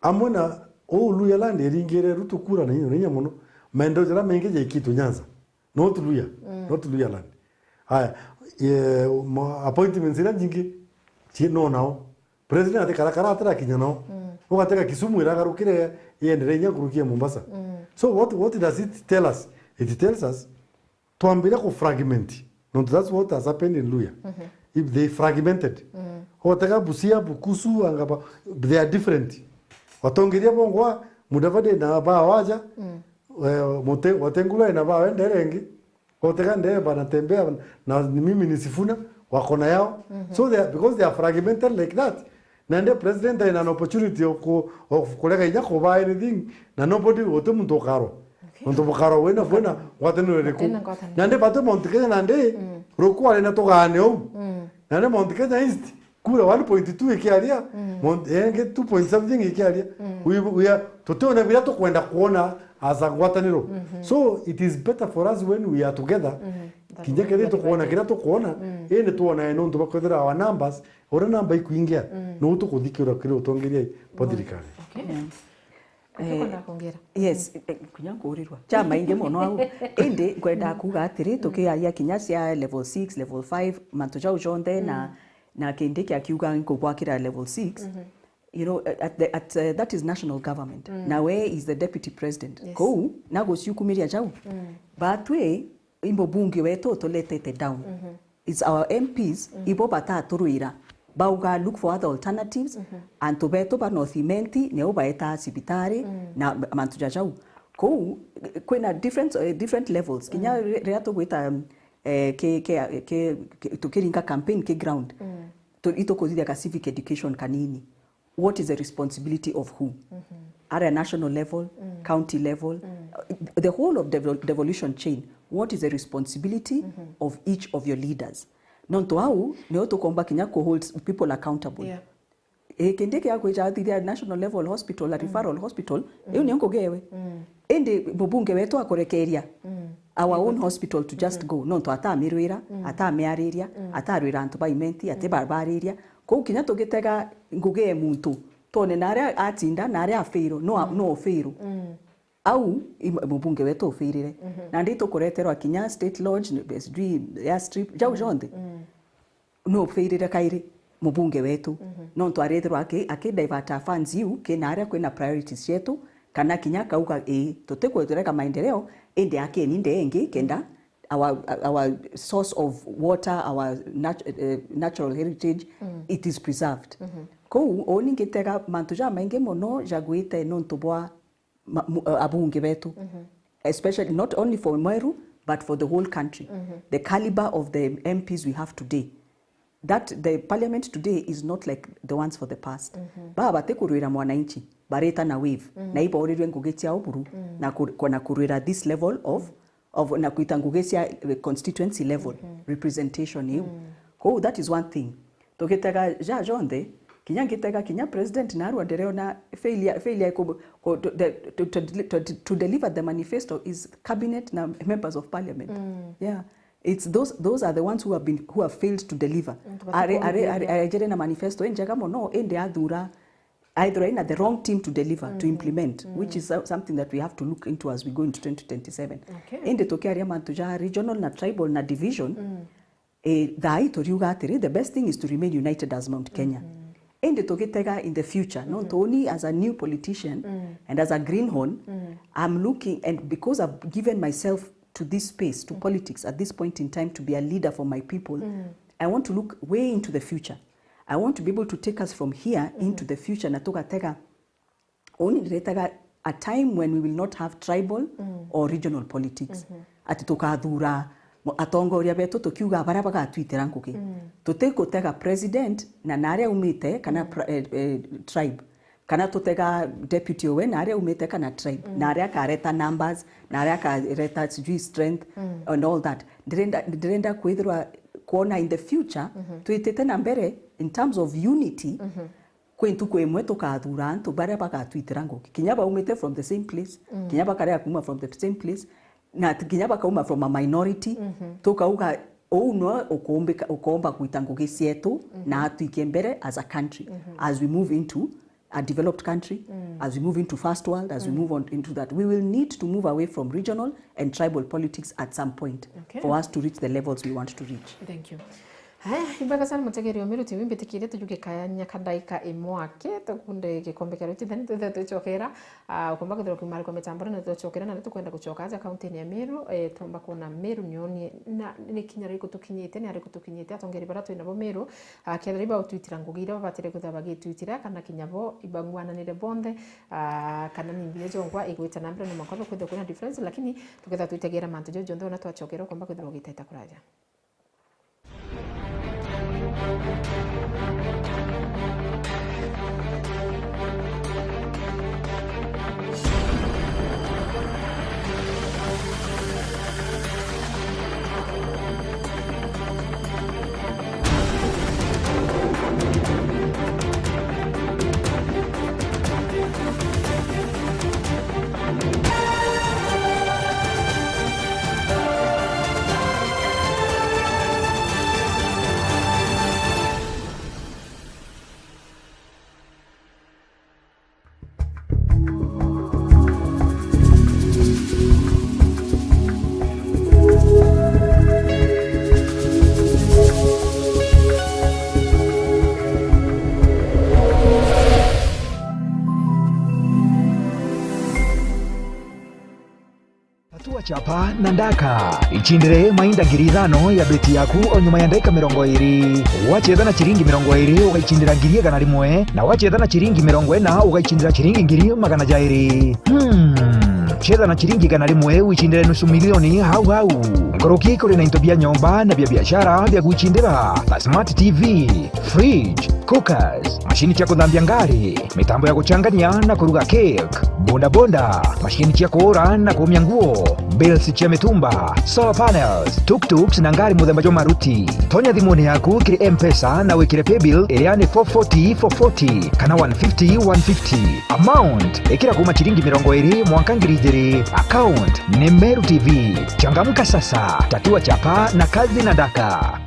amwe na uu Luhya land iringire Ruto kura na inya, na inya mono, maendeleo jaria maingi jaikitwe Nyanza. Not Luhya, mm, not Luhya land. Aya, ye, mo-, appointments iria nyingi, ci-, no nao. President atikarakara atirakinya nao. Mm. Ugatega Kisumu iragarukire, ienderea inya nkuruki ya Mombasa. Mm. So what, what does it tell us? It tells us, twambire ku fragment. Nontu that's what has happened in Luhya. Mm-hmm. If they fragmented. Mm. Ugatega Busia, Bukusu, anga ba, they are different. Watongeria bongwa, Mudavadi na ba waja, mm, eh, Mute-, Wetangula na ba wendere ingi. Gotega Ndeba na Tembea na mimi ni Sifuna wako na yao. Mhm. So they are, because they are fragmented like that. Na ndio president ina an opportunity of ku-, of kurega inya kuba anything. Na nobody, uti muntu ukarwa. Okay. Muntu bukarwa wena, wena ngwataniro iriku. Wena ngwataniro. Na ndio batu Mount Kenya na ndi, mm, ruku ari na tugane u. Mm. Na ndio Mount Kenya East, Kura one point two ikiaria, Mount, eh, ingi two point something ikiaria. We, we are, tutiona biria tukwenda kuona as a ngwataniro. So it is better for us when we are together. Kinya kethira tukwona kiria tukwona, indi tuonae nontu bakwithira our numbers, uria namba ikwingia, nuu tukuthikirwa kiri utongeria bwa thirikari. Okay. Ukikwenda kwongera? Yes, eh, kinya nkuurirwa. Ja maingi mono au. Indi nkwenda kuuga atiri, tukiaria kinya cia level six, level five, mantu jau jonthe na, na kindi kia kiuga nkubwakira level six. You know, at the, at, uh, that is national government. Na we is the deputy president. Yes. Kou, na guciukumiria jau. Batwi, i mubunge wetu utuletete down. It's our M Ps, ibo bataturwira. Bauga, "Look for other alternatives." Antu betu ba North Imenti, nio baetaa cibitari, na mantu ja jau. Kou, kwina different, eh, different levels. Kinya ri-, riria tugwita, um, eh, ki, ki, ki, ki, tukiringa campaign ki ground, tu-, itukuthithia ka civic education kanini. What is the responsibility of who? At a national level, county level, uh, the whole of devel-, devolution chain, what is the responsibility of each of your leaders? Nontu au, nio tukomba kinya ku hold people accountable. Yeah. Eh, kindi kia kwijathithia national level hospital, a referral hospital, iu nio ngugi ewe. Indi mubunge wetu akurekeria our own hospital to just go, nontu atamirwira, atamiariria, atarwira antu ba Imenti, ati babariria. Kou kinya tugitega ngugi e muntu, twone na aria atinda, na aria afail, no a-, no ufail. Au, i mu-, mubunge wetu ufailire. Nandi tukureterwa kinya State Lodge, sijui airstrip, jau jonthe. No ufailire kairi mubunge wetu. Nontu arethirwa aki-, aki divert funds iu, kina aria kwina priorities cietu, kana kinya akauga, "Ii, tutikwethireka maendeleo, indi akeni ndee ingi, kenda our, our source of water, our nat-, eh, natural heritage, it is preserved." Kou, uni ngitega mantu jamaingi mono jagwite nontu bwa ma-, mu-, uh, abunge betu, especially not only for Meru, but for the whole country. The caliber of the M Ps we have today, that the parliament today is not like the ones for the past. Baba batikurwira mwananchi, barita na wave, na iborirwe ngugi cia uburu, na ku-, ku-, na kurwira this level of, of, na kwita ngugi cia, eh, constituency level representation iu. Kou, that is one thing. Tugitega ja jonthe, kinya ngitega kinya president narua ndereona failure, failure ku, ku, to, the, to, to, to, to deliver the manifesto is cabinet na members of parliament. Yeah. It's those, those are the ones who have been, who have failed to deliver. Are, are, are, arejere na manifesto injega mono, indi athura, aithira ina the wrong team to deliver, to implement, which is so-, something that we have to look into as we go into twenty twenty-seven. Okay. Indi tukiaria mantu ja regional na tribal na division, eh, thaa ii turiuga atiri, the best thing is to remain united as Mount Kenya. Indi tugitega in the future, nontu uni as a new politician and as a greenhorn, I'm looking, and because I've given myself to this space, to politics at this point in time, to be a leader for my people, I want to look way into the future. I want to be able to take us from here into the future, na tugatega, uni ndiretaga a time when we will not have tribal or regional politics. Ati tukathura mo-, atongoria betu tukiuga baria bagatwitira ngugi. Tutigutega president na naria aumite kana pra-, eh, eh, tribe. Kana tutega deputy owe na aria aumite kana tribe, na aria akareta numbers, na aria akareta sijui strength and all that. Ndirenda, ndirenda kwithirwa kwona in the future, twitite na mbere in terms of unity, kwi ntuku imwe tukathura antu baria bagatwitira ngugi. Kinya baumite from the same place, kinya bakarega kuma from the same place, na kinya bakauma from a minority, tukauga, uu nwe ukumbika-, ukomba gwita ngugi cietu na atwike mbere as a country, as we move into a developed country, as we move into first world, as we move on into that. We will need to move away from regional and tribal politics at some point for us to reach the levels we want to reach. Thank you. Haya, ibwega sana mutegeri wa Meru T V, mbitikirie tujuke kanya ka ndaika imwe aki, tukunde gikombe kia ruti, then twithe twicokera. Ah, ukomba kwithirwa ukiumarikwa mitambone na tucokera, na riu tukwenda gucoka aja kaunti-ini ya Meru, eh, tumba kuona Meru ni onie, na ni kinya riku tukinyite, ni ariku tukinyite, atongeri baria twinabo Meru, ah, kethira ibautwitira ngugi iria babatire kwithirwa bagitwitira, kana kinya bo ibang'wananire bonthe, ah, kana ni mbia jongwa igwita na mbere, no mwanka kwithirwa kwina difference, lakini tukethirwa twitegera mantu jau jonthe, ona twacokera ukomba kwithirwa ugiteta kuraja. Chapa na ndaka. Icindire mainda ngiri ithano ya beti yaku o nyuma ya ndagika mirongo iri. Wachetha na ciringi mirongo iri, ugaicindira ngiri igana rimwe, na wachetha na ciringi mirongo ina, ugaicindira ciringi ngiri magana jairi. Hmm. Chetha na ciringi igana rimwe, wicindire nusu milioni hau hau. Nkuruki kuri na into bia nyomba na bia biashara bia gwicindira, ta smart T V, fridge, cookers, mashini cia kuthambia ngari, mitambo ya guchangania na kuruga cake, bodaboda, mashini cia kuura na kuumia nguo, bills cia mitumba, solar panels, tuk-tuks na ngari muthemba jwa maruti. Tonya thimuni yaku kiri M-Pesa na wikire paybill iria ni four forty four forty kana one fifty one fifty. Amount, ikira kuma ciringi mirongo iri mwanka ngiri ijiri. Account ni Meru T V. Changamka sasa, tatua chapa na kazi na ndaka.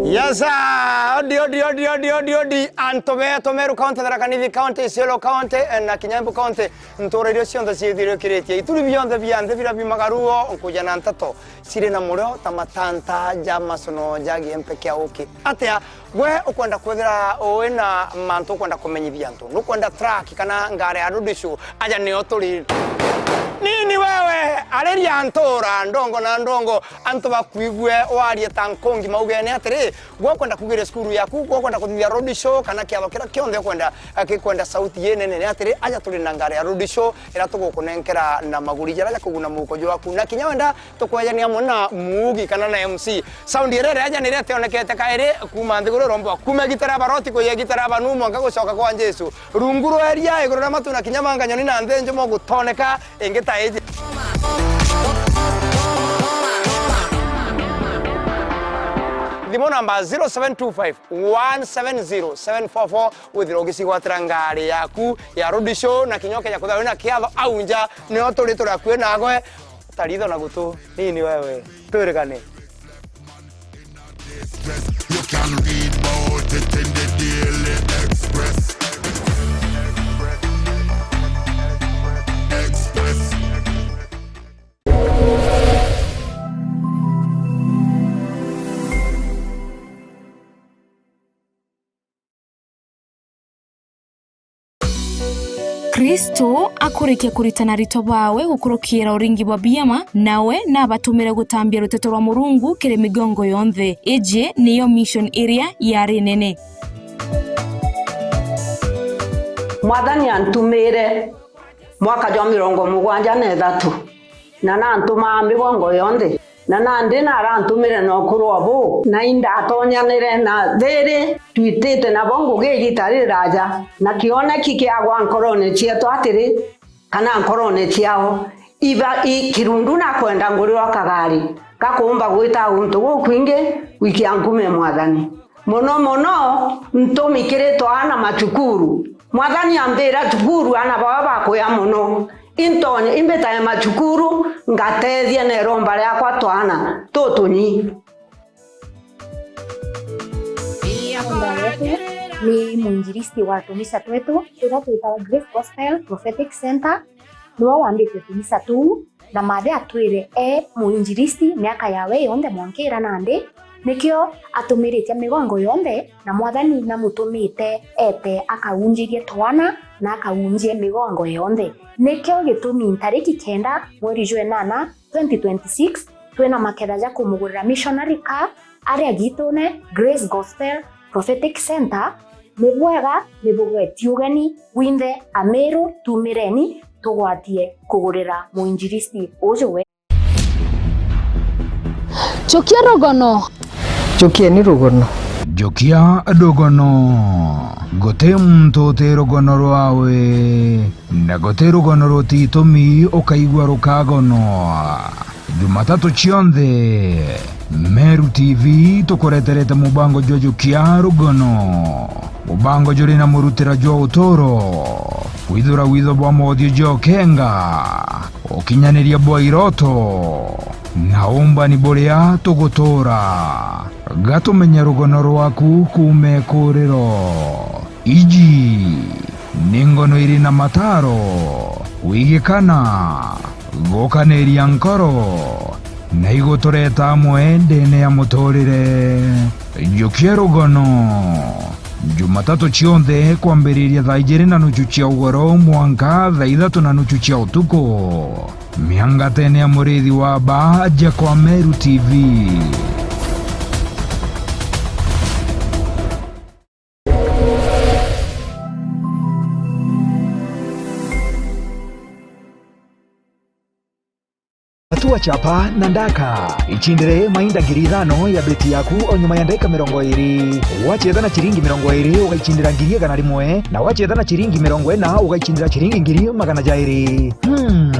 Yes, sir. Odi, odi, odi, odi, odi, odi. Antu betu Meru County, Tharaka Nithi County, Isiolo County, eh, na kinya Embu County, ntura iria cionthe ciithirikiritie. Ituri bionthe bia nthi bira biumaga ruo, nkuja na nteto ciri na murio ta matanta ja macono ja giempe kia uki. Atia? Gwe ukwenda kwithira wi na mantu ukwenda kumenyithia antu, nukwenda track kana ngari ya road show, aja nio turi. Nini wewe, ariria ntura ndongo na ndongo, antu bakwigue warie ta nkungi maugene atiri, gwe ukwenda kugiria cukuru yaku, gwe ukwenda kuthithia road show, kana kiatho kiria kionthe ukwenda, eh, gikwenda sauti inene, ni atiri, aja turi na ngari ya road show, iria tugukunenkera na maguri jaria ja kuguna muhuko jwaku, na kinya wenda tukwejania amwe na muugi kana na M C. Sound iria ireja niria tionekete kairi kuuma nthiguru iromba kuuma gitara baroti kuya gitara banu mwanka gucoka kwa Jesu. Rungu rwa iria iguru ria matu na kinya manga nyoni na nthi njumo gutoneka ingi ta iji. Thimu namba zero seven two five one seven zero seven four four, withire ugicigwatira ngari yaku ya road show na kinya ukenya kuthira wina kiatho au nja, nio turi turi akui nawe. Taritho na gutu, nini wewe? Twirigane. You can read about it in the Daily Express. Express. Kristo akurikia kuritana aritwa baawe gukurukira uringi bwa biama, nawe nabatumire gutambia ruteto rwa Murungu kiri migongo yonthe. Iji niyo mission iria yari nene. Mwathani antumire mwaka jwa mirongo mugwanja na ithatu, na nantumaa migongo yonthe. Na nandi narantumire na ukuru o buu, na indatonyanire na thiri, twitite nabo ngugi igita riraaja, na kioneki kiagwa nkorone cietu atiri, kana nkorone ciao, iba i kirundu nakwenda ngurirwa kagari gakuumba gwita guntu gukwingi gwikia nkume Mwathani. Mono mono ntumi kiri twaana macukuru. Mwathani ambira cukuru aana baba bakuya mono. Intonye imbitae macukuru, ngatethia na iromba riakwa twaana tutunyi. Ni mwinjilisti wa tumisa twetu, turia twitawa Grace Gospel Prophetic Center, niwe wambite tumisa tuu. Na mathe atwire e muinjilisti miaka yawe yonthe mwanka ira nandi, nikio atumiritie migongo yonthe, na Mwathani namutumite ete akaunjirie twana na akaunjie migongo yonthe. Nikio gitumi ntariki kenda mweri jwa enana twenty twenty-six, twina maketha ja kumugurira missionary car aria gitune Grace Gospel Prophetic Center. Ni bwega, ni bugweti ugeni bwinthe Ameru, tumireni tugwatie kugurira muinjilisti uju we. Chukia rugono. Chukieni rugono. Jukia rugono. Guti muntu uti rugono rwawe, na guti rugono ruti itumi ukaigua rukagonwa. Jumatatu cionthe, Meru T V tukureterete mubango jwa Jukia Rugono. Mubango juri na murutira jwa uturo, kwithura witho bwa mothio jwa ukenga, ukinyaniria bwa iroto, na umbani buria tugutura. Gatumenye rugono rwaku kuuma ikuriro. Iji ni ngono iri na mataro, wigikana, gukaniria nkoro, na igutureta amwe ndene ya muturire. Jukia rugono. Jumatatu cionthe kwambiriria thaa ijiri na nuchu cia ugoro mwanka thaa ithatu na nuchu cia utuku. Miangatene ya murithi wa baa aja kwa Meru T V. Tatua chapa na ndaka. Ichindire mainda ngiri ithano ya beti yaku o nyuma ya ndagika mirongo iri. Wacheza na chiringi mirongo iri, ugaichindira ngiri igana rimwe, na wacheza na chiringi mirongo ina, ugaichindira chiringi ngiri magana jairi. Hmm.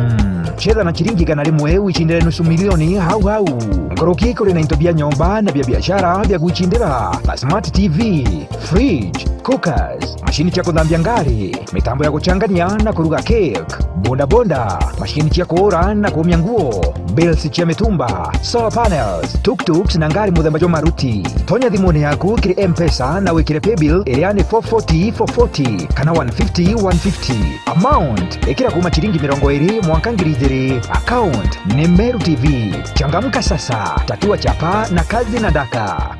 Cheza na chiringi igana rimwe, wichindire nusu milioni hau hau. Nkuruki kuri na into bia nyomba na bia biashara bia gwichindira, ta smart T V, fridge, cookers, mashini cia kuthambia ngari, mitambo ya guchangania na kuruga cake, bodaboda, mashini cia kuura na kuumia nguo, bills cia mitumba, solar panels, tuk-tuks na ngari muthemba jwa maruti. Tonya thimuni yaku kiri M-Pesa na wikire paybill iria ni four forty four forty kana one fifty one fifty. Amount, ikira kuuma chiringi mirongo iri mwanka ngiri ijiri. Account ni Meru T V. Changamka sasa, tatua chapa na kazi na ndaka.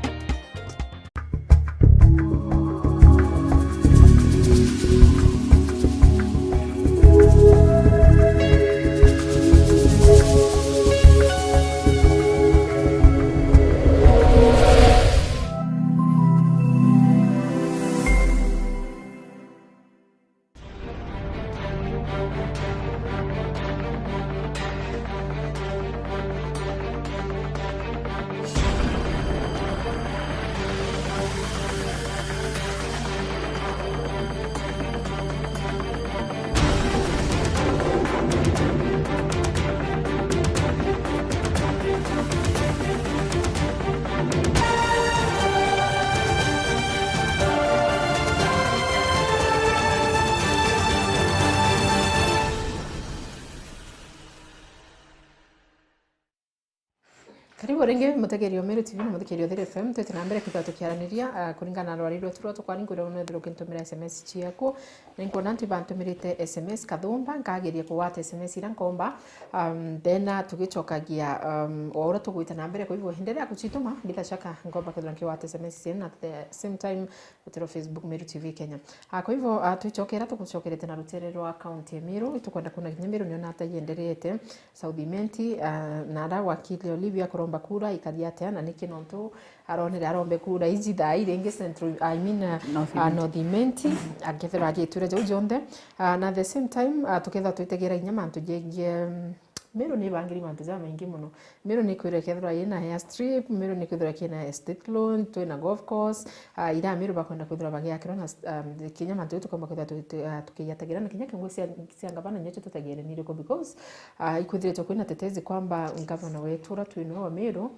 Karibu ringi mutegeri wa Meru T V na muthikiri wa Thiri F M. Twite na mbere kwithirwa tukiaraniria, ah, kuringana na rwari rwetu rwa tukwari nkwira unethirwa ukintumira S M S ciaku. Ni nkwona antu ibantumirite S M S kathumba, nkageria kugwata S M S iria nkomba. Um, then, ah, tugicokagia, um, o uria tugwita na mbere. Kwa hivyo, endelea kucituma, bila shaka nkomba kwithirwa nkigwata S M S cienu, na at the same time, utiro Facebook Meru T V Kenya. Ah, kwa hivyo, ah, twicokera, tugucokerete na rutere rwa kaunti ya Meru. Itukwenda kuona kinya Meru niona ata ienderete. South Imenti, ah, na ara wakili Olivia kuromba kura ikari atia, na niki nontu aronere arombe kura iji thaa ii ringi Central, I mean, ah, North ah, Imenti. North Imenti, akethirwa agitura jau jonthe. Ah, na at the same time, ah, tukethirwa twitegera inya mantu jengie, mm, Meru ni ibangiri mantu jamaingi mono. Meru ni kwithirwa ikethirwa ina airstrip, Meru ni kwithirwa kina estate loan, twina golf course, ah, ira Meru bakwenda kwithirwa bagiakirwa na, um, kinya mantu jau tukomba kwithirwa tu-, tu-, ah, tukiyatagira na kinya kiongo cia, cia ngavana nyecho tutegere ni iriku because, ah, ikwithiritwe kwina tetezi kwamba ngavana wetu ura twinawe wa Meru,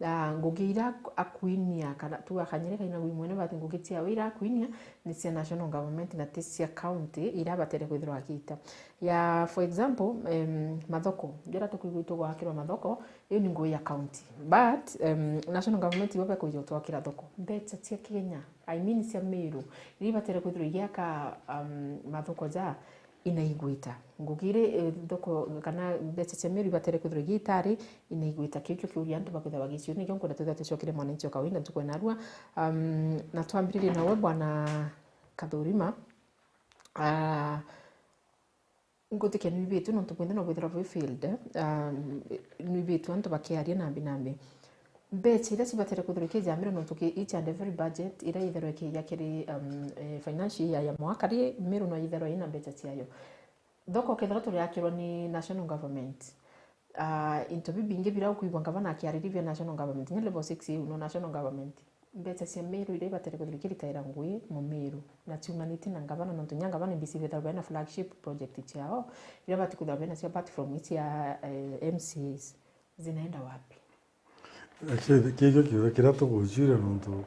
ah, ngugi ira ak-, akwinia kana tu akanyere kaina gwi mwene bati ngugi ciawe ira akwinia ni cia national government na ti cia county ira abatere kwithirwa agita. Ya, for example, em, mathoko, jara tukwigua itugwakirwa mathoko, iu ni ngugi ya county. But, em, national government ibo bekwija gutwakira thoko. Mbeca cia Kenya, I mean cia Meru, iria ibatere kwithirwa igiaka, um, mathoko ja, inaigwita. Ngugi iri, eh, thoko kana mbeca cia Meru ibatere kwithirwa igiita ri, inaigwita. Kiu kio kiuria antu bakwithirwa bagiciuria, nikio nkwenda twithirwa tucokere mwananchi o kawaida ntuku ya narua. Um, na twambiririe nawe Bwana Kathurima. Ah, ngutikia nwibitwe nontu bwinthe no bwithirwa bwi field, ah, nwibitwe antu bakiaria nambi nambi. Mbeca iria cibatere kwithirwa ikija Meru nontu ki each and every budget iria itherwa ikija kiri, um, eh, financial year ya mwaka ri, Meru no itherwa ina mbeca ciayo. Thoko kethirwa turiakirwa ni national government, ah, into bibingi biria ukwigua ngavana akiariria bia national government, nya level six iu no national government. Mbeca cia Meru iria ibatere kwithirwa ikiritaira ngugi Mumiru, na ciumanite na ngavana, nontu nya ngavana mbisi bethirwa bena flagship project ciao, iria bati kwithirwa bena cio apart from icia, eh, M C As, zinaenda wapi? Actually, kikio kiuria kiria tuguciuria nontu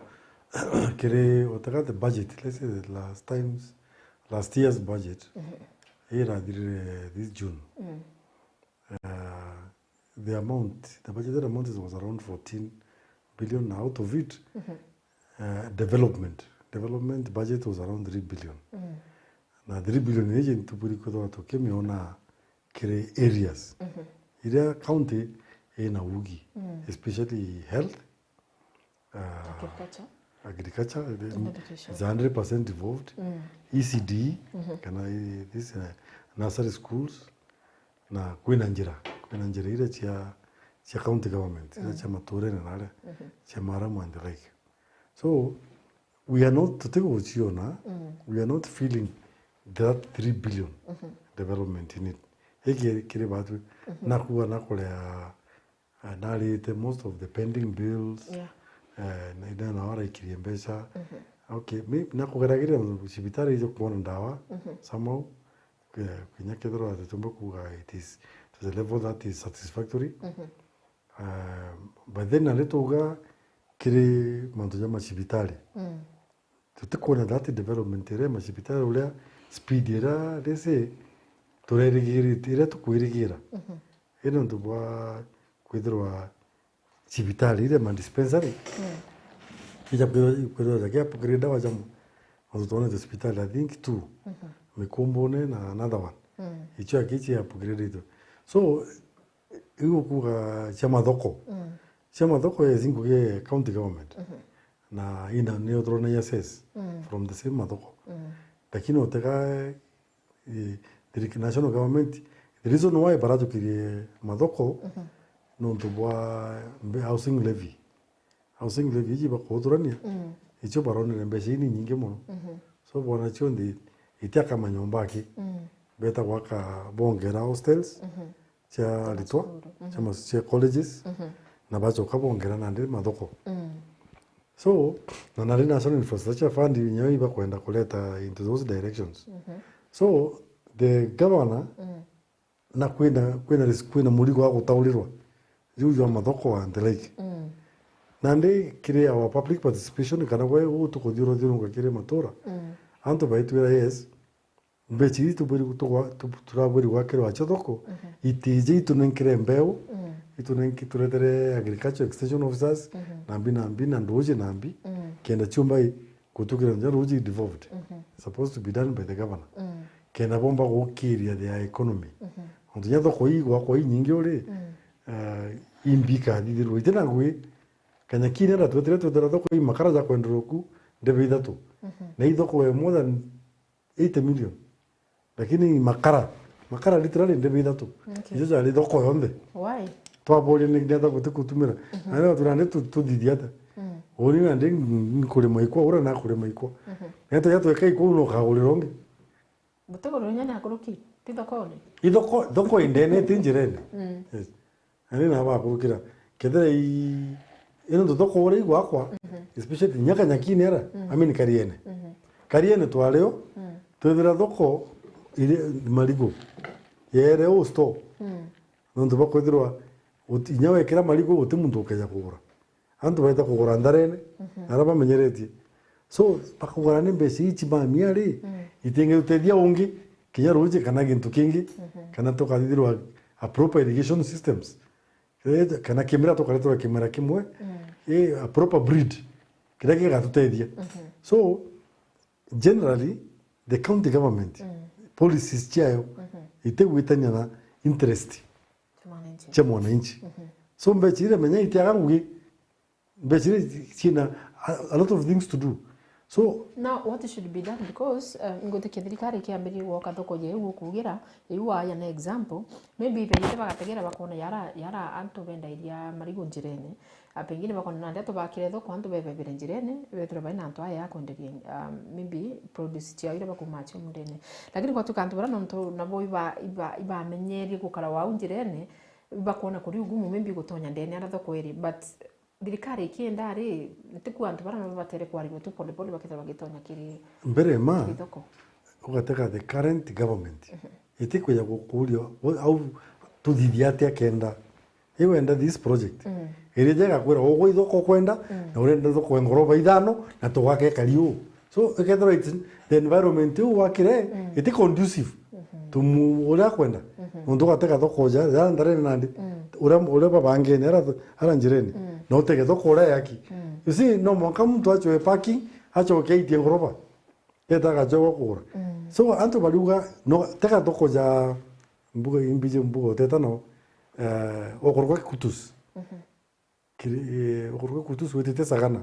kiri, utega the budget, let's say the last times, last year's budget, Mhm. irathirire this June. Mm. Uh, the amount, the budgeted amount is, was around fourteen billion, na out of it, Mhm. uh, development, development budget was around three billion. Mm. Na three billion iji ntuburi kwithirwa tukimiona kiri areas. Mhm. Iria county ina ugi, Mm. especially health, uh, Agriculture. agriculture, the, And education. it's a hundred percent devolved. Mm. E C D, Mhm. kana i-, this, uh, nursery schools, na kwina njira, kwina njira iria cia, cia county government, iria Mm. cia maturene na aria, Mhm. cia Maramu and the like. So, we are not, tutiguciona, Mm. we are not feeling that three billion Mhm. development in it. Iki kiri batwi, Mhm. na kuga na kuria, eh, narite most of the pending bills, Yeah. eh, na ina na araikirie mbeca. Mhm. Okay, mi-, na kugeragiria cibitari ijo kuona ndawa, Mhm. somehow, ke-, kinya kethirwa tutiumba kuga it is to the level that is satisfactory. Mhm. Eh, but then nandi tuga kiri mantu ja macibitari. Mm. Tutikwona that development iria macibitari uria speed iria risi turerigirite, iria tukwirigira. Mhm. Indi nontu bwa kwithirwa cibitari iria ma dispensary, Mm. ija kwithirwa, kwithirwa jaki upgrade dawa ja mu-, nontu twonete cibitari, I think two, Mhm. Mikumbune na another one. Mm. Icio aki ci upgrade itu. So, iu ukuga cia mathoko. Mm. Cia mathoko, yes, ngugi ya county government. Mhm. Na ina ni uturona ya assess Mm. from the same mathoko. Mm. Lakini utega, eh, the national government, the reason why barajukirie mathoko, Mhm. nontu bwa mbe-, housing levy. Housing levy iji bakuuturania, Mm. icio baronere mbeca ini nyingi mono. Mhm. So, bona cionthe itiaka manyomba aki. Mm. Beta gwaka, bongera hostels, Mhm. cia Cia aritwa, macukuru. cia Mhm. mas-, cia colleges, Mhm. na bacoka bongera nandi mathoko. Mm. So, na nari National Infrastructure Fund nyo ibakwenda kuleta into those directions. Mhm. So, the governor, Mm. na kwina, kwina ris-, kwina murigo wa gutaurirwa, riu jwa mathoko and the like. Mm. Nandi kiri our public participation, kana gwe uu tukuthiuruthiurunka kiri matura, Mm. antu baitwira, yes, mbeca ii tubwiri gutugwa-, tu-, turabwiri gwakirwa acio thoko, Mhm. itiji itunenkere mbeu, Mm. itunenki-, turetere agriculture extension officers, Mhm. nambi, nambi, na nduji nambi, Mm. kenda ciumba i gutukira nja ruji devolved. Mhm. Supposed to be done by the governor. Mm. Kenda bomba gukiria their economy. Mhm. Ontu nya thoko ii gwakwa inyingi uri, Mm. eh, imbi ikathithirwa. Itina ngui, kanyakini ara twetire twethira thoko ii makara ja kwenderwa ku ndebe ithatu. Mhm. Na ithoko ya more than eighty million. Lakini makara, makara literally ndebe ithatu. Okay. Icio jari thoko yonthe. Why? Twaboria ni ndeta guti kutumira. Mhm. Na leo turande tu-, tuthithia ata? Mm. Uri nandi nkurima ikwa, ura na kurima ikwa. Mhm. Neto yatweka ikwa, uno kagurira ungi. Butiguru nya na kuruki, ti thokone? Ithoko, thoko indene, ti njirene. Mm. Yes. Na ni nabo akurukira. Kethira i, ino ntu thoko uria igwakwa, Mhm. especially nya kanyakini ara, Mm. I mean Kariene. Mhm. Kariene twario, Mm. twithira thoko iri marigu. Yere u store. Mm. Nontu bakwithirwa uti-, inya wekira marigu, uti muntu ukeja kugura. Antu baita kugura ntharene, Mhm. na aria bamenyeretie. So, bakugura ni mbeca ici mamia ri, Mm. itingitutethia ungi, kinya ruji kana gintu kingi, Mhm. kana tukathithirwa a proper irrigation systems. Eh, kana kimera tukareterwa kimera kimwe, Mm. eh, a proper breed, kiria gigatutethia. Mhm. So, generally, the county government, Mm. policies ciayo, Mhm. itigwitania na interest Cia mwananchi. cia mwananchi. Mhm. So, mbeca iria menya itiaga ngugi, mbeca iria ciina a, a lot of things to do. So, Now, what should be done? Because, uh, ngwitikia thirikari ikiambiriria gwoka thoko jeu gukugira, iu waya na example, maybe beite bagategera bakona yara, yara antu bendairia marigu njirene. A, pengine bakona nandi atubakire thoko, antu bebebire njirene, bethirwa baina antu aya ya kwenderia, um, maybe produce ciao iria bakumaa cio mundene. Lakini gwatuika antu bara nontu nabo iba, iba, ibamenyerie gukara wau njirene, ibakwona kuri ugumu maybe gutonya ndene ara thoko iri, but Thirikari ikienda ri, ntiku antu bara nabo batere kwarirua tu pole pole bakethira bagitonya kiri, mbere ma, kiri thoko. Ugatega the current government. Mhm. Itikwija gukuria, au tuthithia atia kenda. Iwenda this project. Mm. Iri jega kwira ugwe ithoko kwenda, mm, na urenda thoko ya ngoroba ithano, na tugake kariu. So, ikethirwa it's, the environment iu wakire, mm, iti conducive, mhm, to mu-, uria akwenda. Mhm. Nontu ugatega thoko ja, ja ndarene nandi, mm, uria, uria babangene, ara, ara njirene. Mm. Na utege thoko uria yaki. Mm. You see, no mwanka muntu acoe parking, acoke aitie ngoroba. Eta agacoa gwa kugura. Mm. So, antu bariuga, no, tega thoko ja mbuga, imbiji mbuga uteta no, eh, okorwa Kutus. Mhm. Kiri-, eh, okorwa Kutus witite Sagana.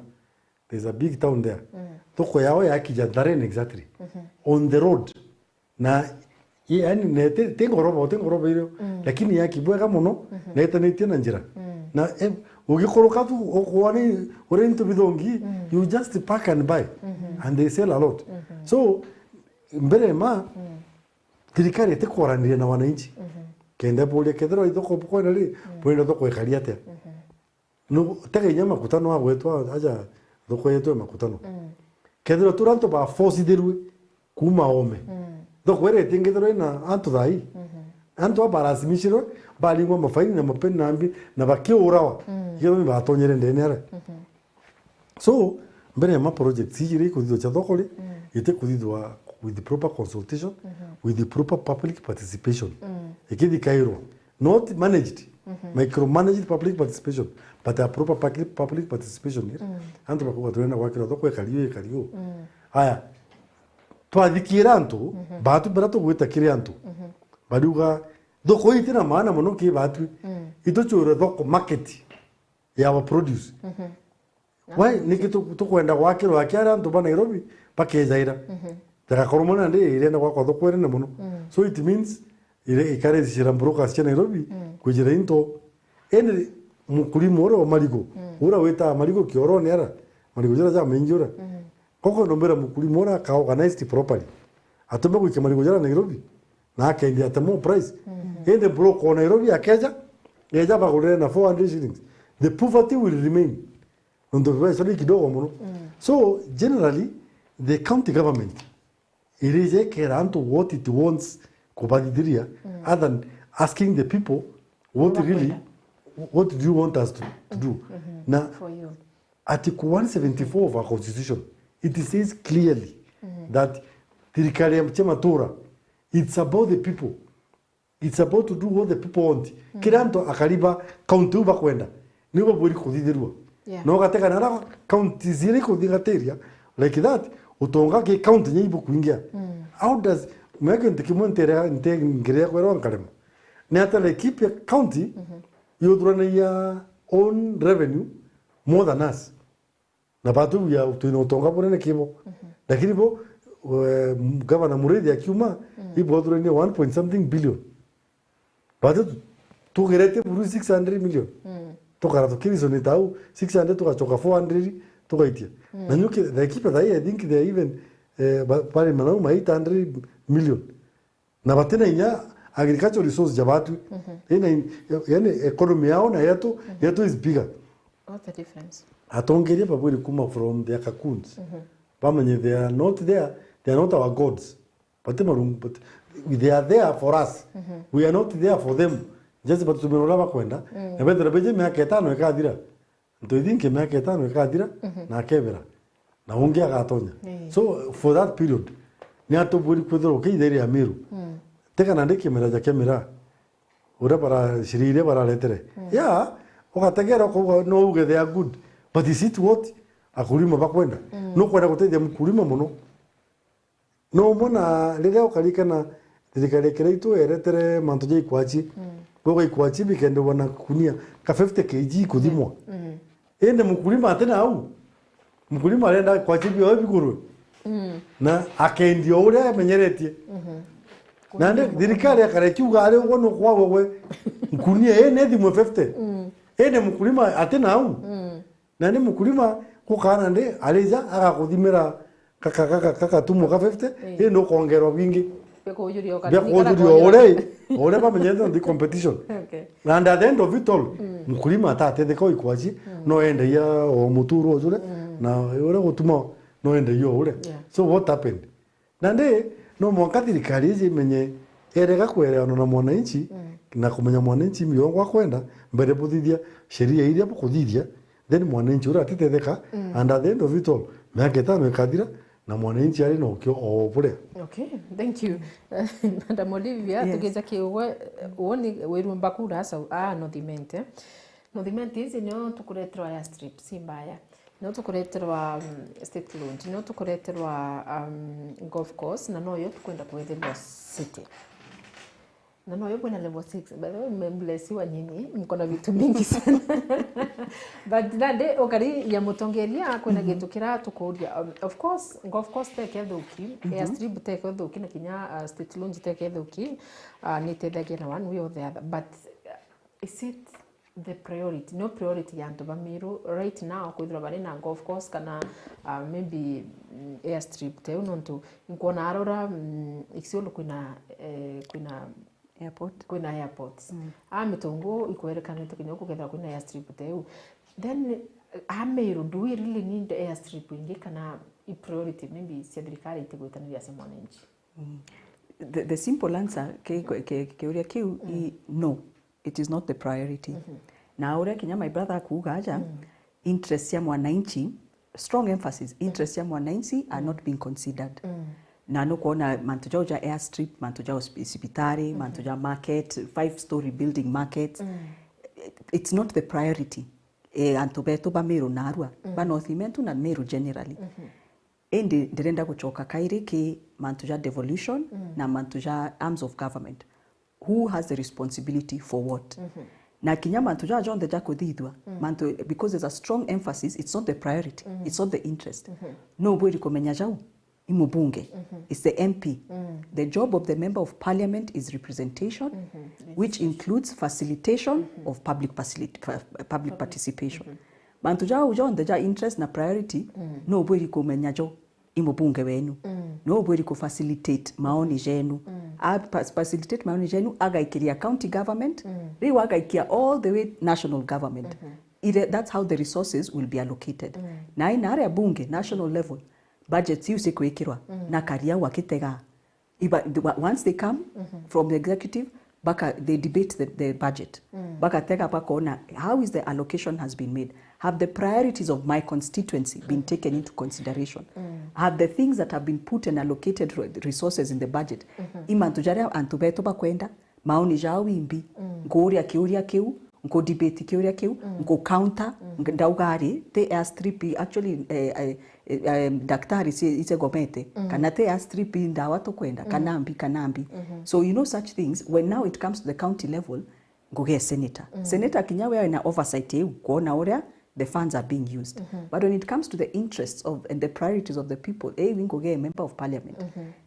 There's a big town there. Mm. Thoko yao ya kija Ndarene exactly. Mhm. On the road. Na, i-, yani, ne, ti, ti ngoroba, ti ngoroba irio. Mm. Lakini yaki bwega muno, mhm, na itanitie na njira. Mm. Na, eh, ugikuruka tu, ukuone uria into bithongi, mm, you just pack and buy. Mhm. And they sell a lot. Mhm. So, mbere ma, mm, thirikari itikwaraniria na wananchi. Mhm. Kenda buria kethirwa ithoko bukwenda ri, mm, burenda thoko ikari atia? Mhm. No, tega inya makutano agwetwa, aja thoko yetu ya makutano. Mm. Kethirwa turi antu ba forcithirwe kuma ome. Mm. Thoko iria itingithirwa ina antu thai. Mhm. Antu aba barasimishirwe, baringwa mafaini na mapeni na mbi, na bakiurawa. Mm. Ikethirwa ni batonyere ndene ara. Mhm. So, mbere ya ma projects iji ikuthithwa cia thoko ri, mm, itikuthithwa with proper consultation, mhm, with proper public participation. Mm. Ikithikairwa. Not managed, mhm, micromanaged public participation, but a proper public, public participation ri. Mm. Antu bakuga turenda gwakirwa thoko ikari uu, ikari uu. Mm. Aya, twathikira antu, mhm, batu bara tugwita kiri antu. Mhm. Bariuga, thoko ii itina maana muno ki batwi. Mm. Itucure thoko market ya our produce. Mhm. Why? Niki tu-, tukwenda gwakirwa aki aria antu ba Nairobi bakejaira? Mhm. Jagakorwo mwana ndi irenda gwakwa thoko inene muno. Mm. So it means ire ikaricira brokers cia Nairobi, mm, kwijira into. Indi mukulima uria wa marigo, mm, uria witaga marigo kiorone ara, marigo jara ja maingi uria. Mm. Koko nombera mukulima uria aka organized properly. Atume gwikia marigo jara Nairobi, na akendia at a more price. Mm. Indi broker wa Nairobi akeja, eja bagurire na four hundred shillings. The poverty will remain. Nontu mbeca ni kidogo muno. Mm. So, generally, the county government irije ikera antu what it wants kubathithiria, mm, other than asking the people, what really, what do you want us to, to do? Mm-hmm. Na for you. Article one seventy-four of our constitution, it says clearly, mm-hmm, that thirikari ya, cia matura, it's about the people. It's about to do what the people want. Mm. Kira antu akari ba county iu bakwenda, niu babwiri kuthithirua. Yeah. Na ugategana na county ziri kuthingatiria, like that, utonga ki county nya ibukuingia. Mm. How does, mwe kintu kimwe ntere, nte-, ngeria kwerwa nkarema. Ni ata Laikipia county, mhm, yuthuranagia own revenue more than us? Na batu ya twina utonga bunene kibo. Mhm. Lakini bo, eh, Governor Muriithi akiuma, mm, ibo athurania one point something billion. Batu tu-, tugerete buru six hundred million. Mm. Tukara tukirisoni tau, six hundred tugachoka four hundred, tugaitia. Mm. Na nyuki, Laikipia thai, I think they are even, eh, ba-, bari manau ma eight hundred million. Na batina inya agricultural resource ja batwi. Mhm. Ina in-, yani economy yao na yetu, mhm, yetu is bigger. What's the difference? Atongeria babwiri kuma from their cocoons. Mhm. Bamenye they are not there, they are not our gods. Bati marungu, but they are there for us. Mhm. We are not there for them. Just batutumira uria bakwenda. Mm. Na bethira beje miaka itano ikathira. Ntu ithingi miaka itano ikathira, mhm, na akebera, na ungi agatonya. Ii. So, for that period, ni atubwiri kwithirwa ukiithairia Miru. Mm. Teka nandi kimera ja kia miraa. Uria baraciriire bararetere. Mm. Yeah, ugategera ukauga no uge they are good. But is it what akulima bakwenda? Mm. Nukwenda gutethia mukulima muno. No umwe na riria ukarikana thirikari ya kiraitu yeretere mantu ja ikwachi. Mm. Boga ikwachi bikendewa na kunia ka fifty K G kuthimwa. Mm. Indi mukulima atina au. Mukulima arenda ikwachi biao bigurwe. Mm. Na akendia uria amenyeretie. Mhm. Nandi thirikari akare kiuga ari uguo nukwagwe gwe nkunia ii nethimwe fifty. Mm. Indi mukulima atina au. Mm. Nandi mukulima gukaa nandi arija agakuthimira gaka, gaka, gakatumo ka fifty, ii, indi ukongerwa bwingi. Kujuria o kanini kana kujuria o kujuria. Uria, o uria bamenyete nthi competition. Okay. And at the end of it all, mkulima atatetheka o ikwaci, no endagia o muturo o jure, na uria gutuma no endagia o uria. Yeah. So what happened? Nandi, no mwanka thirikari iji imenye erega kwereanwa na mwananchi, na kumenya mwananchi miongo akwenda, mbere buthithia sheria iria bukuthithia, then mwananchi uria atitetheka, and at the end of it all, miaka itano ikathira, na mwananchi ari na ukio o buria. Okay, thank you. Madam Olivia, yes, tukija ki ugwe, woni wirumba kura asa, ah, North Imenti. North Imenti iji nio tukureterwa airstrip, si mbaya. Nio tukureterwa, um, state lounge, nio tukureterwa, um, golf course, na noyo tukwenda kwethirwa city. Na noyo bwina level six. By the way, mmeblessiwa nyinyi, mko na vitu mingi sana. But that day, ukari ya mutongeria, kwina gintu kira tukuria. Um, of course, golf course teke thuki, airstrip teke thuki, na kinya, uh, state lounge teke thuki, uh, ni itethagia na one way or the other. But, uh, is it the priority, no priority ya antu ba Meru right now, kwithirwa bari na golf course kana, uh, maybe, mm, airstrip teu, nontu nkwona arora, mm, Isiolo kwina, eh, kwina airport, kwina airports. Mm. A mitungu ikwerekanite kinya kukethira kwina airstrip teu. Then, eh, a Meru, do we really need airstrip ingi kana i priority maybe cia thirikari itigwitaniria cia mwananchi? Mm. The, the simple answer ki, ki, ki, kiuria kiu i no. It is not the priority. Na uria kinya my brother akuuga aja, interest cia mwananchi, strong emphasis, interest cia mwananchi are not being considered. Na nukwona mantu jau ja airstrip, mantu ja hospi-, cibitari, mantu ja market, five story building markets, it's not the priority. E, antu betu ba Meru narua, ba North Imenti na Meru generally. Indi ndirenda gucoka kairi ki mantu ja devolution na mantu ja arms of government. Who has the responsibility for what? Na kinya mantu ja jonthe ja kuthithua, mantu, because there's a strong emphasis, it's not the priority, it's not the interest. No bwiri kumenya jau, i mubunge, it's the M P. The job of the member of parliament is representation, which includes facilitation of public facilita-, public participation. Mantu jau jonthe ja interest na priority, no bwiri kumenya jo i mubunge wenu. No bwiri ku facilitate maoni jenu. A fa-, facilitate maoni jenu, agaikiria county government, riu agaikia all the way national government. Ire, that's how the resources will be allocated. Na ina aria bunge, national level, budgets iu cikwikirwa, na karia wakitega. Iba, the, wa-, once they come from the executive, baka, they debate the, the budget. Bagatega bakona, how is the allocation has been made? Have the priorities of my constituency been taken into consideration? Have the things that have been put and allocated re-, resources in the budget? I mantu jaria antu betu bakwenda, maoni jao imbi, nkuuria kiuria kiu, nku debate kiuria kiu, nku counter, nk-, ndauga ari, ti airstrip, actually, eh, eh, eh, eh, daktari ci-, icegomete, kana ti airstrip ndawa tukwenda, kana mbi, kana mbi. So, you know, such things, when now it comes to the county level, nguge senator. Senator kinya we ena oversight iu, kuona uria the funds are being used. But when it comes to the interests of, and the priorities of the people, eh, iu nguge member of parliament.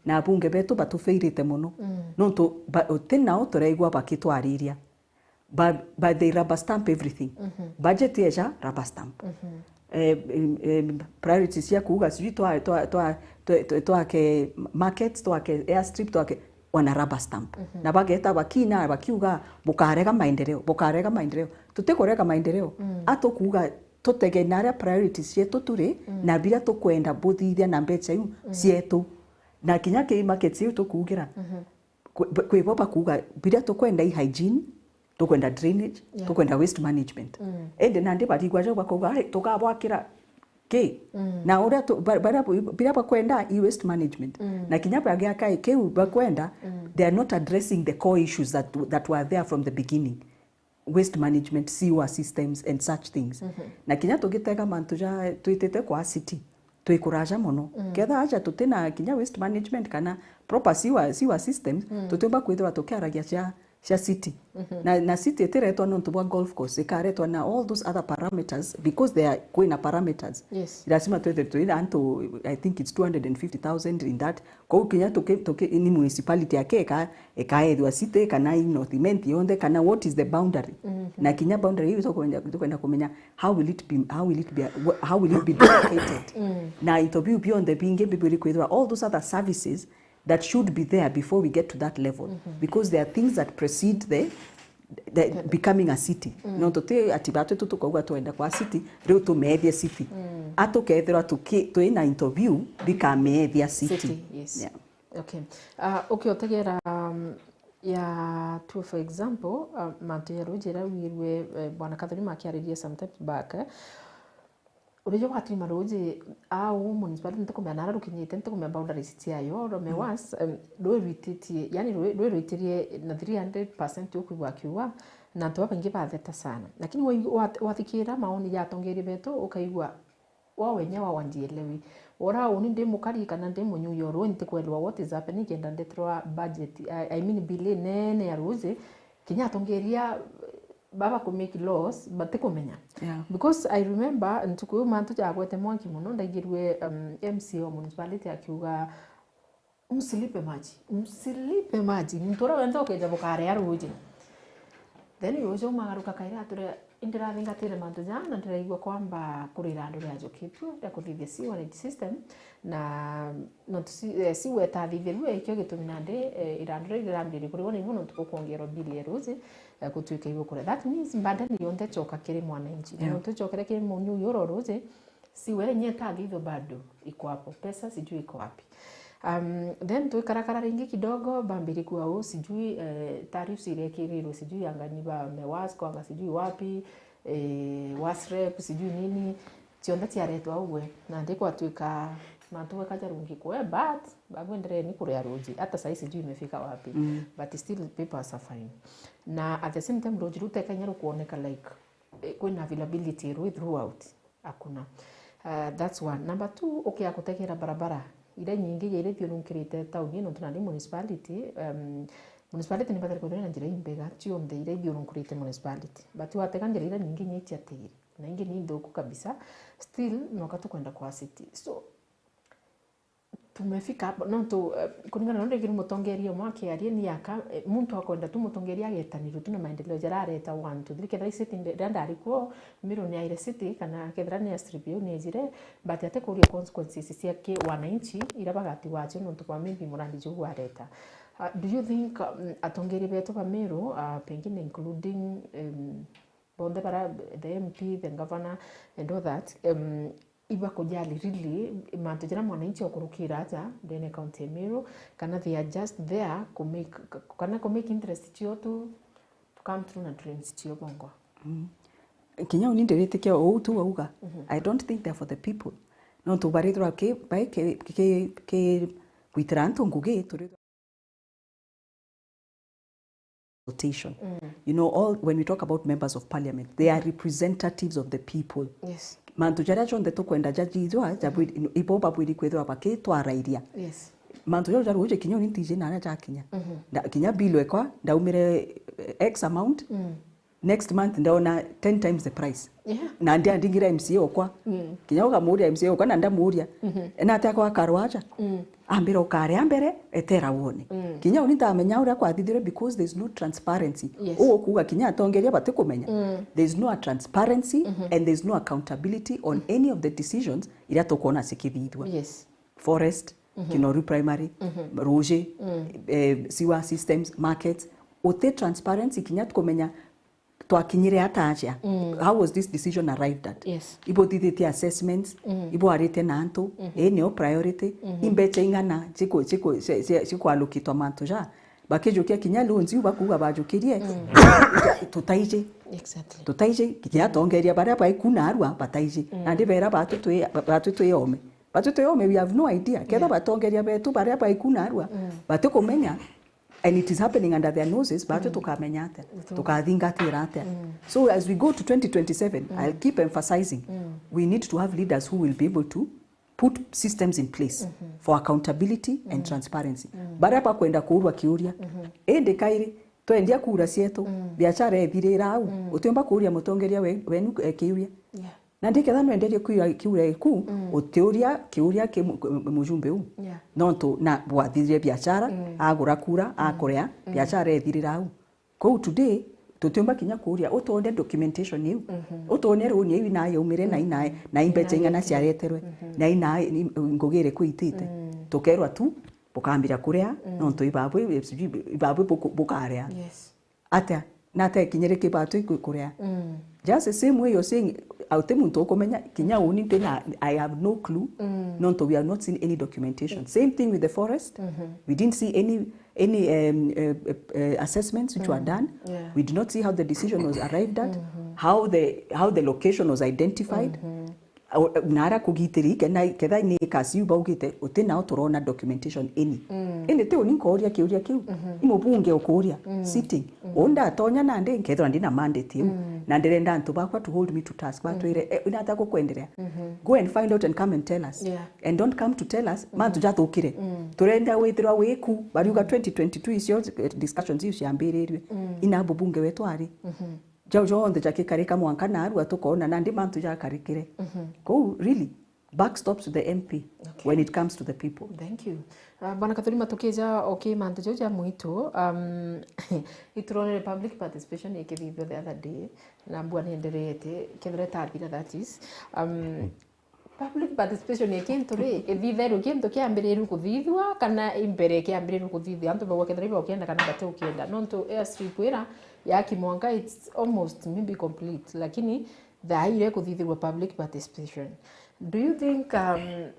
Na abunge betu batufeirite muno. Nontu ba-, uti nao turaigua bakitwariria. But, but they rubber stamp everything. Budget eja, rubber stamp. Eh, em, em, priorities cia kuuga sijui twa-, twa-, twa-, twa-, twa-, twake markets, twake airstrip, twake, wana rubber stamp. Na bageta bakina, bakiuga, "Bukarega maendeleo, bukarega maendeleo." Tutikurega maendeleo. Atukuuga tutege na aria priorities cietu turi, na biria tukwenda buthithia na mbeca iu cietu. Na kinya ki markets iu tukuugira, kwi, kwi bo bakuuga, biria tukwenda i hygiene, tukwenda drainage, tukwenda waste management. Indi nandi barigwa jau bakauga, "Ai, tukabwakira ki?" Na uria tu-, ba-, baria bu-, biria bakwenda i waste management. Na kinya bagiaka i kiu bakwenda, they are not addressing the core issues that, that were there from the beginning. Waste management, sewer systems and such things. Na kinya tugitega mantu ja twitite kwa city, twi kuraja mono. Ketha aja tutina kinya waste management kana proper sewer, sewer systems, tutiumba kwithirwa tukiaragia cia, cia city. Na, na city itiretwa nontu bwa golf course, ikaretwa na all those other parameters, because they are, kwina parameters. Yes. Lazima twithirwe twina antu, I think it's two hundred and fifty thousand in that. Kou kinya tuki-, tuki-, ni municipality yake ika-, ikaethwa city, kana i North Imenti yonthe, kana what is the boundary? Na kinya boundary iu tukwenda, tukwenda kumenya how will it be, how will it be, wh-, how will it be demarcated? Na into biu bionthe bingi bibwiri kwithirwa all those other services that should be there before we get to that level, because there are things that precede the, the becoming a city. Nontu ti ati batwi tu tukauga twenda kwa city, riu tumeethie city. Atukethirwa tuki-, twina into view bikameethia city. City, yes. Yeah. Okay. Uh, ukiotegera, um, ya tu, for example, uh, mantu ya ruji ira wigirue, eh, Bwana Kathuri makiaririe some time back, eh, uria gwatwima ruji, au municipality ntikumenya nara rukinyite, ntikumenya boundaries ciayo, rome was, um, rwi rwititie, yani rwi, rwi rwitirie na three hundred percent ukwigua akiuga, na antu babaingi batheta sana. Lakini wa-, wa-, wathikira maoni ja atongeria betu, ukaigua wa wenyewe wawanjielewi. Ora uni ndi mukari kana ndi munyui o ruu, ntikwelewa what is happening, kenda ndeterwa budget, I, I mean bill inene ya ruuji, kinya atongeria baba ku make laws, batikumenya. Yeah. Because I remember ntuku iu mantu jagwete mwanki mono, ndaigirue, um, M C A wa municipality akiuga, "Msilipe maji, msilipe maji, muntu uria wenthe ukeja bukarea ruuji." Then ruuji umagaruka kairi ature, "Indirathingatire mantu jaa na ndiraigua kwamba kurira andu riajukitue ria kuthithia sewerage system, na nontu si-, eh, sewer itathithirue, ikio gitumi nandi, eh, irandu riu rirambirie kurigwa ni ibu nontu gukwongerwa bill ya ruuji, eh, gutuika ibu kuria." That means burden yonthe icoka kiri mwananchi. Na, yeah, nontu icokere kiri munyui ura ruuji, sewer inya itathithwa bado iko hapo. Pesa sijui iko wapi. Um, then twikarakara ringi kidogo, bambiri kuga, "Oh, sijui, eh, tariffs irekirirwe sijui angani ba MEWAS, kwanga sijui wapi, eh, WASREP, sijui nini." Cionthe ciaretwa ugwe, na ndi kwatwika mantu gweka jarungi kwe, but babu endelee ni kuria ruuji. Hata sahi sijui imefika wapi, mm, but still people are suffering. Na at the same time, ruuji rutekanya rukuoneka like, eh, kwina availability rwi throughout. Hakuna. Uh, that's one. Number two, ukia gutegera barabara iria nyingi iria ithiurunkurite tauni ino, nontu nandi municipality, um, municipality ni ibatari kwithirwa na njira imbega cionthe iria ithiurunkurite municipality. But watega njira iria nyingi inya iciatiri, na ingi ni nthuku kabisa, still noka tukwenda kwa city. So, tumefika hapo, nontu, eh, kuringana na uria mutongeria umwe akiaria, ni aka, eh, muntu akwenda tu mutongeria agetanirwe tu na maendeleo jaria areta one, two, three. Kethira i city nde-, riria ndari kuo, Miru ni aire city, kana kethira ni ya strip iu ni ejire, but atikuria consequences cia ki wananchi iria bagatigwa acio nontu bwa maybe murandi juu areta. Uh, do you think, um, atongeria betu ba Miru, uh, pengine including, um, bonthe bara, the M P, the governor and all that, um, ibakujali really mantu jaria mwananchi ukurukira aja ndene county ya Meru, kana they are just there ku make, kana ku make interest cio tu, to come through na dreams cio bongwa? Mm. Kinya uni ndiritikia uu tu wauga. Mhm. I don't think they're for the people. Nontu barithirwa ki, bai ki, ki, ki gwitira antu ngugi, turi consultation. Mm. You know, all, when we talk about members of parliament, they are representatives of the people. Yes. Mantu jaria jonthe tukwenda jajijwa, jabwi-, ibo babwiri kwithirwa bakitwarairia. Yes. Mantu jau jaruuji kinya uni ntiji naria jakinya. Mhm. Nda-, kinya bill ekwa, ndaumire, eh, X amount. Mm. Next month ndaona ten times the price. Yeah. Na ndi andingira M C A okwa. Mm. Kinya ukamuria M C A okwa na ndamuria. Mhm. Ena ati akwa akarwa aja. Mm. Ambira ukaria mbere, etera wone. Mm. Kinya uni ntamenya uria kwathithirwe because there's no transparency. Yes. Uguo kuuga kinya atongeria batikumenya. Mm. There's no a transparency, mhm, and there's no accountability on, mm, any of the decisions iria tukwona cikithithua. Yes. Forest, mhm, Kinoru Primary, mhm, ruuji, mm, eh, sewer systems, markets. Uti transparency kinya tukumenya twakinyire ata atia? Mm. How was this decision arrived at? Yes. Ibo thithitie assessments, mm, ibo arite na antu, mhm, ii nio priority, mhm, imbecha ing'ana ciku-, ciku-, ci-, ci-, cikualukitwa mantu ja. Bakijukia kinya loans iu bakuuga bajukirie, mm, tutaiji. Exactly. Tutaiji, kinya atongeria baria baikuna arua bataiji. Mm. Nandi bera batu twi, batu twi ome. Batu twi ome, we have no idea. Ketha, yeah, batongeria betu baria baikuna arua, mm, batikumenya, and it is happening under their noses, batu, mm, tukamenya atia? Tuka- tukathingatira atia? Mm. So as we go to twenty twenty-seven, mm, I'll keep emphasizing, mm, we need to have leaders who will be able to put systems in place, mhm, for accountability and, mm, transparency. Mm. Baria bakwenda kuurwa kiuria, mhm, indi kairi, twendia kura cietu, mm, biashara ethirira au, mm, utiumba kuuria mutongeria we-, wenu, eh, kiuria. Yeah. Na ndiketha nwenderie kuuria kiuria giku, mm, utiuria kiuria ki mu-, mujumbe u. Yeah. Nontu na bwathithire biashara, mm, agura kura, mm, akurea, mm, biashara ethirira au. Kou today, tutiumba kinya kuuria, utwone documentation iu. Mhm. Utwone loan iu ina yaumire, na ina, mhm, na imbecha ing'ana ciareterwe, mhm, na ina, ni, ngugi iriku itite. Mm. Tukerwa tu, bukambira kuria, nontu ibabwe, sijui ibabwe buku-, bukarea. Yes. Atia? Na atia ikinya riki batu ikwi kuria? Just the same way you're saying, uti muntu ukumenya, kinya uni ntina, I have no clue, nontu we have not seen any documentation. Same thing with the forest. We didn't see any, any, um, uh, uh, uh, assessments which were done. Yeah. We did not see how the decision was arrived at, how the, how the location was identified. O-, na ara kugitiri, kena, ketha ni kasi iu baugite, uti nao turona documentation any. Indi ti uni nkooria kiuria kiu. Ni mubunge ukuria, sitting. Uu ndatonya nandi, nkethirwa ndina mandate iu. Na ndirenda antu bakwa to hold me to task, batwire, "Eh, nata gukwenderea?" Go and find out and come and tell us. Yeah. And don't come to tell us, mantu jathukire. Turenda withirwa wiku, bariuga twenty twenty-two icio, eh, discussions iu ciambirirwe. Ina bubunge wetu ari. Jau jonthe jakikarika mwanka narua tukoona nandi mantu jakarikire. Kou, really, backstops to the M P when it comes to the people. Thank you. Uh, Bwana Kathurima, tukija oki mantu jau ja mwitu, um, ituronere public participation ikithithua the other day, na mbua niendereete, kethira itathira, that is. Um, public participation ni kintu ri, ithithairwe kintu kiambirirwe kuthithua, kana imbere kiambirirwe kuthithua? Antu bagwa kethira ibakienda kana bati ukienda. Nontu airstrip ira ya Kimwanka, it's almost maybe complete, lakini thaa ire kuthithirwa public participation. Do you think, um,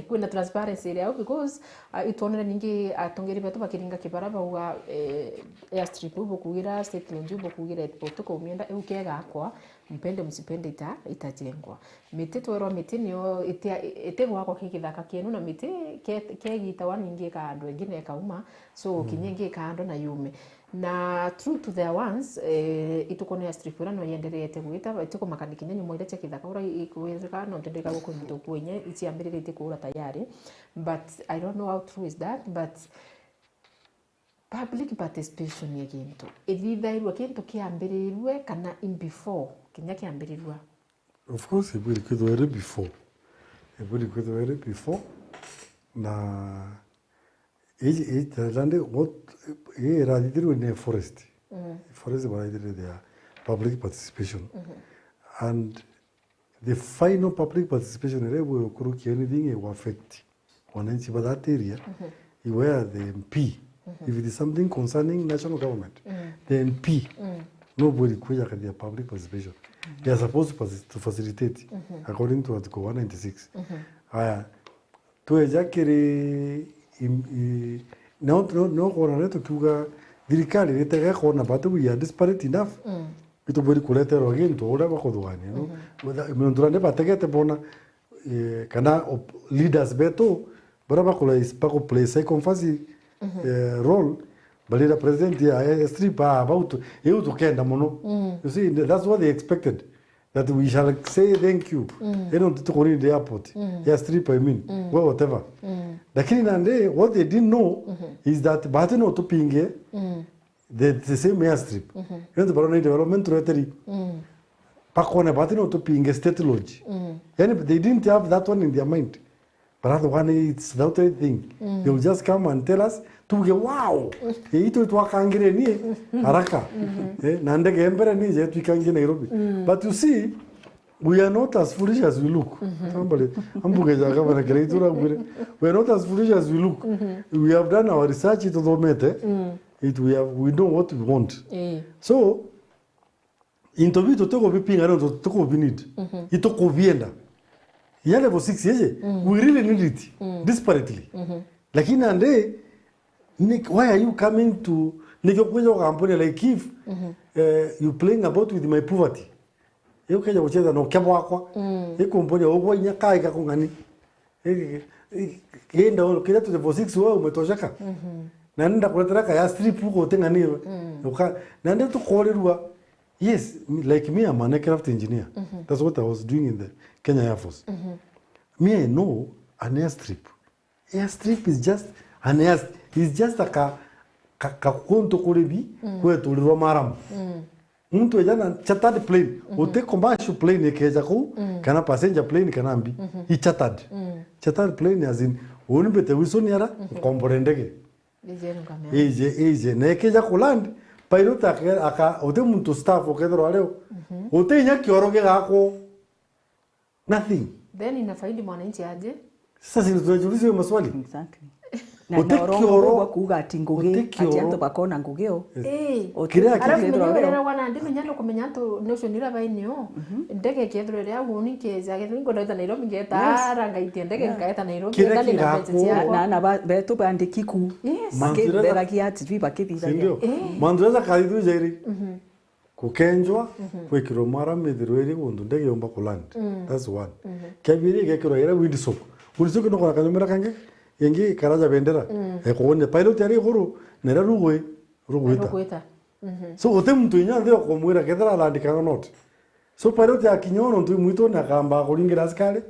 kwina transparency iria au? Because, uh, itwonere ningi atongeri betu bakiringa kibara bauga, eh, airstrip iu bukugira, state lodge iu bukugira, buti kumienda, iu kegakwa, mpende msipende ita-, itajengwa. Miti twerwa miti niyo iti-, itigwakwa ki kithaka kienu, na miti ke-, kegitawa ningi ikaandwa ingi na ikauma, so kinya ingi ikaandwa na yume. Na true to their once, eh, ituko ni airstrip ira no yendereete gwita, itikumaka ni kinya nyumo iria cia kithaka ura ikwirika, nontu ndika guku ntuku inya iciambiriritie kuura tayari, but I don't know how true is that, but public participation ya kintu ithithairwe kintu kiambirirwe kana in before kinya kiambirirwa? Of course, ibwiri kwithirwa iri before. Ibwiri kwithirwa iri before. Na iji, iji, nandi what, ii irathithirwe ni forest. Forest barathithirwe their public participation. And the final public participation iria ibwiri kurukia anything it will affect wananchi ba that area, where the M P, if it is something concerning national government, the M P no bwiri kwija kathia public participation. They are supposed to faci-, to facilitate according to Article one ninety-six. Aya, tweja kiri im-, i-, no, no, no kwona ri tukiuga thirikari ritega kwona batu we are disparate enough. Itubwiri kureterwa gintu uria bakuthugania, no? Whether, nontu nandi bategete bona, eh, kana op-, leaders betu, baria baku-, bakuplay circumference, eh, role, barira president ya airstrip, ah, bau tu-, iu tukenda mono. You see, that's what they expected, that we shall say thank you. Ino tukurinde airport, airstrip, I mean, well, whatever. Lakini nandi, what they didn't know is that bahati no tupinge, the, the same airstrip. Nontu barona development tureteri. Bakona bahati no tupinge state lodge. Yani, they didn't have that one in their mind. But that one, it's without anything. They will just come and tell us, tuge, "Wow! Eh, itu twakangire nie haraka." Eh, na ndege mbere nije twikangie Nairobi. But you see, we are not as foolish as we look. Somebody, ambuge ja gavana kira itura ngwire. We are not as foolish as we look. We have done our research, ituthomete. It, we have, we know what we want. Eh. So, into bitu tutikubipinga, no tutikubinid. Itukubienda. Ya level six yeje, we really need it desperately. Lakini nandi, ni, why are you coming to, nikio kwija ukampuni like if, eh, you playing about with my poverty? Iu keja gucetha na ukia bwakwa. Ikumponya ugwa inya kai gakung'ani. Ii, ii, ii, nda kiria tu level six wewe umetosheka. Na nenda kuletera ka airstrip huko uting'ani we. Uka-, na ndio tukorirwa. Yes, me, like me, I'm an aircraft engineer. That's what I was doing in the Kenya Air Force. Me, I know an airstrip. Airstrip is just an air, is just a ka, ka, ka kuntu kuribi kweturirwa maramu. Muntu eja na chartered plane, uti commercial plane ikeja kuu, kana passenger plane kana mbi, i chartered. Chartered plane as in, uni mbite Wilson ara, nkombore ndege. Ije, ije, na ikeja ku land, pilot aka, aka, uti muntu staff ukethirwa ario. Uti inya kioro gigakwo. Nothing. Then inafaidi mwananchi aje? Sasa si tunajiuliza hiyo maswali. Exactly. Na, na urongo bwa kuuga ati ngugi, ati antu bakona ngugi o. Yes. Ii. Kiria ara kithirwa kumenya wira wa nandi menya nukumenya antu notion ira bainio. Ndege kethirwa ria uni nkeza kethirwa ngwenda gwita Nairobi ngeta ara ngaitia ndege nkaeta Nairobi. Kiria ndani na mbeca kigaku- ciakwa. Na, na ba-, betu bandiki ku. Yes. Mantu jaja- Bakitheragia T V bakithithagia. Sindio? Ii. Mantu jaja kaithu jairi. Gukenjwa, gwikirwa mara mithiro iri guntu ndege yumba kuland. That's one. Kia biri, igekirwa ira windsock. Windsock no kona kanyumira kangi, ingi karaja bendera. Ekuonia pilot ari iguru, na ira rugwi, rugwita. Rugwita. So, uti muntu inya nthi ukumwira kethira aland kana not. So, pilot akinya ono ntu mwitu ni akamba kuringira askari.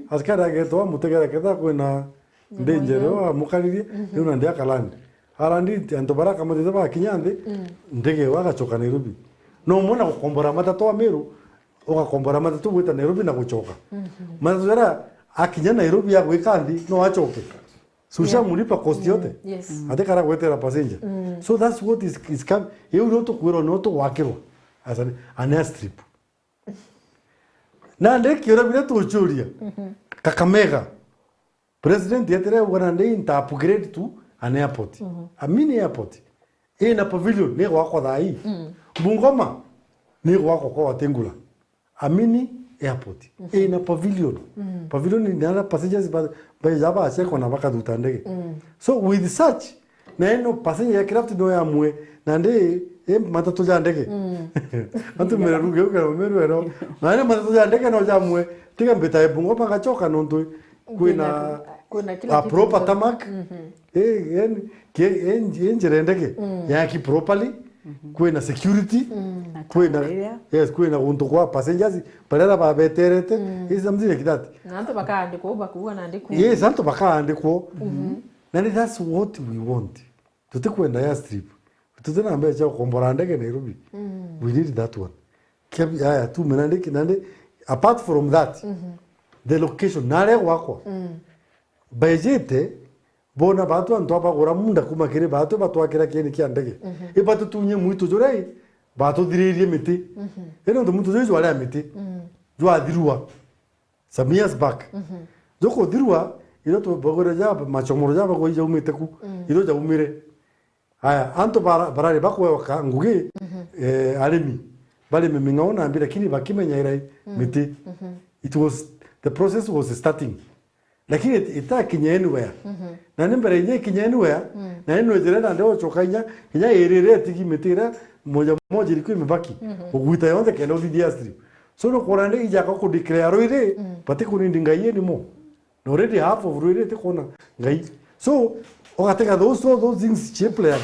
Askari agetwa amutegera kethira kwina Ndi njere o amukaririe, riu nandi akalandi. Arandi antu baria akamatithia bakinya nthi, ndege iwe agacoka Nairobi. No umwe na gukombora matatu a Meru, ugakombora matatu gwita Nairobi na gucoka. Matatu jaria akinya Nairobi agwika nthi, no acoke. So ushamlipa cost yote. Yes. Ati kara gwetera passenger. So that's what is, is come. Iu nio tukwirwa, nio tugwakirwa as an, an airstrip. Nandi kiuria biria tucuria, Kakamega, President etire auga nandi nta upgrade to an airport. A mini airport. Ina pavilion ni gwakwa thaa ii. Bungoma ni gwakwa kwa Watengula. A mini airport. Ina pavilion. Pavilion ni ara passengers ba, baija bacekwa na bakathuta ndege. So with such, na ino passenger ya craft no yamwe, nandi i matatu ja ndege. Antu mera ruge uga meru ero. Na ino matatu ja ndege no jamwe, tiga mbita e Bungoma ngacoka nontu kwina, kwina kila a kitu proper tarmac. Eh, yani, ki-, en-, enjere ndege yaki properly, kwina security, na kwina, yes, kwina guntu kwa passengers, barera babeterete, is something like that. Na antu bakaandikwo, bakuuga na andiku. Yes, antu bakaandikwo. Na ni that's what we want. Tutikwenda airstrip. Tuti na mbeca cia gukombora ndege Nairobi. We need that one. Kia bi-, aya, tume nandi, nandi, apart from that, the location, nare gwakwa. Baijite, bona batu antu abagura munda kuma kiri batu batwakira kieni kia ndege. Ibatutunye mwitu juria batuthiririe miti. Ino ntu mwitu juju jwari a miti. Jwathirua. Some years back. Jukuthirua, iro tubagwire ja machomoro ja bagwa ijaumite ku, iro jaumire. Aya, antu bara-, barari bakweoka ngugi, eh, arimi, barime ming'ao nambi, lakini bakimenya irai miti. It was, the process was starting. Lakini it-, itakinya anywhere. Na ni mbere inya ikinya anywhere, na ni nwejere nandi ochoka inya, inya irire etigi miti iria moja moja ilikuwa imebaki. Ugwita yonthe kenda uthithia airstrip. So no kwona ndi ijaka ku declare rwiri, bati kunindi Ngai anymore. Na already half of rwiri itikwona Ngai. So, ugatega those, all those things chipleaga.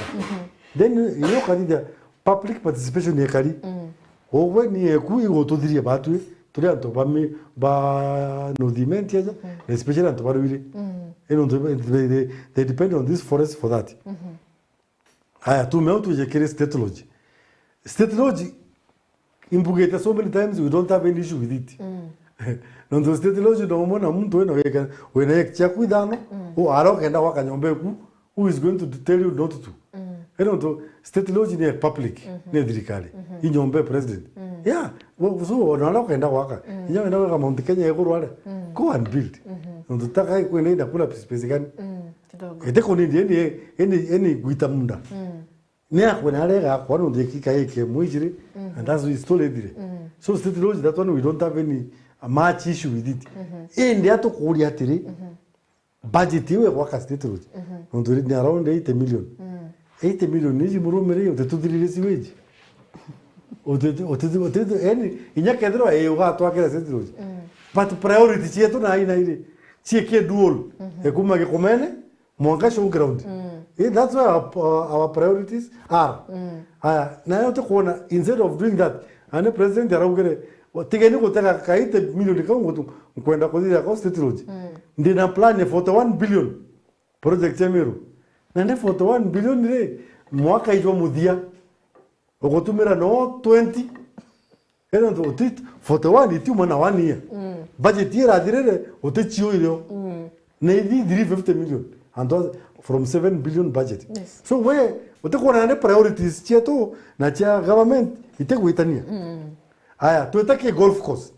Then, iyo ukathithia public participation ekari. Ugwe ni eku igututhirie batwi, turi antu ba mi-, ba North Imenti aja, na especially antu ba Ruiri. Ino ntu they, they, they depend on this forest for that. Aya, tume au tuje kiri State Lodge. State Lodge, imbugite so many times, we don't have any issue with it. Nontu State Lodge no umwe na muntu wina wika, wina eki ciaku ithano, u ara ukenda gwaka nyomba eku, who is going to tell you not to? Ino ntu State Lodge ni public, ni thirikari. I nyomba ya president. Yeah, wo-, so ona ara ukenda gwaka. Inya wenda gwaka Mount Kenya iguru aria, go and build. Nontu taka kwina inakula space gani? Kidogo. Ete kunindi, eni, eni, eni gwita munda. Ni akwona aria igakwa nontu ikika ike mwejire, and that's why it's too late. So State Lodge, that one we don't have any, uh, much issue with it. Indi atukuria atiri, budget iwe gwaka State Lodge. Nontu ni around eighty million. Eighty million ni ji murumire, utetuthirire sewage. Utetu-, utetu-, utetu-, yani, inya kethirwa, eh, ugatwakira State Lodge. But priority cietu na ina iri, cieke dual. Ekuma Gikomene, mwanka showground. Eh, that's where our, our, our priorities are. Aya, nayo tukwona, instead of doing that, ane president araugire, "Tigeni gutega ka eighty million kau ngutu, nkwenda kuthithia kwa State Lodge." Ndina plan ya forty-one billion project ya Meru. Na ndi forty-one billion ri, mwaka ijwa muthia, ugutumira no twenty. Eno ntu uti forty-one itiuma na one year. Budget irathirire, uticio irio. Na ithi three fifty million. Antu a, from seven billion budget. Yes. So we, utikwona ni priorities cietu na cia government itigwitania. Aya, twite ki golf course.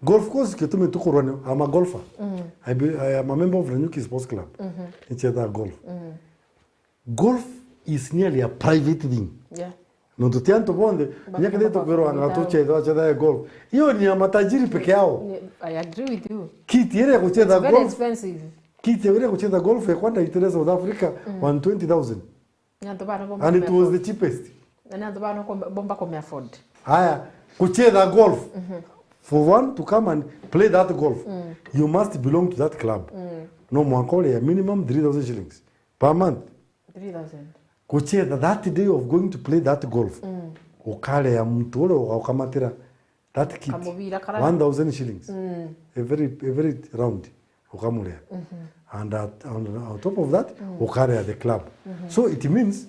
Golf course gitumi tukurwa ni, I'm a golfer. I, be, I am a member of Nanyuki Sports Club. Nichethaa golf. Golf is nearly a private thing. Yeah. Nontu ti antu bonthe, nya kethira tukwirwa anga tuchetha, wachetha golf. Hiyo ni ya matajiri peke yao. I agree with you. Kiti iria guchetha golf. It's very expensive. Kiti iria guchetha golf ya kwenda itire South Africa, one twenty thousand. Ni antu bana bomba. And it was the cheapest. Na ni antu bana bomba kume afford. Haya, kuchetha golf. For one to come and play that golf, you must belong to that club. No mwanka uria minimum three thousand shillings per month. Three thousand. Kuchetha that day of going to play that golf, ukarea muntu uria ugaukamatira that kit, kamubira kara one thousand shillings. Every, every round ukamurea. And at, on, on top of that, ukarea the club. So it means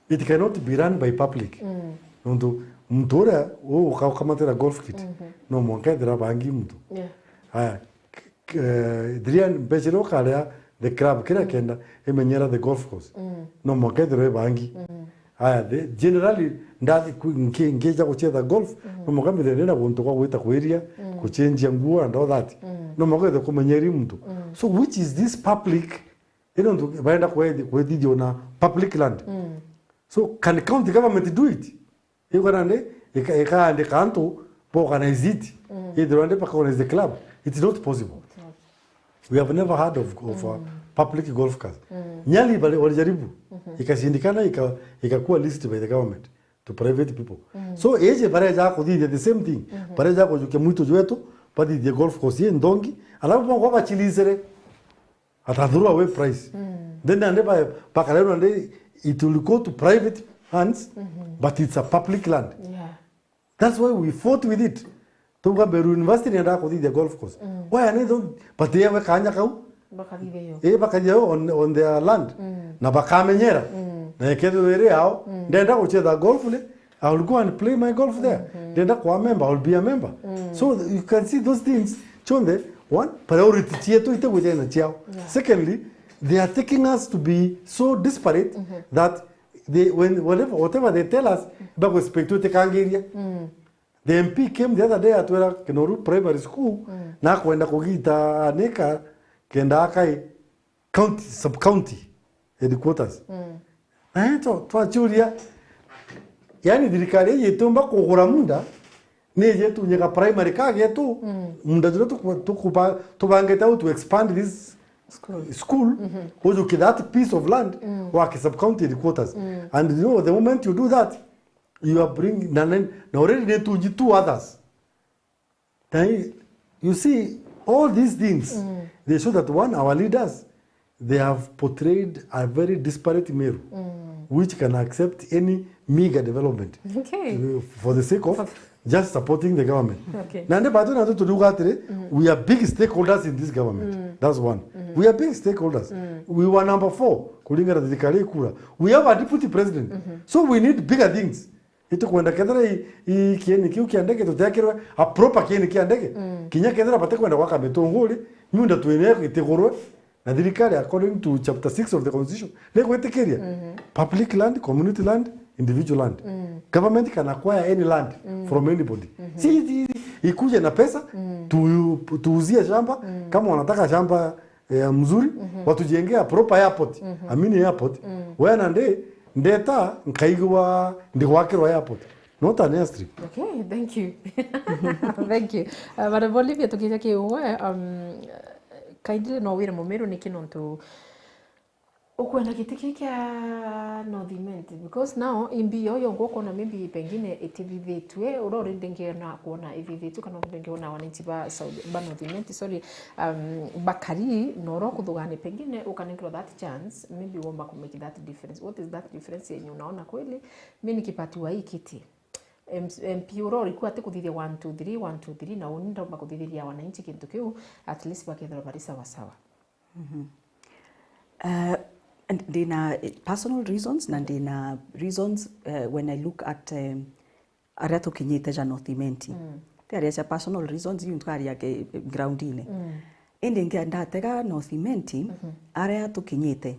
it cannot be run by public. Nontu muntu uria ugaukamatira golf kit, no mwanka ethira bangi muntu. Yeah. Aya, k- eh, thiria mbeca iria ukaria the club kiria kenda imenyera the golf course. No mwanka ethirwe ibangi. Aya, the, generally, ndathi ku- nki- nkija guchetha golf, no mwanka mbithire ndina guntu kwa gwita kwiria, kuchenjia nguo and all that. No mwanka ethirwe kumenyeri muntu. So which is this public, ino ntu barenda kwethi- kwethithia na public land. So can county government do it? Ikona ndi ika- ikaandika antu ba organize it. Ithirwa ndi baka organize the club. It's not possible. We have never heard of, of a public golf course. Nyali bali- walijaribu. Ikashindikana, ika- ikakuwa leased by the government to private people. So eje bareja kuthithia the same thing. Bareja kujukia mwitu jwetu, bathithie golf course ye ndongi, alafu bongo bachilisere at a throw away price. Then nandi ba- bakarerwa nandi it will go to private hands, but it's a public land. Yeah. That's why we fought with it. Tuga Meru University niendaga kuthithia golf course. Why are they don't, but yewe kanya kau. Bakathithia yo. Eh, bakathithia yo on, on their land. Na bakamenyera. Na ekethirwa iri yao, ndenda guchetha golf le, I will go and play my golf there. Ndenda kwa member, I will be a member. So you can see those things. Chonthe, one, priority chietu ite gwithena chiao. Yeah. Secondly, they are taking us to be so disparate that they, when, whatever, whatever they tell us, bagu expect utikangiria. The M P came the other day atwira Kinoru Primary School, na kwenda kugita anika kenda akai county, sub county headquarters. Na ito twachuria, yani thirikari iji itumba kugura munda, ni ije tunyega primary ka getu, munda juria tuku- tukuba- tubangite how to expand this school, ujuke that piece of land, wake sub county headquarters. And you know, the moment you do that, you are bringing, na, na, na already ni tunji two others. Na hii, you see, all these things, they show that, one, our leaders, they have portrayed a very disparate Meru, which can accept any meager development, okay, uh, for the sake of just supporting the government. Okay. Na ndio bado na tuliuga atiri, we are big stakeholders in this government. That's one. We are big stakeholders. We were number four kulingana na thirikari kura. We have a deputy president. So we need bigger things. Itukwenda kethira i, i kieni kiu kia ndege tutekirwe a proper kieni kia ndege. Kinya kethira batikwenda gwaka mitunguri, nyunda twine itigurwe na thirikari, according to chapter six of the constitution, ni gwitikiria public land, community land, individual land. Government can acquire any land from anybody. Si, si, si ikuje na pesa, tu, tuuzie shamba, kama wanataka shamba eh, mzuri, watujengea proper airport. Amini airport. Wena ndi, ndeta, nkaigua ndigwakirwa airport. Not an airstrip. Okay, thank you. Thank you. Uh, Madam Olivia, tukija ki uwe, um, kaindi no wire mumiru niki nontu ukwenda giti ki kia North Imenti? Because now imbi yo yongo kwona maybe pengine itithithitue, uria uri ndingiona kwona ithithitue, kana ndingiona wananchi ba Saudi, ba North Imenti, sorry, um, bakari, na uria ukuthugani pengine ukanenkerwa that chance, maybe womba ku make that difference. What is that difference yenye unaona kweli? Mimi nikipatiwa hii kiti, M-, M P uria uriku ati kuthithia one, two, three, one, two, three, na uni ndaumba kuthithiria wananchi kintu kiu, at least bakethirwa bari sawa sawa. Uh, and ndina personal reasons na ndina reasons, uh, when I look at, um, aria tukinyite ja North Imenti. Ti aria cia personal reasons, iu ntwaria ke groundine. Indi ngia ndatega North Imenti, aria tukinyite,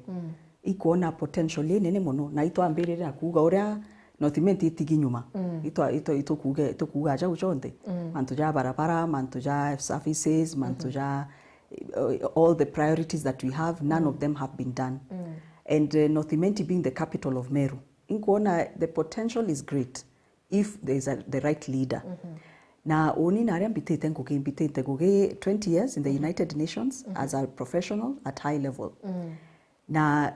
ikwona potential inene mono, na itwambirira kuuga uria North Imenti itigi nyuma. Mm. Itwa-, itwa-, itukuge-, itukuga jau jonthe. Mm. Mantu ja barabara, mantu ja services, mantu mm-hmm. ja, eh, all the priorities that we have, none mm. of them have been done. Mm. And, uh, North Imenti being the capital of Meru, inkuona the potential is great if there is a, the right leader. Mm-hmm. Na uni na aria mbitite ngugi, mbitite ngugi twenty years in the mm-hmm. United Nations mm-hmm. as a professional at high level. Mm. Na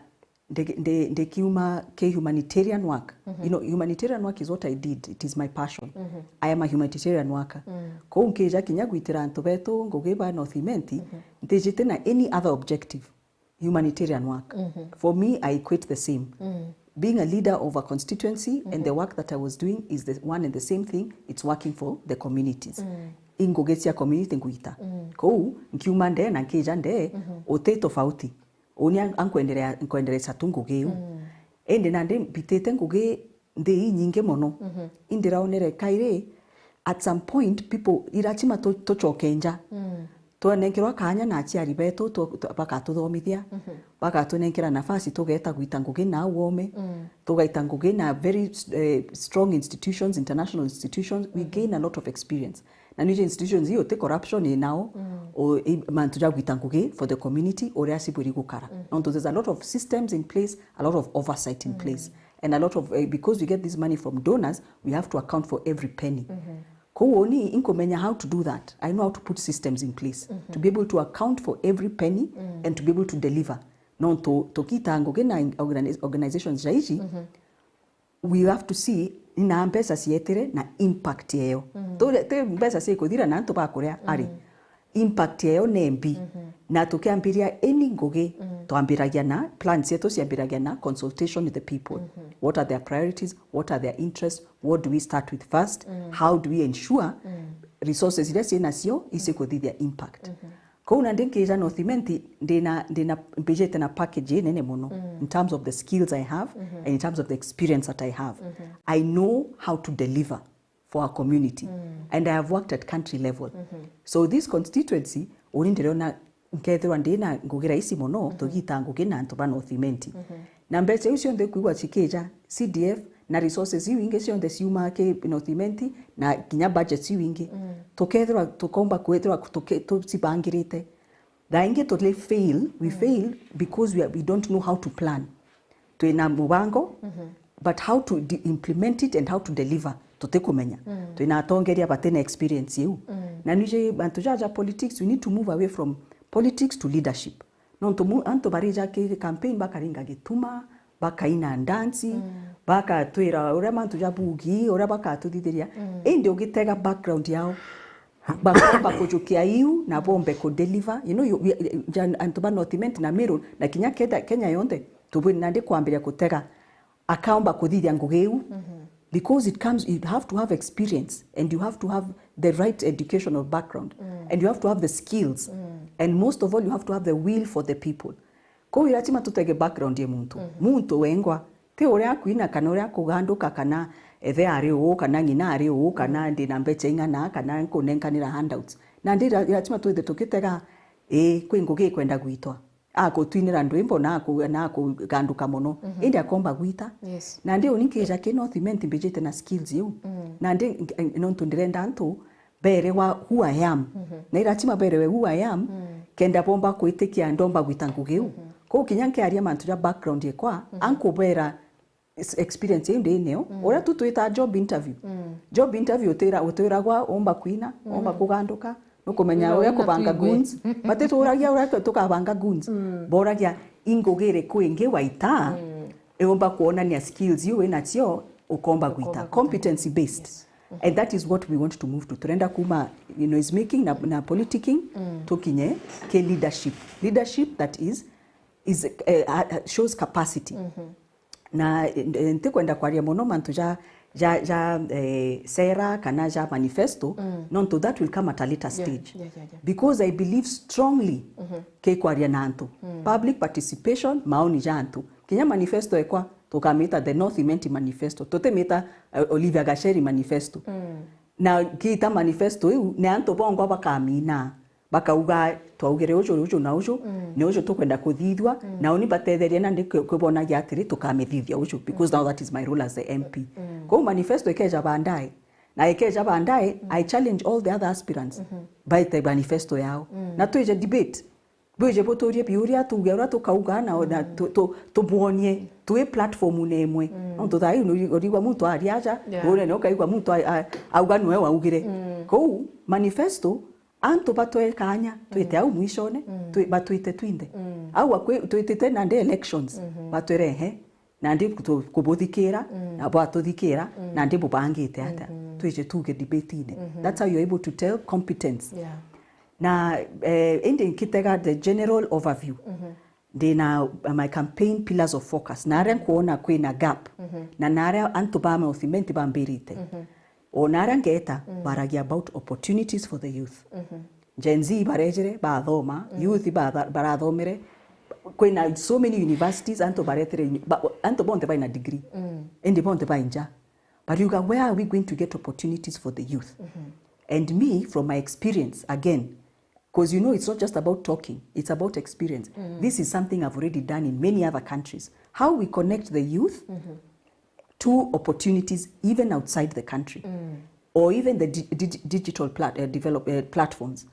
ndi-, ndi-, ndikiuma ki humanitarian work. Mm-hmm. You know, humanitarian work is what I did. It is my passion. Mm-hmm. I am a humanitarian worker. Mm. Kou nkija kinya gwitira antu betu ngugi ba North Imenti, mm-hmm. ntijite na any other objective. Humanitarian work. Mm-hmm. For me, I equate the same. Mm. Being a leader of a constituency mm-hmm. and the work that I was doing is the one and the same thing. It's working for the communities. Mm. I ngugi cia community ngwita. Mm. Kou, nkiuma ndee na nkija ndee, mm-hmm. uti tofauti. Uni an-, ankwenderea-, nkwenderesa tu ngugi iu. Mm. Indi nandi mbitite ngugi nthi inyingi mono. Mm-hmm. Indiraonere kairi, at some point, people, irachima tu-, tucoke nja. Mm. Twanenkerwa kanya na aciari betu, tu-, tu-, bakatuthomithia, mm-hmm. bakatunenkera nafasi, tugeta gwita ngugi na au ome, mm. tugaita ngugi na very, eh, strong institutions, international institutions, we mm-hmm. gain a lot of experience. Na niji institutions iyo ti corruption inao, mm. o, i, mantu ja gwita ngugi for the community, uria cibwiri gukara. Mm-hmm. Nontu there's a lot of systems in place, a lot of oversight in mm. place. And a lot of, eh, because we get this money from donors, we have to account for every penny. Mm-hmm. Kou uni inkumenya how to do that. I know how to put systems in place mm-hmm. to be able to account for every penny mm. and to be able to deliver. Nontu tukita ngugi na in-, organi-, organizations ja iji, mm-hmm. we have to see na mbeca cietire na impact eyo. Mm. Tu-, ti mbeca cikuthira na antu bakuria ari. Mm. Impact eyo ni mbi. Mm-hmm. Na tukiambiria any ngugi, mm. twambiragia na, plans cietu ciambiragia na consultation with the people. Mm-hmm. What are their priorities? What are their interests? What do we start with first? Mm. How do we ensure mm. resources iria cinacio icikuthithia impact? Mm-hmm. Kou nandi nkija North Imenti, ndina, ndina, mbijite na package inene mono mm. in terms of the skills I have mm-hmm. and in terms of the experience that I have. Mm-hmm. I know how to deliver for our community. Mm. And I have worked at country level. Mm-hmm. So this constituency, uni ndirona nkethirwa ndina ngugi raisi mono, mm-hmm. tugita ngugi na antu ba North Imenti. Mm-hmm. Na mbeca iu cionthe kwigua cikija, C D F na resources iu ingi cionthe ciumaa ki North Imenti, na kinya budgets iu ingi, mm. tukethirwa, tukomba kwithirwa tuki-, tucibangirite. Thaa ingi tuli fail, we mm. fail because we are, we don't know how to plan. Twina mubango, mm-hmm. but how to de-, implement it and how to deliver, tutikumenya. Mm. Twina atongeria batina experience iu. Mm. Na niji bantu jaja politics, we need to move away from politics to leadership. Nontu mu-, antu barija ki campaign bakaringa gituma, bakaina ndanci, mm. bakatwira uria mantu ja bugi, uria bakatuthithiria. Mm. Indi ugitega background yao, bakomba kujukia iu na bombe ku deliver. You know, you, we, ja-, antu ba North Imenti na Meru, na kinya Kenya, Kenya yonthe, tubwiri nandi kwambiria kutega akaomba kuthithia ngugi iu. Mm-hmm. Because it comes, you have to have experience and you have to have the right educational background mm. and you have to have the skills mm. and most of all you have to have the will for the people. Kou lazima tutege background ya muntu. Mm-hmm. Muntu wengwa, ti uria akuina kana uria akuganduka kana ethe ari uu kana ng'ina ari uu kana mm. ndina mbecha ing'ana kana nkunenkanira handouts. Na ndi la-, lazima twithe tukitega, ii, kwi ngugi ikwenda gwitwa. Akutwinira ndwimbo na aku-, na akuganduka mono. Mhm. Indi akomba gwita. Yes. Na ndi uni nkija ki North Imenti mbijite na skills iu. Mm. Na ndi nk-, nontu ndirenda antu berewa who I am. Mhm. Na i lazima berewe who I am, mm. kenda bomba kwitikia ndomba gwita ngugi iu. Mhm. Kou kinya nkiaria mantu ja background ekwa, mhm. ankubera s-, experience iu ndi nio. Mm. Uria tu twita job interview. Mm. Job interview utira-, utwiragwa umba kwina, mm. umba kuganduka, nukumenya uria kubanga goons. Batituragia uria tu-, tukabanga goons. Mm. Boragia, i ngugi iriku ingi waita, mm. iumba kuonania skills iu winacio, ukomba gwita. Ukomba gwita. Competency based. Yes. Mm-hmm. And that is what we want to move to. Turenda kuma, you know, noise making na, na politicking, mm. tukinye ki leadership. Leadership that is, is, eh, uh, shows capacity. Mm-hmm. Na, eh, ntikwenda kwaria mono mantu ja, ja, ja, eh, sera kana ja manifesto, mm. nontu that will come at a later stage. Yeah, yeah, yeah, yeah. Because I believe strongly mm-hmm. ki kwaria na antu. Mm. Public participation, maoni ja antu. Kinya manifesto ekwa, tukamita the North Imenti Manifesto. Tutimita, eh, Olivia Gacheri Manifesto. Mm. Na kita manifesto iu, ni antu bongwa bakamina. Bakauga, "Twaugire uju, uju na uju, ni uju tukwenda kuthithua, na uni batetherie nandi kwi-, kwibonagia atiri tukamithithia uju, because now that is my role as the M P." Kou manifesto ikeja baadaye. Na ikeja baadaye, I challenge all the other aspirants baite manifesto yao. Na twije debate. Bwije buturie biuria tuuge uria tukauga na, na tu-, tu-, tubwonie twi platform-une imwe. Nontu thaa ii uri-, urigua muntu aria aja, Yeah. unene ukaigua muntu a-, a-, auga niwe waugire. Kou manifesto, antu batwe kanya, twite au mwishone, twi-, batwite twinthe. Au akwi-, twitite nandi elections, batwire ehe, nandi tu-, kubuthikira, na bwatuthikira, nandi bubangite ata. Twije tuuge debate-ine. That's how you're able to tell competence. Yeah. Na, eh, indi nkitega the general overview. Ndina, uh, my campaign pillars of focus. Na aria nkwona kwina gap. Na, na aria antu ba Mount Imenti bambirite. O na aria ngeta, baragia about opportunities for the youth. Gen Z barejire, bathoma, youth batha-, barathomere. Kwina so many universities, antu baretere uni-, ba-, antu bonthe baina degree. Indi bonthe bai nja. Bariuga, "Where are we going to get opportunities for the youth?" And me, from my experience, again, 'cause, you know, it's not just about talking, it's about experience. This is something I've already done in many other countries. How we connect the youth to opportunities even outside the country, or even the di-, di-, digital plat-, uh, develop, uh, platforms.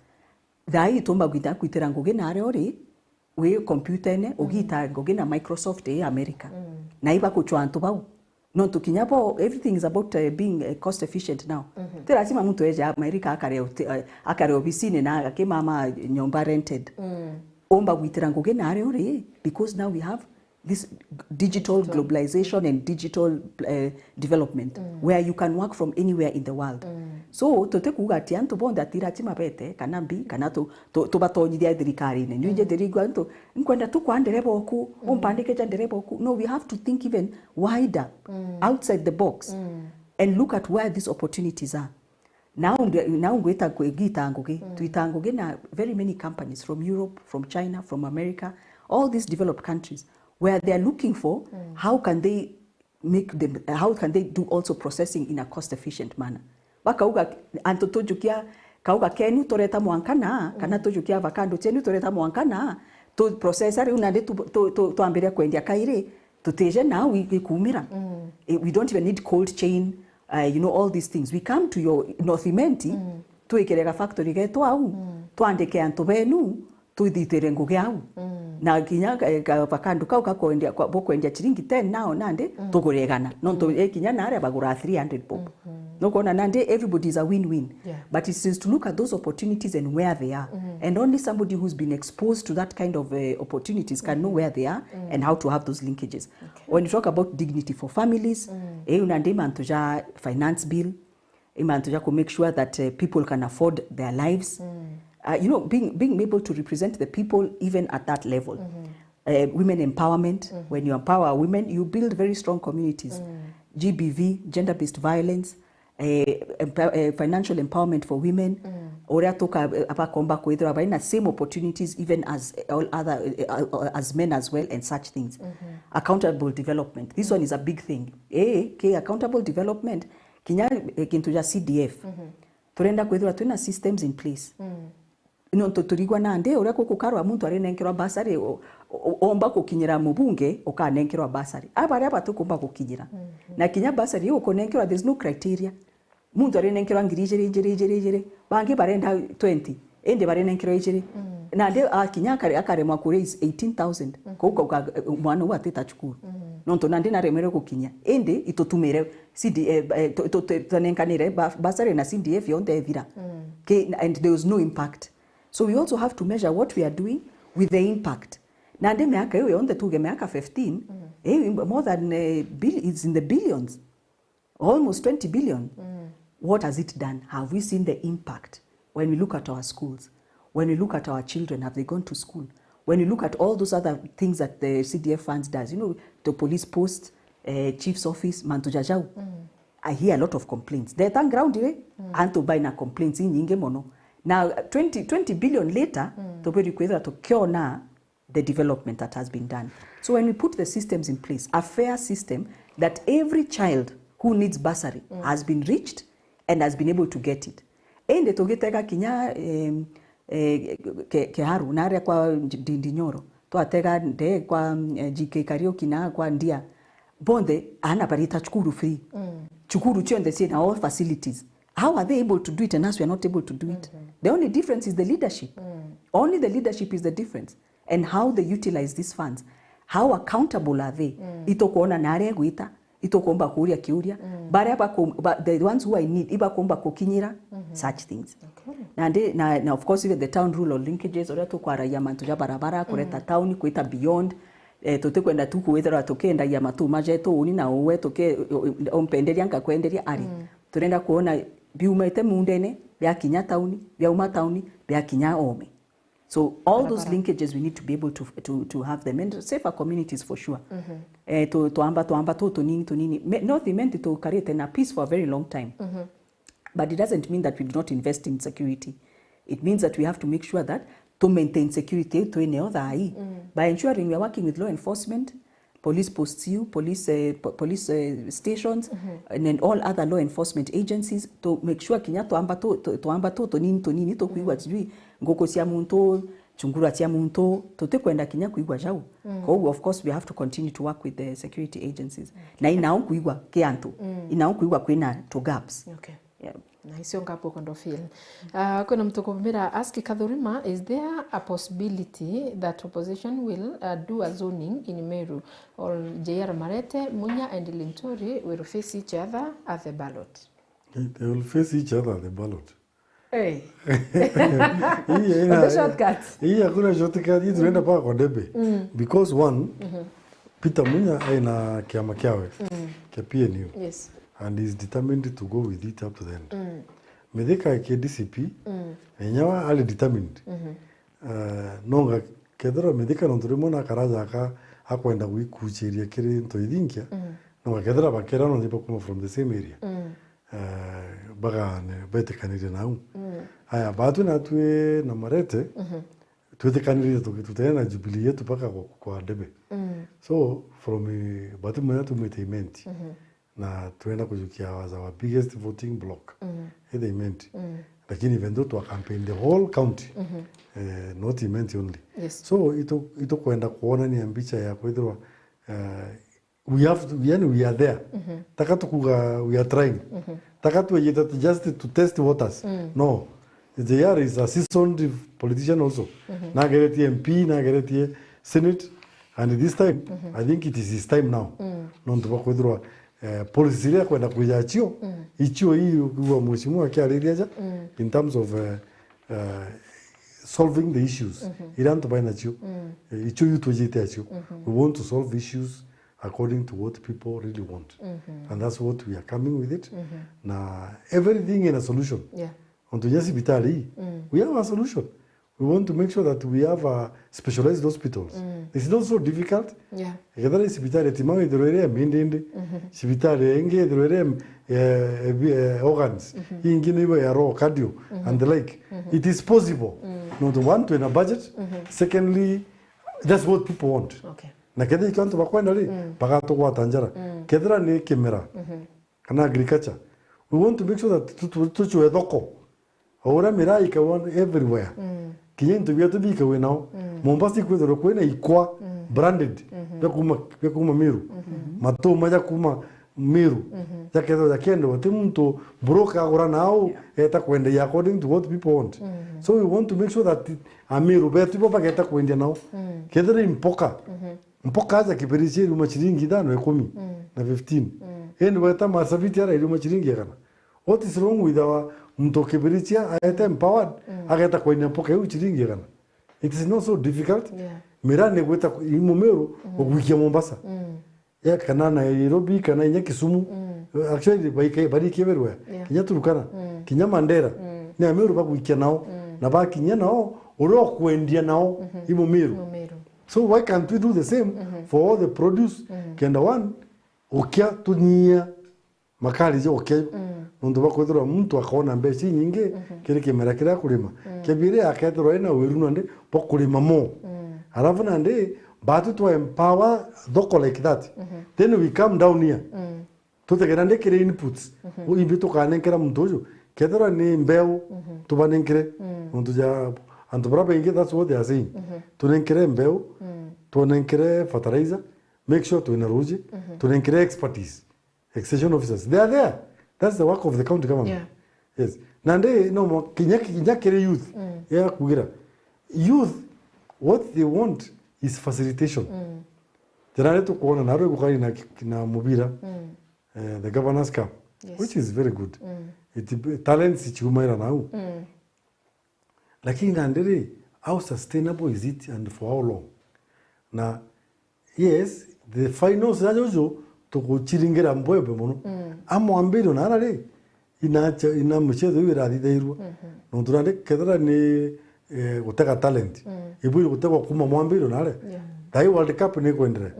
Thaa ii tumba gwita-, kwitira ngugi naria uri, wi kompyutene, ugita ngugi na Microsoft ii America. Na ibakuchwa antu bau. Nontu kinya bo, everything is about, uh, being, uh, cost efficient now. Ti lazima muntu eje America akare oti-, uh, akare obisine na akimama nyomba rented. Umba gwitira ngugi naria uri, because now we have this digital globalization and digital, uh, development where you can work from anywhere in the world. So, tutikuuga ati antu bonthe ati lazima bete, kana mbi, kana tu-, tu-, tubatonyithia thirikarine. Niu nje thirigwa antu, "Nkwenda tu kwa ndereba oku, umpandike ja ndereba oku." No, we have to think even wider, outside the box, and look at where these opportunities are. Now, nge-, now ngwita kwi-, ngita ngugi, twita ngugi na very many companies from Europe, from China, from America, all these developed countries, where they are looking for how can they make them, how can they do also processing in a cost efficient manner. Bakauga, antu tujukia kauga kenu tureta mwanka na, kana tujukia avocado cienu tureta mwanka na, tu process riu nandi tu, tu, tu, twambiria kwendia kairi, tutije nau i-, ikumira. Eh, we don't even need cold chain, uh, you know, all these things. We come to your North Imenti, twikire ga factory getu au, twandike antu benu, twithitire ngugi au. Na kinya ka, ka, vakandu kau gakwendia, kwa, bukwendia chiringi ten now nandi, tugure igana. Nontu, eh, kinya naria bagura three hundred bob. Nukwona nandi everybody is a win-win. Yeah. But it is to look at those opportunities and where they are. And only somebody who's been exposed to that kind of, eh, opportunities can know where they are and how to have those linkages. Okay. When you talk about dignity for families, eh, iu nandi mantu ja finance bill, i mantu ja ku make sure that, eh, people can afford their lives. Uh, you know, being, being able to represent the people even at that level. Uh, women empowerment, when you empower women, you build very strong communities. G B V, gender-based violence, eh, empower-, eh, financial empowerment for women, uria tuka-, eh, abakomba kwithirwa baina same opportunities even as, eh, all other, eh, eh, as men as well and such things. Accountable development, this one is a big thing. Eh, ki accountable development, kinya, eh, kintu ja C D F. Turenda kwithirwa twina systems in place. Nontu turigwa nandi, uria kukukarwa muntu arinenkerwa bursary, o-, o-, omba gukinyira mubunge, ukanenkerwa bursary. A baria batukumba gukinyira. Na kinya bursary iu ukunenkerwa, there's no criteria. Muntu arinenkerwa ngiri ijiri, ijiri, ijiri, ijiri. Bangi barenda twenty, indi barinenkerwa ijiri. Nandi akinya akare-, akaremwa ku raise eighteen thousand. Kou kauga, eh, mwana uu atita cukuru. Nontu nandi naremerwe gukinya. Indi itutumire C D, eh, eh, tu-, tu-, tu-, twanenkanire ba-, bursary na C D F yonthe ethira. Ki-, and there was no impact. So we also have to measure what we are doing with the impact. Nandi miaka iu yonthe, tuge miaka fifteen, eh, more than, eh, bill-, it's in the billions. Almost twenty billion. What has it done? Have we seen the impact? When we look at our schools, when we look at our children, have they gone to school? When you look at all those other things that the C D F funds does, you know, the police post, eh, chief's office, mantu ja jau, I hear a lot of complaints. Ndeta ground ri, antu baina complaints inyingi mono. Na twenty, twenty billion later, tubiri kwithira tukiona the development that has been done. So when we put the systems in place, a fair system that every child who needs bursary has been reached and has been able to get it. Indi tugitega kinya, em, eh, ke, Keharu, na aria kwa Ndindi Nyoro, twatega ndege kwa, eh, G K Kariuki na kwa Ndia, bonthe aana barita cukuru free. Cukuru cionthe ciina all facilities. How are they able to do it and us we are not able to do it? The only difference is the leadership. Only the leadership is the difference. And how they utilize these funds. How accountable are they? Itukwona na aria egwita, itukumba kuuria kiuria. Baria baku-, ba, the ones who are in need, ibakumba kukinyira such things. Okay. Na ndi, na, na of course, even the town rural linkages, uria tukwaragia mantu ja barabara, kureta town, kwita beyond. Eh, tutikwenda tu kwithirwa tukiendagia matuma jetu uni na uwe, tuke-, umpenderia nkakwenderia ari. Turenda kuona biumite mundene, biakinya tauni, biauma tauni, biakinya ome. So all those linkages, we need to be able to, to, to have them, and safer communities for sure. Eh, tu-, twamba, twamba tu tunini, tunini. Me-, North Imenti tukarite na peace for a very long time. But it doesn't mean that we do not invest in security. It means that we have to make sure that to maintain security yetu twineo thaa ii by ensuring we are working with law enforcement, police posts, you, police, eh, po-, police, eh, stations, and then all other law enforcement agencies to make sure kinya twamba tu-, tu-, twamba tu tunini tunini tukwigua sijui nguku cia muntu, chungura cia muntu, tutikwenda kinya kwigua jau. Koguo, of course, we have to continue to work with the security agencies. Na inao kwigua ki antu, inao kwigua kwina tu gaps. Okay. Yeah. Na icio ngapo kondo feel. Ah, kwina muntu kumira ask Kathurima, is there a possibility that opposition will, uh, do a zoning in Meru? Or J R Marete, Munya and Linturi will face each other at the ballot? They will face each other at the ballot. Hey. Hii haina, the shortcuts. Hii hakuna shortcut, hii tunaenda paka kwa debe. Because one, Peter Munya aina kiama kiawe, kia P N U. Yes. And is determined to go with it up to the end. Mithika ke D C P, enyawa ali determined. Uh, nonga kethira Mithika nontu rimwe na karaja aka akwenda gwikuchiria kiri nto ithinkia, nonga kethira bakera no niba kuma from the same area. Eh, bagane betikanirie nau. Aya, batwi natwi na Marete, twitikanirite tugi-, tutene na Jubilee yetu mpaka kwa, kwa debe. So, from, eh, batwi manya tumwite Imenti. Na twenda kujukia as our biggest voting block. Either Imenti. Lakini even though twa campaign the whole county, eh, not Imenti only. Yes. So, itu-, itukwenda kuonania mbicha ya kwithirwa, eh, we have to, yani, we are there. Taka tukuga we are trying. Taka twejite tu just to test waters. No. J R is a seasoned politician also. Nageretie M P, nageretie Senate, and this time, I think it is his time now. Nontu bwa kwithirwa, eh, policies iria akwenda kwija achio, ichio ii ukigua mheshimiwa akiariria aja, in terms of, eh, eh, solving the issues iria antu bainachio. Eh, ichio ii twejite achio. We want to solve issues according to what people really want. And that's what we are coming with it. Na everything in a solution. Yeah. Ontu nya cibitari ii, we have a solution. We want to make sure that we have, uh, specialized hospitals. It's not so difficult. Yeah. Kethira cibitari ya Timaru ithirwe iri ya mindindi, cibitari ingi ithirwe iri ya, eh, eh, organs, ingi ni ya roho, cardio, and the like. It is possible. Nontu one, twina budget. Secondly, that's what people want. Okay. Na kethira ikio antu bakwenda ri, bagatugwata njara. Kethira ni kimera, kana agriculture, we want to make sure that tu-, tu-, tucwe thoko. O uria miraa ikagwa everywhere. Kinya into bietu bikagwe nao. Mombasa ikwithirwa kwina ikwa branded, bia kuma, bia kuma Meru. Matuma ja kuma Meru. Jakethirwa jakiendewa, ti muntu broker agura nao, eta kwenderia according to what people want. So we want to make sure that Ameru betu ibo bageta kwendia nao. Kethira i mpoka, mpoka aja kibirichia iriuma chiringi ithano, ikumi na fifteen. Indi weta masabiti ara iriuma chiringi igana. What is wrong with our muntu kibirichia aete empowered, ageta kwendia mpoka iu chiringi igana? It is not so difficult. Yeah. Miraa ni gwita ku-, i Mumiru, ugwikia Mombasa. Yeah, kana Nairobi, kana inya Kisumu. Actually, baike-, barikia everywhere. Yeah. Kinya Turkana, kinya Mandera. Ni Ameru bagwikia nao. Na bakinyia nao, uria ukwendia nao, i Mumiru. Mumiru. So why can't we do the same for all the produce? Kenda one, ukia tunyia makari jokia. Nontu bwa kwithirwa muntu akona mbeca inyingi kiri kimera kiria akurima. Kia biiri, akethirwa ena wiru nandi bwa kurima mo. Alafu nandi, batu twa empower thoko like that. Then we come down here. Tutegera ndi kiri inputs. Imbi tukanenkera muntu uju. Kethirwa ni mbeu, tubanenkere. Nontu ja Antu bara baingi, that's what they are saying. Tunenkere mbeu, tunenkere fertilizer, make sure twina ruji, tunenkere expertise, extension officers. They are there. That's the work of the county government. Yeah. Yes. Nandi no mo-, kinya, kinya kiri youth, ya kugira. Youth, what they want is facilitation. Jira ni tukwona na rwi gukari na, na mubira, eh, the Governor's Cup, yes, which is very good. It, talents chiumaira nau. Lakini nandi ri, how sustainable is it and for how long? Na yes, the finals na jojo tuguchiringira mbwembe mono. Amwambirio nara ri, inacha, ina muchezo iu irathithairua. Nontu nandi kethira ni, eh, gutega talent, ibwiri gutegwa kuma mwambirio nare. Yeah. Thai World Cup ni kwendere.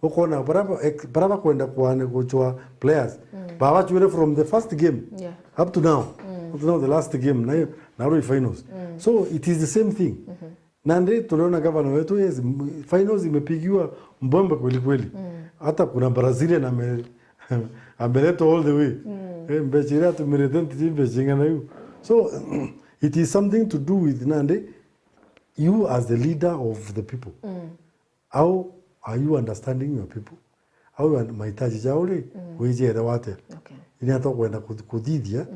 Ukona bara ba-, ex-, bara bakwenda kwane guchwa players. Babachwire from the first game, yeah, up to now. Up to now, the last game, na hiyo, na rwi finals. So it is the same thing. Nandi tunaona gavana wetu, yes, m-, finals imepigiwa mbwembe kweli kweli. Hata kuna Brazilian ame-, ameletwa all the way. Eh, mbecha iria atumirite ntiji mbecha ing'ana iu. So, it is something to do with nandi, you as the leader of the people. How are you understanding your people? Au an-, mahitaji jao ri, wijerewa atia? Okay. Ni atia ukwenda kuth-, kuthithia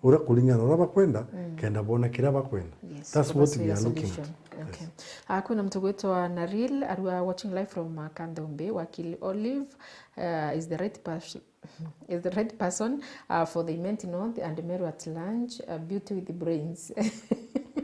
uria kuringana na uria bakwenda, kenda bona kiria bakwenda. Yes, that's what we are looking at. Okay. Yes. Ah, kwina muntu gwitwa Naril, arua watching live from, uh, Kandombe, wakili Olive, uh, is the right pers-, is the right person, uh, for the Imenti North and Meru at large, uh, beauty with the brains.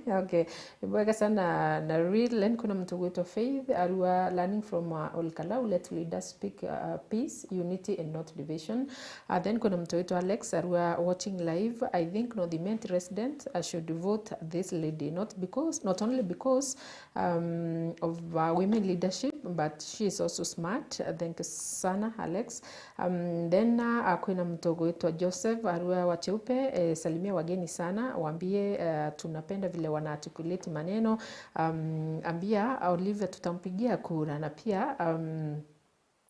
Okay. Ibwega sana Naril. Then kwina muntu gwitwa Faith, arua learning from, uh, Olkalau, let leaders speak, uh, peace, unity and not division. Uh, then kwina muntu gwitwa Alex, arua watching live. I think North Imenti resident, uh, should vote this lady, not because, not only because, um, of, uh, women leadership, but she is also smart. Uh, thank you sana, Alex. Um, then, uh, kwina muntu gwitwa Joseph, arua wa Cheupe, eh, salimia wageni sana, waambie, eh, tunapenda vile wana articulate maneno. Um, ambia Olivia tutampigia kura, na pia, um,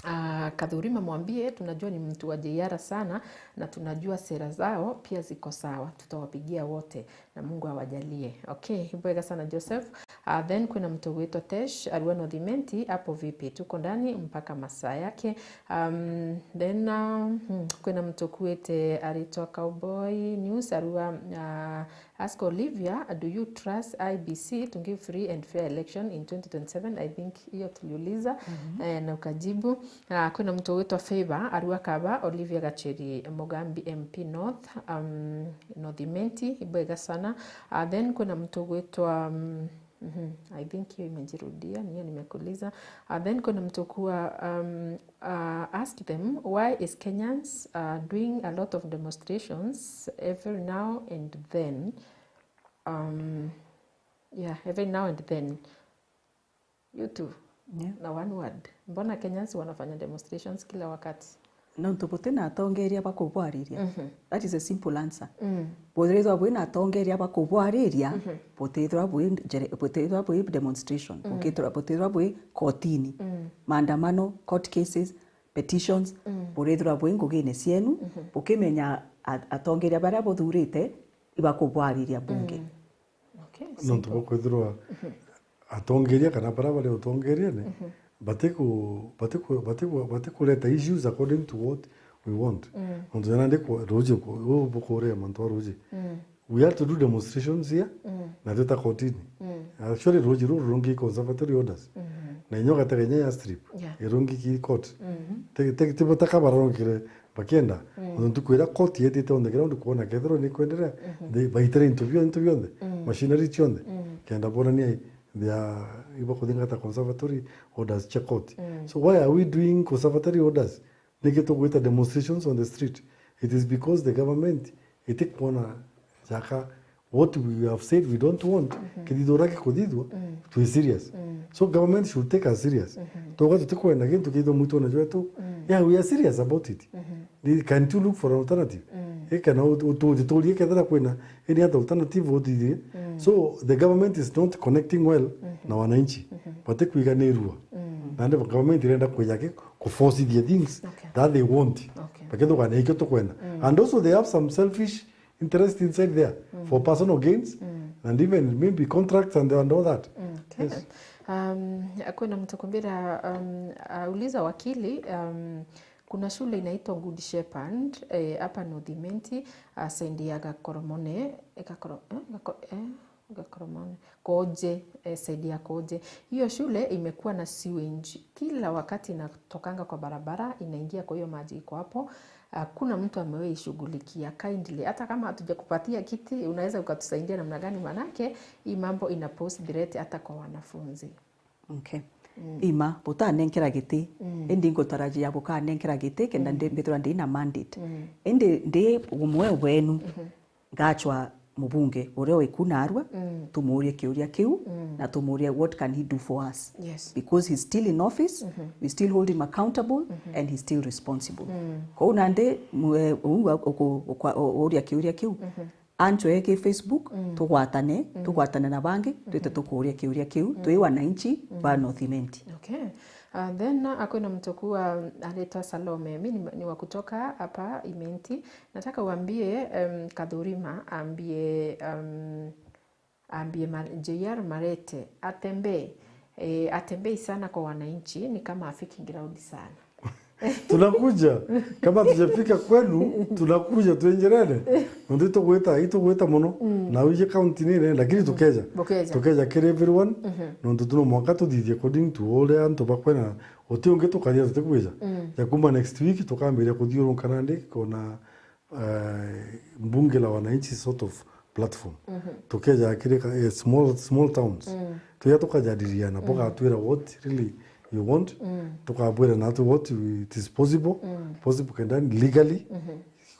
ah, Kathurima mwambie tunajua ni mtu wa J R sana na tunajua sera zao pia ziko sawa, tutawapigia wote na Mungu awajalie. Okay, ibwega sana Joseph. Ah, then kwina mtu gwitwa Tesh, arua North Imenti, hapo vipi? Tuko ndani mpaka masaa yake. Um, then, um, hmm, kwina mtu kwite aritwa Cowboy News, arua, ah, ask Olivia, do you trust I B C to give free and fair election in twenty twenty-seven? I think hiyo tuliuliza, eh, na ukajibu. Ah, kwina mtu gwitwa Favor, arua kaba Olivia Gacheri Mugambi M P North, um, North Imenti, ibwega sana. Ah, then kwina mtu gwitwa, um, mhm, I think hiyo imejirudia, niyo nimekuuliza. Ah, then kwina mtu kuwa, um, uh, ask them, why is Kenyans, uh, doing a lot of demonstrations every now and then? Um, yeah, every now and then. You too. Yeah. Na one word. Mbona Kenyans wanafanya demonstrations kila wakati? Nontu butina atongeria ba kubwariria. Mhm. That is a simple answer. Mm. Bwithirwa bwina atongeria ba kubwariria, mhm, butithirwa bwi njere-, butithirwa bwi demonstration, mm, bukithirwa, butithirwa bwi kotini. Mm. Maandamano, court cases, petitions, mm, burithirwa bwi ngugine cienu, mhm, bukimenya a-, atongeria baria buthurite ibakubwariria bunge. Mm. Okay, nontu simple. Bukwithirwa, mhm, atongeria kana baria bari utongeriene, mhm, batiku-, batiku-, batiku-, batikureta issues according to what we want. Mm. Nontu jana ndi ku-, ruji ku-, u-, bukuria mantu a ruji. Mm. We have to do demonstrations here, mm, na twita kotini. Mm. Actually, ruji ruru rungi conservatory orders. Mhm. Na inyo gatega inya ya strip, yeah, irungi ki court. Mhm. Te-, te-, te-, butaka bararongire bakienda. Mm. Nontu ntuku iria court yetite on the ground kuona kethirwa ni kwenderea, mhm, they, baitire into bio, into bionthe, mm, machinery cionthe, mm, kenda bonania they are, ibakuthingata conservatory orders cia court. Mm. So why are we doing conservatory orders? Niki tugwita demonstrations on the street? It is because the government itikwona jaka what we have said we don't want, mhm, kithithura gikuthithwa, mm, twi serious. Mm. So government should take us serious. Mhm. Tuga tutikwenda gintu kithithwa mwitone jwetu. Mm. Yeah, we are serious about it. Mhm. Can't you look for an alternative? Mm. Eh, kana ut-, ut-, utiturie kethira kwina any other alternative utithie. Mm. So the government is not connecting well, mhm, na wananchi. Mhm. Batikwiganirua. Mm. Nandi government irenda kwija ki-, kuforcithia things, okay, that they want. Okay. Bakethukana ikio tukwenda. Mm. And also they have some selfish interest inside there, mm, for personal gains, mm, and even maybe contracts and, and all that. Mm, okay. Yes. Um, kwina mtu kumbira, um, auliza wakili, um, kuna shule inaitwa Good Shepherd eh, hapa North Imenti, uh, side ya Gakoromone, eh, Gakoro, eh, Gako, eh, Gakoromone, Koje, eh, side ya Koje. Hiyo shule imekuwa na sewage kila wakati, inatokanga kwa barabara inaingia kwa hiyo maji iko hapo. Hakuna mtu amewahi ishughulikia. Kindly, hata kama hatujakupatia kiti, unaweza ukatusaidia namna gani? Manake hii mambo ina pose threat hata kwa wanafunzi. Okay. Ima, butanenkera giti. Indi ngutarajia bukanenkera giti kenda ndi- mbithirwa ndi na mandate. Indi ndi umwe wenu, ngachwa mubunge uria wiku narua, tumurie kiuria kiu, na tumurie what can he do for us. Yes. Because he's still in office, we still hold him accountable, and he's still responsible. Kou nandi mwe- uu uku- ukwa- u- uria kiuria kiu, anchoe ki Facebook, tugwatane, tugwatane na bangi, twite tukuria kiuria kiu, twi wananchi ba North Imenti. Okay. Uh, then uh, akwina mtu kuwa anaitwa Salome. Mi ni, ni wa kutoka hapa Imenti. Nataka uambie um, Kathurima ambie um, ambie ma, J R Marete atembee eh, atembei sana kwa wananchi, ni kama afiki ground sana. Tunakuja. Kama tujafika kwenu, tunakuja tuenjerene. Ndio tugwita, itugwita muno. Na uje county nene, lakini tukeja. Bukeja. Tukeja kiri everyone. Nontu tuno mwaka tuthithie according to uria antu bakwena, uti ungi tukaria tutikwija. Ya kuma next week tukambiria kuthiurunka nandi kona uh, mbunge la wananchi sort of platform. Tukeja kiri ka- eh, small, small towns. Tuya tukajadiliana, bugatwira what really you want. Tukabwira natu what we- it is possible, possible can done legally,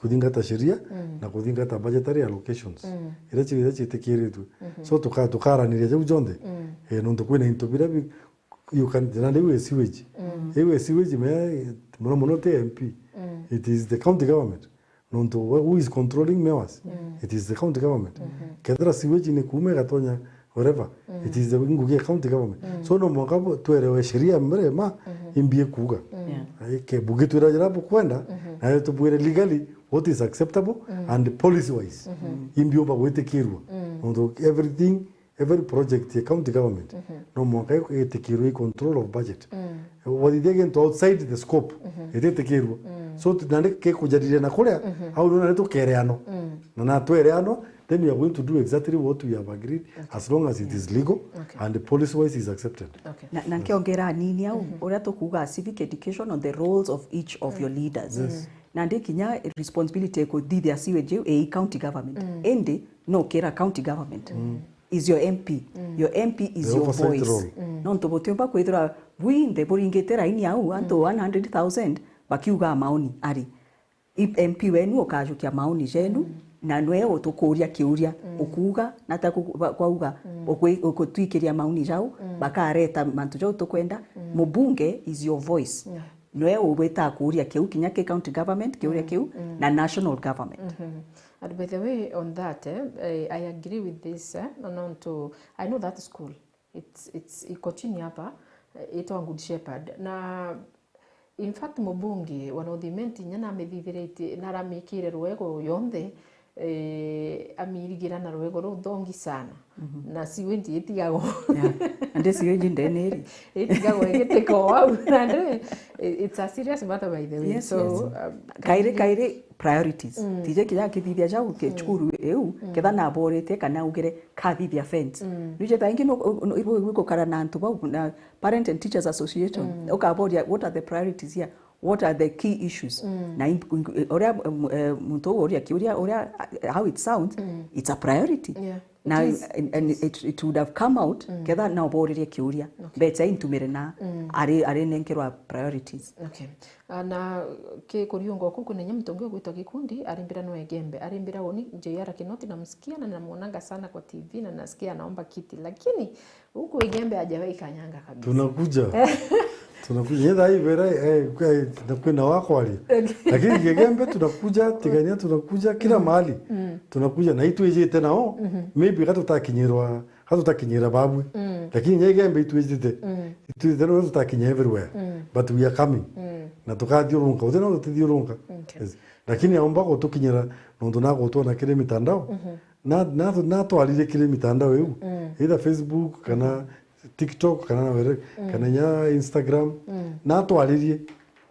kuthingata sheria na kuthingata budgetary allocations. Ira ci- ira ciitikiritwe. So tuka- tukaraniria jau jonthe. Eh, nontu kwina into bira bi- you can, na riu e sewage. Riu e sewage me muno muno ti M P. It is the county government. Nontu who is controlling mewers? It is the county government. Kethira sewage ni kuuma igatonya wherever, it is the ngugi ya county government. So no mwanka bu- twerewe sheria mbere ma imbi ikuuga. Ke bugi twira jira bukwenda, na tubwire legally what is acceptable and policy wise. Imbi umba gwitikirwa. Nontu everything, every project ya county government no mwanka itikirwe i control of budget. Wathithia gintu outside the scope, ititikirwa. So tu- nandi kikujadiliana kuria, au nona ni tukereano. Na na twereano, then we are going to do exactly what we have agreed, as long as it is legal and policy wise is accepted. Okay. Na, na nkiongera anini au, uria tukuuga civic education on the roles of each of your leaders. Na ndi kinya responsibility ya kuthithia sewage iu i county government. Indi no kira county government is your M P. Your M P is your voice. Nontu butiumba kwithirwa bwinthe buringite raini au, antu one hundred thousand bakiuga maoni ari. I- M P wenu ukajukia maoni jenu, na nwe utukuria kiuria, ukuuga, nata ku- ba- kwauga, ukwi- ukutwikiria maoni jau, bakareta mantu jau tukwenda. Mubunge is your voice. Nwe ugwita kuuria kiu kinya ki county government, kiuria kiu, na national government. And by the way, on that, eh, eh, I agree with this, eh, nontu I know that school. It's, it's, iko chini hapa, eh, itwa Good Shepherd. Na in fact, mubunge wa North Imenti inya namithithiritie, naramikire rwego yonthe, eh, amirigira na rwego ruthongi sana. Na sewage itigagwo. Yeah. Andi sewage ndene iri. Itigagwo igitika o au. Nandi, it's a serious matter, by the way. Yes, so, yes. Um, kairi, kairi priorities. Tije kinya kithithia jau ke cukuru iu, ketha naborete kana ugire kathithia fence. Nije thaingi no, no, ibu- ibu gukara na antu bau na Parent and Teachers Association, ukaboria, what are the priorities here? What are the key issues? Na in- in- uria, um, eh, muntu uu uria kiuria, uria, uh, how it sounds, it's a priority. Yeah. Na It is, and, and it, it would have come out ketha na uboririe kiuria. Mbecha intumire na ari, ari nenkerwa priorities. Okay. Ah, na ki kuriunga uku kwina inya muntu ungi ugwitwa Gikundi, arimbira no Egembe. Arimbira uni J R Kinoti namsikia na namuonanga sana kwa T V na nasikia anaomba kiti. Lakini huku Egembe hajawahi kanyanga kabisa. Tunakuja. Tunakuja. Yetha ibere, eh, kwe- na kwina wakwaria. Lakini Gegembe tunakuja, Tigania tunakuja, kila mahali. Tunakuja na itwijite nao. Maybe katutakinyirwa, katutakinyira babwe. Lakini nya Igembe itwijite. Itwijite no tutakinya everywhere. But we are coming. Na tukathiurunka, uthi no tutithiurunka. Okay. Yes. Lakini aomba gutukinyira nontu na gutwona kiri mitandao. Na, na, na twaririe kiri mitandao iu, mm, either Facebook kana, mm, TikTok kana na were, mm, kana nya Instagram, mm, na twaririe,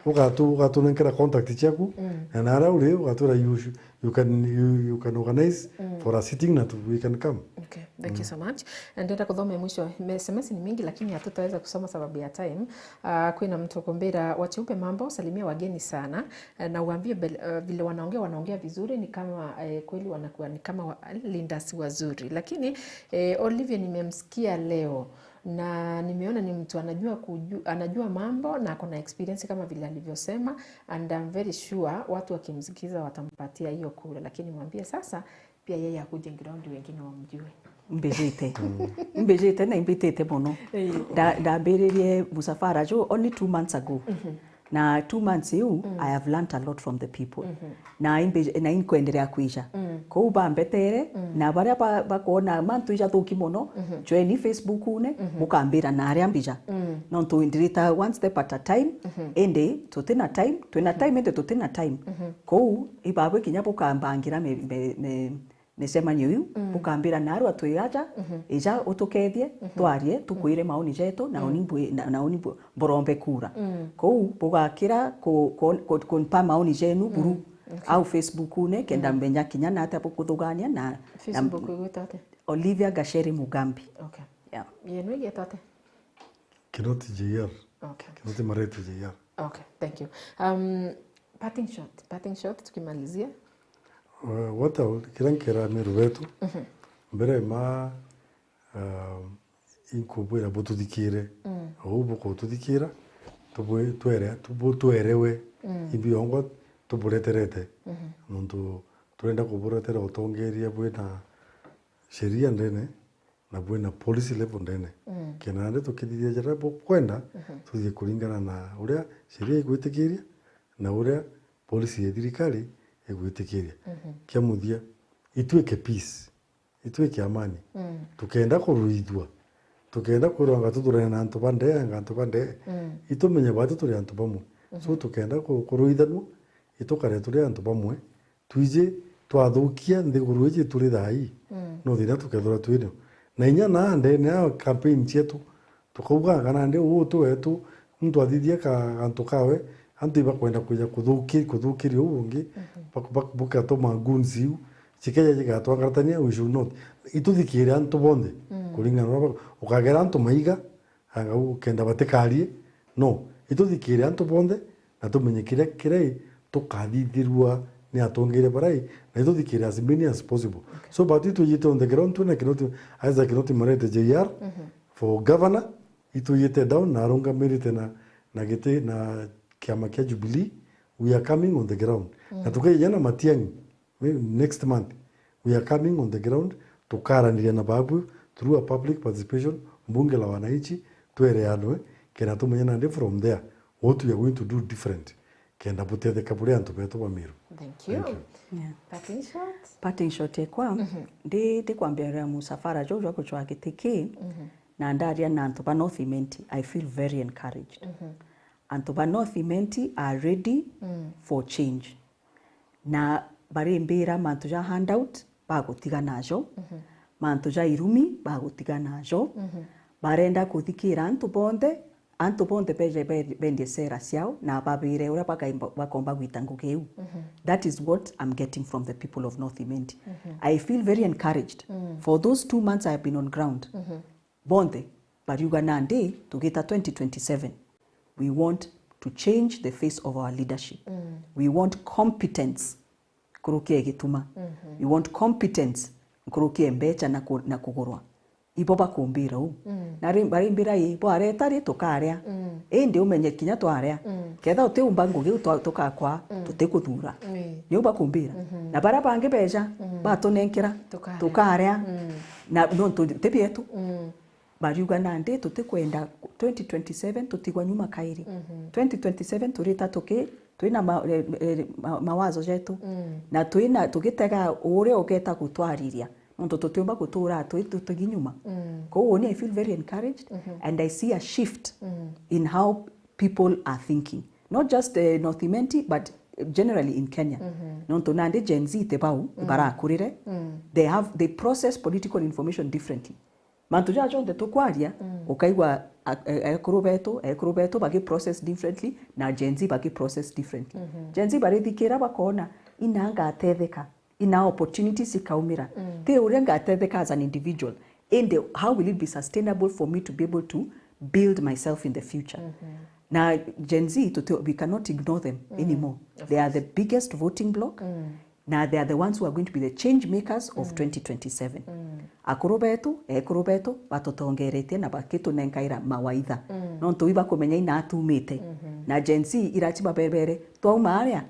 ugatu-, ugatunenkera contact ciaku, mm, na naria uri ugatwira you, sh-, you can, you, you can organize, mm, for a sitting na tu, we can come. Okay, thank you, mm, so much. And ndenda kuthoma mwisho, me-, S M S ni mingi lakini hatutaweza kusoma sababu ya time. Ah, kwina mtu kumbira, "Wachiupe mambo, salimia wageni sana, eh, na uambie bel-, eh, vile wanaongea, wanaongea vizuri, ni kama, eh, kweli wanakuwa ni kama wa-, leaders wazuri." Lakini, eh, Olivia nimemsikia leo na nimeona ni mtu anajua kuju-, anajua mambo na ako na experience kama vile alivyosema, and I'm very sure watu wakimsikiza watampatia hiyo kura, lakini mwambie sasa pia yeye akuje ground wengine wamjue. Mbijite. Mbijite na imbitite mono. Ii. Nda-, ndambiririe musafara ju only two months ago. Mhm. Na two months iu, mm, I have learnt a lot from the people. Mhm. Na imbi-, na inkwenderea kwija. Mm. Kou bambetere, mm, na baria ba-, bakwona mantu ijathuki mono, mhm, joeni Facebook-une, mhm, mukambira na aria mbija. Mm. Nontu ndirita one step at a time, mhm, indi tutina time, twina time, indi tutina time. Mhm. Kou, ibabu kinya bukambangira me-, me-, me-, micemanio iu, mm, bukambira, "Narua twi aja, mhm, ija utukethie, mhm, twarie, tukwire, mm, maoni jetu, na, mm, uni mbwi-, na, na uni mbu-, mburombe kura." Mm. Kou bugakira ku-, ku-, ku-, kumpa maoni jenu buru, mm, okay, au Facebook-une, kenda, mm, menya kinya na atia bukuthugania na, na Facebook igwitwa atia? Olivia Gacheri Mugambi. Okay. Yeah. Yenu igwitwa atia? Kinoti J R. Okay. Kinoti Marete J R. Okay, thank you. Um, parting shot, parting shot tukimalizia. Uh, what I would, kira nkera Meru betu, mhm, mbere ma, um, inkubwira bututhikire. Mm. Ou bukututhikira, tubwe-, twere, tubu-, twerewe, mm, imbi yongwa tubureterete. Mhm. Nontu turenda kuburetera utongeria bwina sheria ndene, na bwina policy level ndene. Mm. Kenda nandi tukithithia jaria bukwenda, mhm, tuthithie kuringana na uria sheria igwitikiria na uria policy ya thirikari igwitikiria. Mhm. Kia muthia, itwike peace, itwike amani. Mm. Tukenda kuruithua, tukenda kwirwa anga tuthurane na antu ba ndee, anga antu ba ndee, mm, itumenye batu turi antu bamwe. So, mhm, tukenda ku-, kuruithanua, itukare turi antu bamwe, twiji twathukia nthiguru iji turi thaa ii, mm, no thina tukethirwa twinio. Na inya naa ndene ya campaign cietu, tukauga kana ndi uu tu wetu, muntu athithia ka-, gantu kawe, antu ibakwenda kwija kuthuki-, kuthukiria uu ungi, mhm, bak-, bak-, bugatuma goons iu, cikeja jigatwangaratania, we should not. Ituthikire antu bonthe, mm, kuringana na uria bak-, ukagera antu maiga, anga u-, kenda batikarie. No, ituthikire antu bonthe, na tumenye kiria kirai tukathithirua ni atongeria barai, na ituthikire as many as possible. Okay. So, but itwijite on the ground, twina Kinoti, Isaac Kinoti Marete J R, mhm, for governor, itwijite down na arungamirite na, na giti na kiama kia Jubilee. We are coming on the ground. Na, mm, tukaija na Matiang'i, Maybe next month, we are coming on the ground, tukaraniria na babu through a public participation, mbunge la wananchi, twereanwe, kenda tumenye nandi from there, what we are going to do different, kenda butetheka buri antu betu ba Meru. Thank you. Thank you. Yeah. Parting shot? Parting shot ekwa, mhm, ndi, ndikwambia musafara juu jwa kuchwa giti ki, mhm, na ndaria na antu ba North Imenti, I feel very encouraged. Mhm. Antu ba North Imenti are ready, mm, for change. Na barimbira mantu ja handout, bagutiga najo. Mhm. Mantu ja irumi, bagutiga najo. Mhm. Barenda kuthikira antu bonthe, antu bonthe beje be-, bendie sera ciao, na babire uria bakaimba-, bakomba gwita ngugi iu. Mhm. That is what I'm getting from the people of North Imenti. Mhm. I feel very encouraged. Mm. For those two months I have been on ground, mhm, bonthe bariuga nandi tugita twenty twenty-seven, we want to change the face of our leadership. Mm. We want competence nkuruki ya gituma. Mhm. We want competence nkuruki ya mbecha na ku-, na kugurwa. Ibo bakumbira uu. Mm. Na ri-, barimbira ii, bwareta ri tukaria. Mm. Indi umenye kinya twaria, mm, ketha utiumba ngugi iu twa-, tukakwa, mm, tutikuthura. Ii. Niu bakumbira. Mhm. Na baria bangi beja, mm, batunenkera, tukaria. Tukaria. Mm. Na nontu ti bietu. Mm. Bariuga nandi tutikwenda twenty twenty-seven tutigwa nyuma kairi. Mhm. Twenty twenty-seven turita tuki-, twina ma-, eh, eh, ma-, mawazo jetu. Mm. Na twina, tugitega uria ugeta gutwariria. Nontu tutiumba gutura twi tutigi nyuma. Mm. Koguo ni I feel very encouraged, mhm, and I see a shift, mm, in how people are thinking. Not just, eh, North Imenti, but generally in Kenya. Mhm. Nontu nandi Gen Z ti bau, mm, barakurire. Mm. They have, they process political information differently. Mantu jaja jonthe tukwaria, mm, ukaigua a-, e-, ekuru betu, ekuru betu bagi process differently, na Gen Z bagi process differently. Mhm. Gen Z barithikira bakona, "Ina ngatetheka, ina opportunities ikaumira." Mm. Ti uria ngatetheka as an individual, indi how will it be sustainable for me to be able to build myself in the future? Mhm. Na Gen Z, tuti-, we cannot ignore them, mm, anymore. Of course. They are the biggest voting bloc. Mm. Na they are the ones who are going to be the change makers of, mm, twenty twenty-seven. Mm. Akuru betu, ekuru betu, batutongeretie na bagitunenkaira mawaitha. Mm. Nontu ibakumenya ina atumite. Mhm. Na Gen Z irachi babebere, "Twauma aria,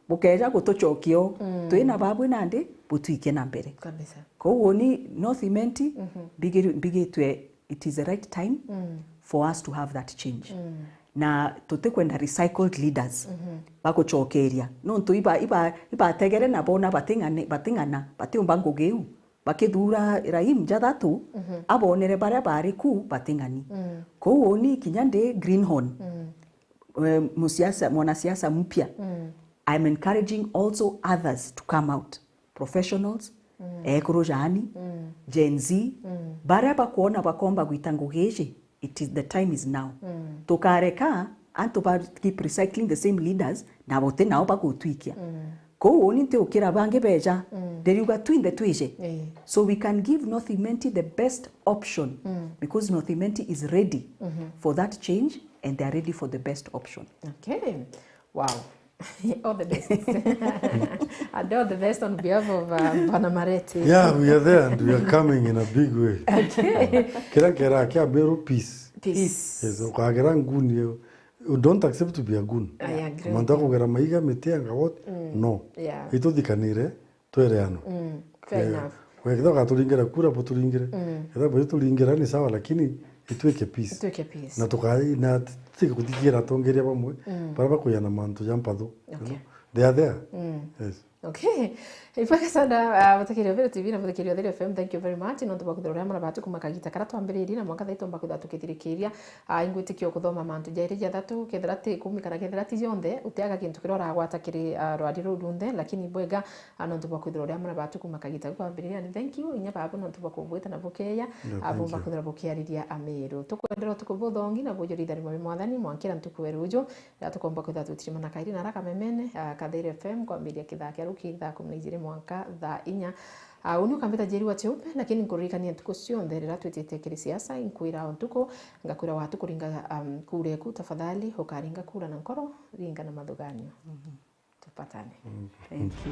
bukeja gutucokia uu, mm, twina babwe nandi, butwike na mbere." Kabisa. Koguo ni North Imenti, mhm, mbigi-, mbigitwe it is the right time, mm, for us to have that change. Mm. Na tutikwenda recycled leaders, mhm, bagucokeria. Nontu iba-, iba-, ibategere na bona bating'ane-, bating'ana, batiumba ngugi iu. Bakithura Raim ja thatu, mhm, abonere baria bari ku bating'ani. Mm. Kou uni kinya ndi Greenhorn, mm, eh, musiasa, mwanasiasa mpya, mm, I'm encouraging also others to come out. Professionals, mm, ekuru jaani, mm, Gen Z, mm, baria bakwona bakomba gwita ngugi iji, it is, the time is now. Mm. Tukareka antu ba keep recycling the same leaders, na buti nao bagutwikia. Mm. Kou uni ntiukira bangi beja, mm, ndiriuga twinthe twije. Eh. So we can give North Imenti the best option, mm, because North Imenti is ready, mhm, for that change, and they are ready for the best option. Okay. Wow. All the best. And all the best on behalf of, uh, Bwana Mareti. Yeah, we are there and we are coming in a big way. Okay. Kira nkera kia Meru, peace. Peace. Yes, ukagera nguni, you don't accept to be a goon. I agree. Mantu akugera maiga, miti anga what? Mm. No. Yeah. Ituthikanire. Twereanwe. Mm, fair enough. Weketha ugaturingire kura, buturingire. Mm. Ketha bwituringira ni sawa, lakini itwike peace. Itwike peace. Na tukai-, na tutige kuthikiira atongeria bamwe, mm, baria bakwiyana mantu ja mpathu. You, okay, know? They are there. Mm. Yes. Okay. Ibwega sana, ah, muthikiri wa Meru T V na muthikiri wa Meru F M, thank you very much. Nontu bwa kwithirwa uria mwana batu kuma kagita karia twambiririe na mwanka thaa ii twamba kwithirwa tukithirikiria. Ah, ingwitikia ukuthoma mantu jairi jathatu, kethira ti kumi kana kethira ti jonthe, utiaga kintu kiria uragwata kiri, ah, rwari ruu runthe, lakini bwega, ah, nontu bwa kwithirwa uria mwana batu kuma kagita kau kwambiriria, ni thank you, inya babo nontu bwa kubwita na bukeya, yeah, ah, thank you, bumba kwithirwa bukiariria Ameru. Tukwendera utuku buthongi na bujuri itharimo bia Mwathani, mwankira ntuku ya ruju, riria tukomba kwithirwa tutirimana kairi na ara kamemene, ah, Kathairi F M, kwambiria kithaa kia ruki thaa kumi na ijiri mwanka thaa inya. Ah, uni ukambita Njeri wa Cheupe, lakini nkuririkania ntuku cionthe riria twitite kiri siasa, inkwira o ntuku, ngakwira watu kuringa, um, kura eku, tafadhali, ukaringa kura na nkoro, ringa na mathuganio. Mhm. Tupatane. Mm. Thank you.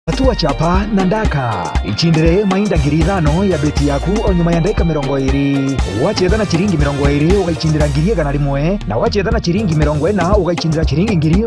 Tatua chapa na ndaka. Icindire mainda ngiri ithano ya beti yaku o nyuma ya ndagika mirongo iri. Wachetha na chiringi mirongo iri, ugaicindira ngiri igana rimwe, na wachetha na chiringi mirongo ina, ugaicindira chiringi ngiri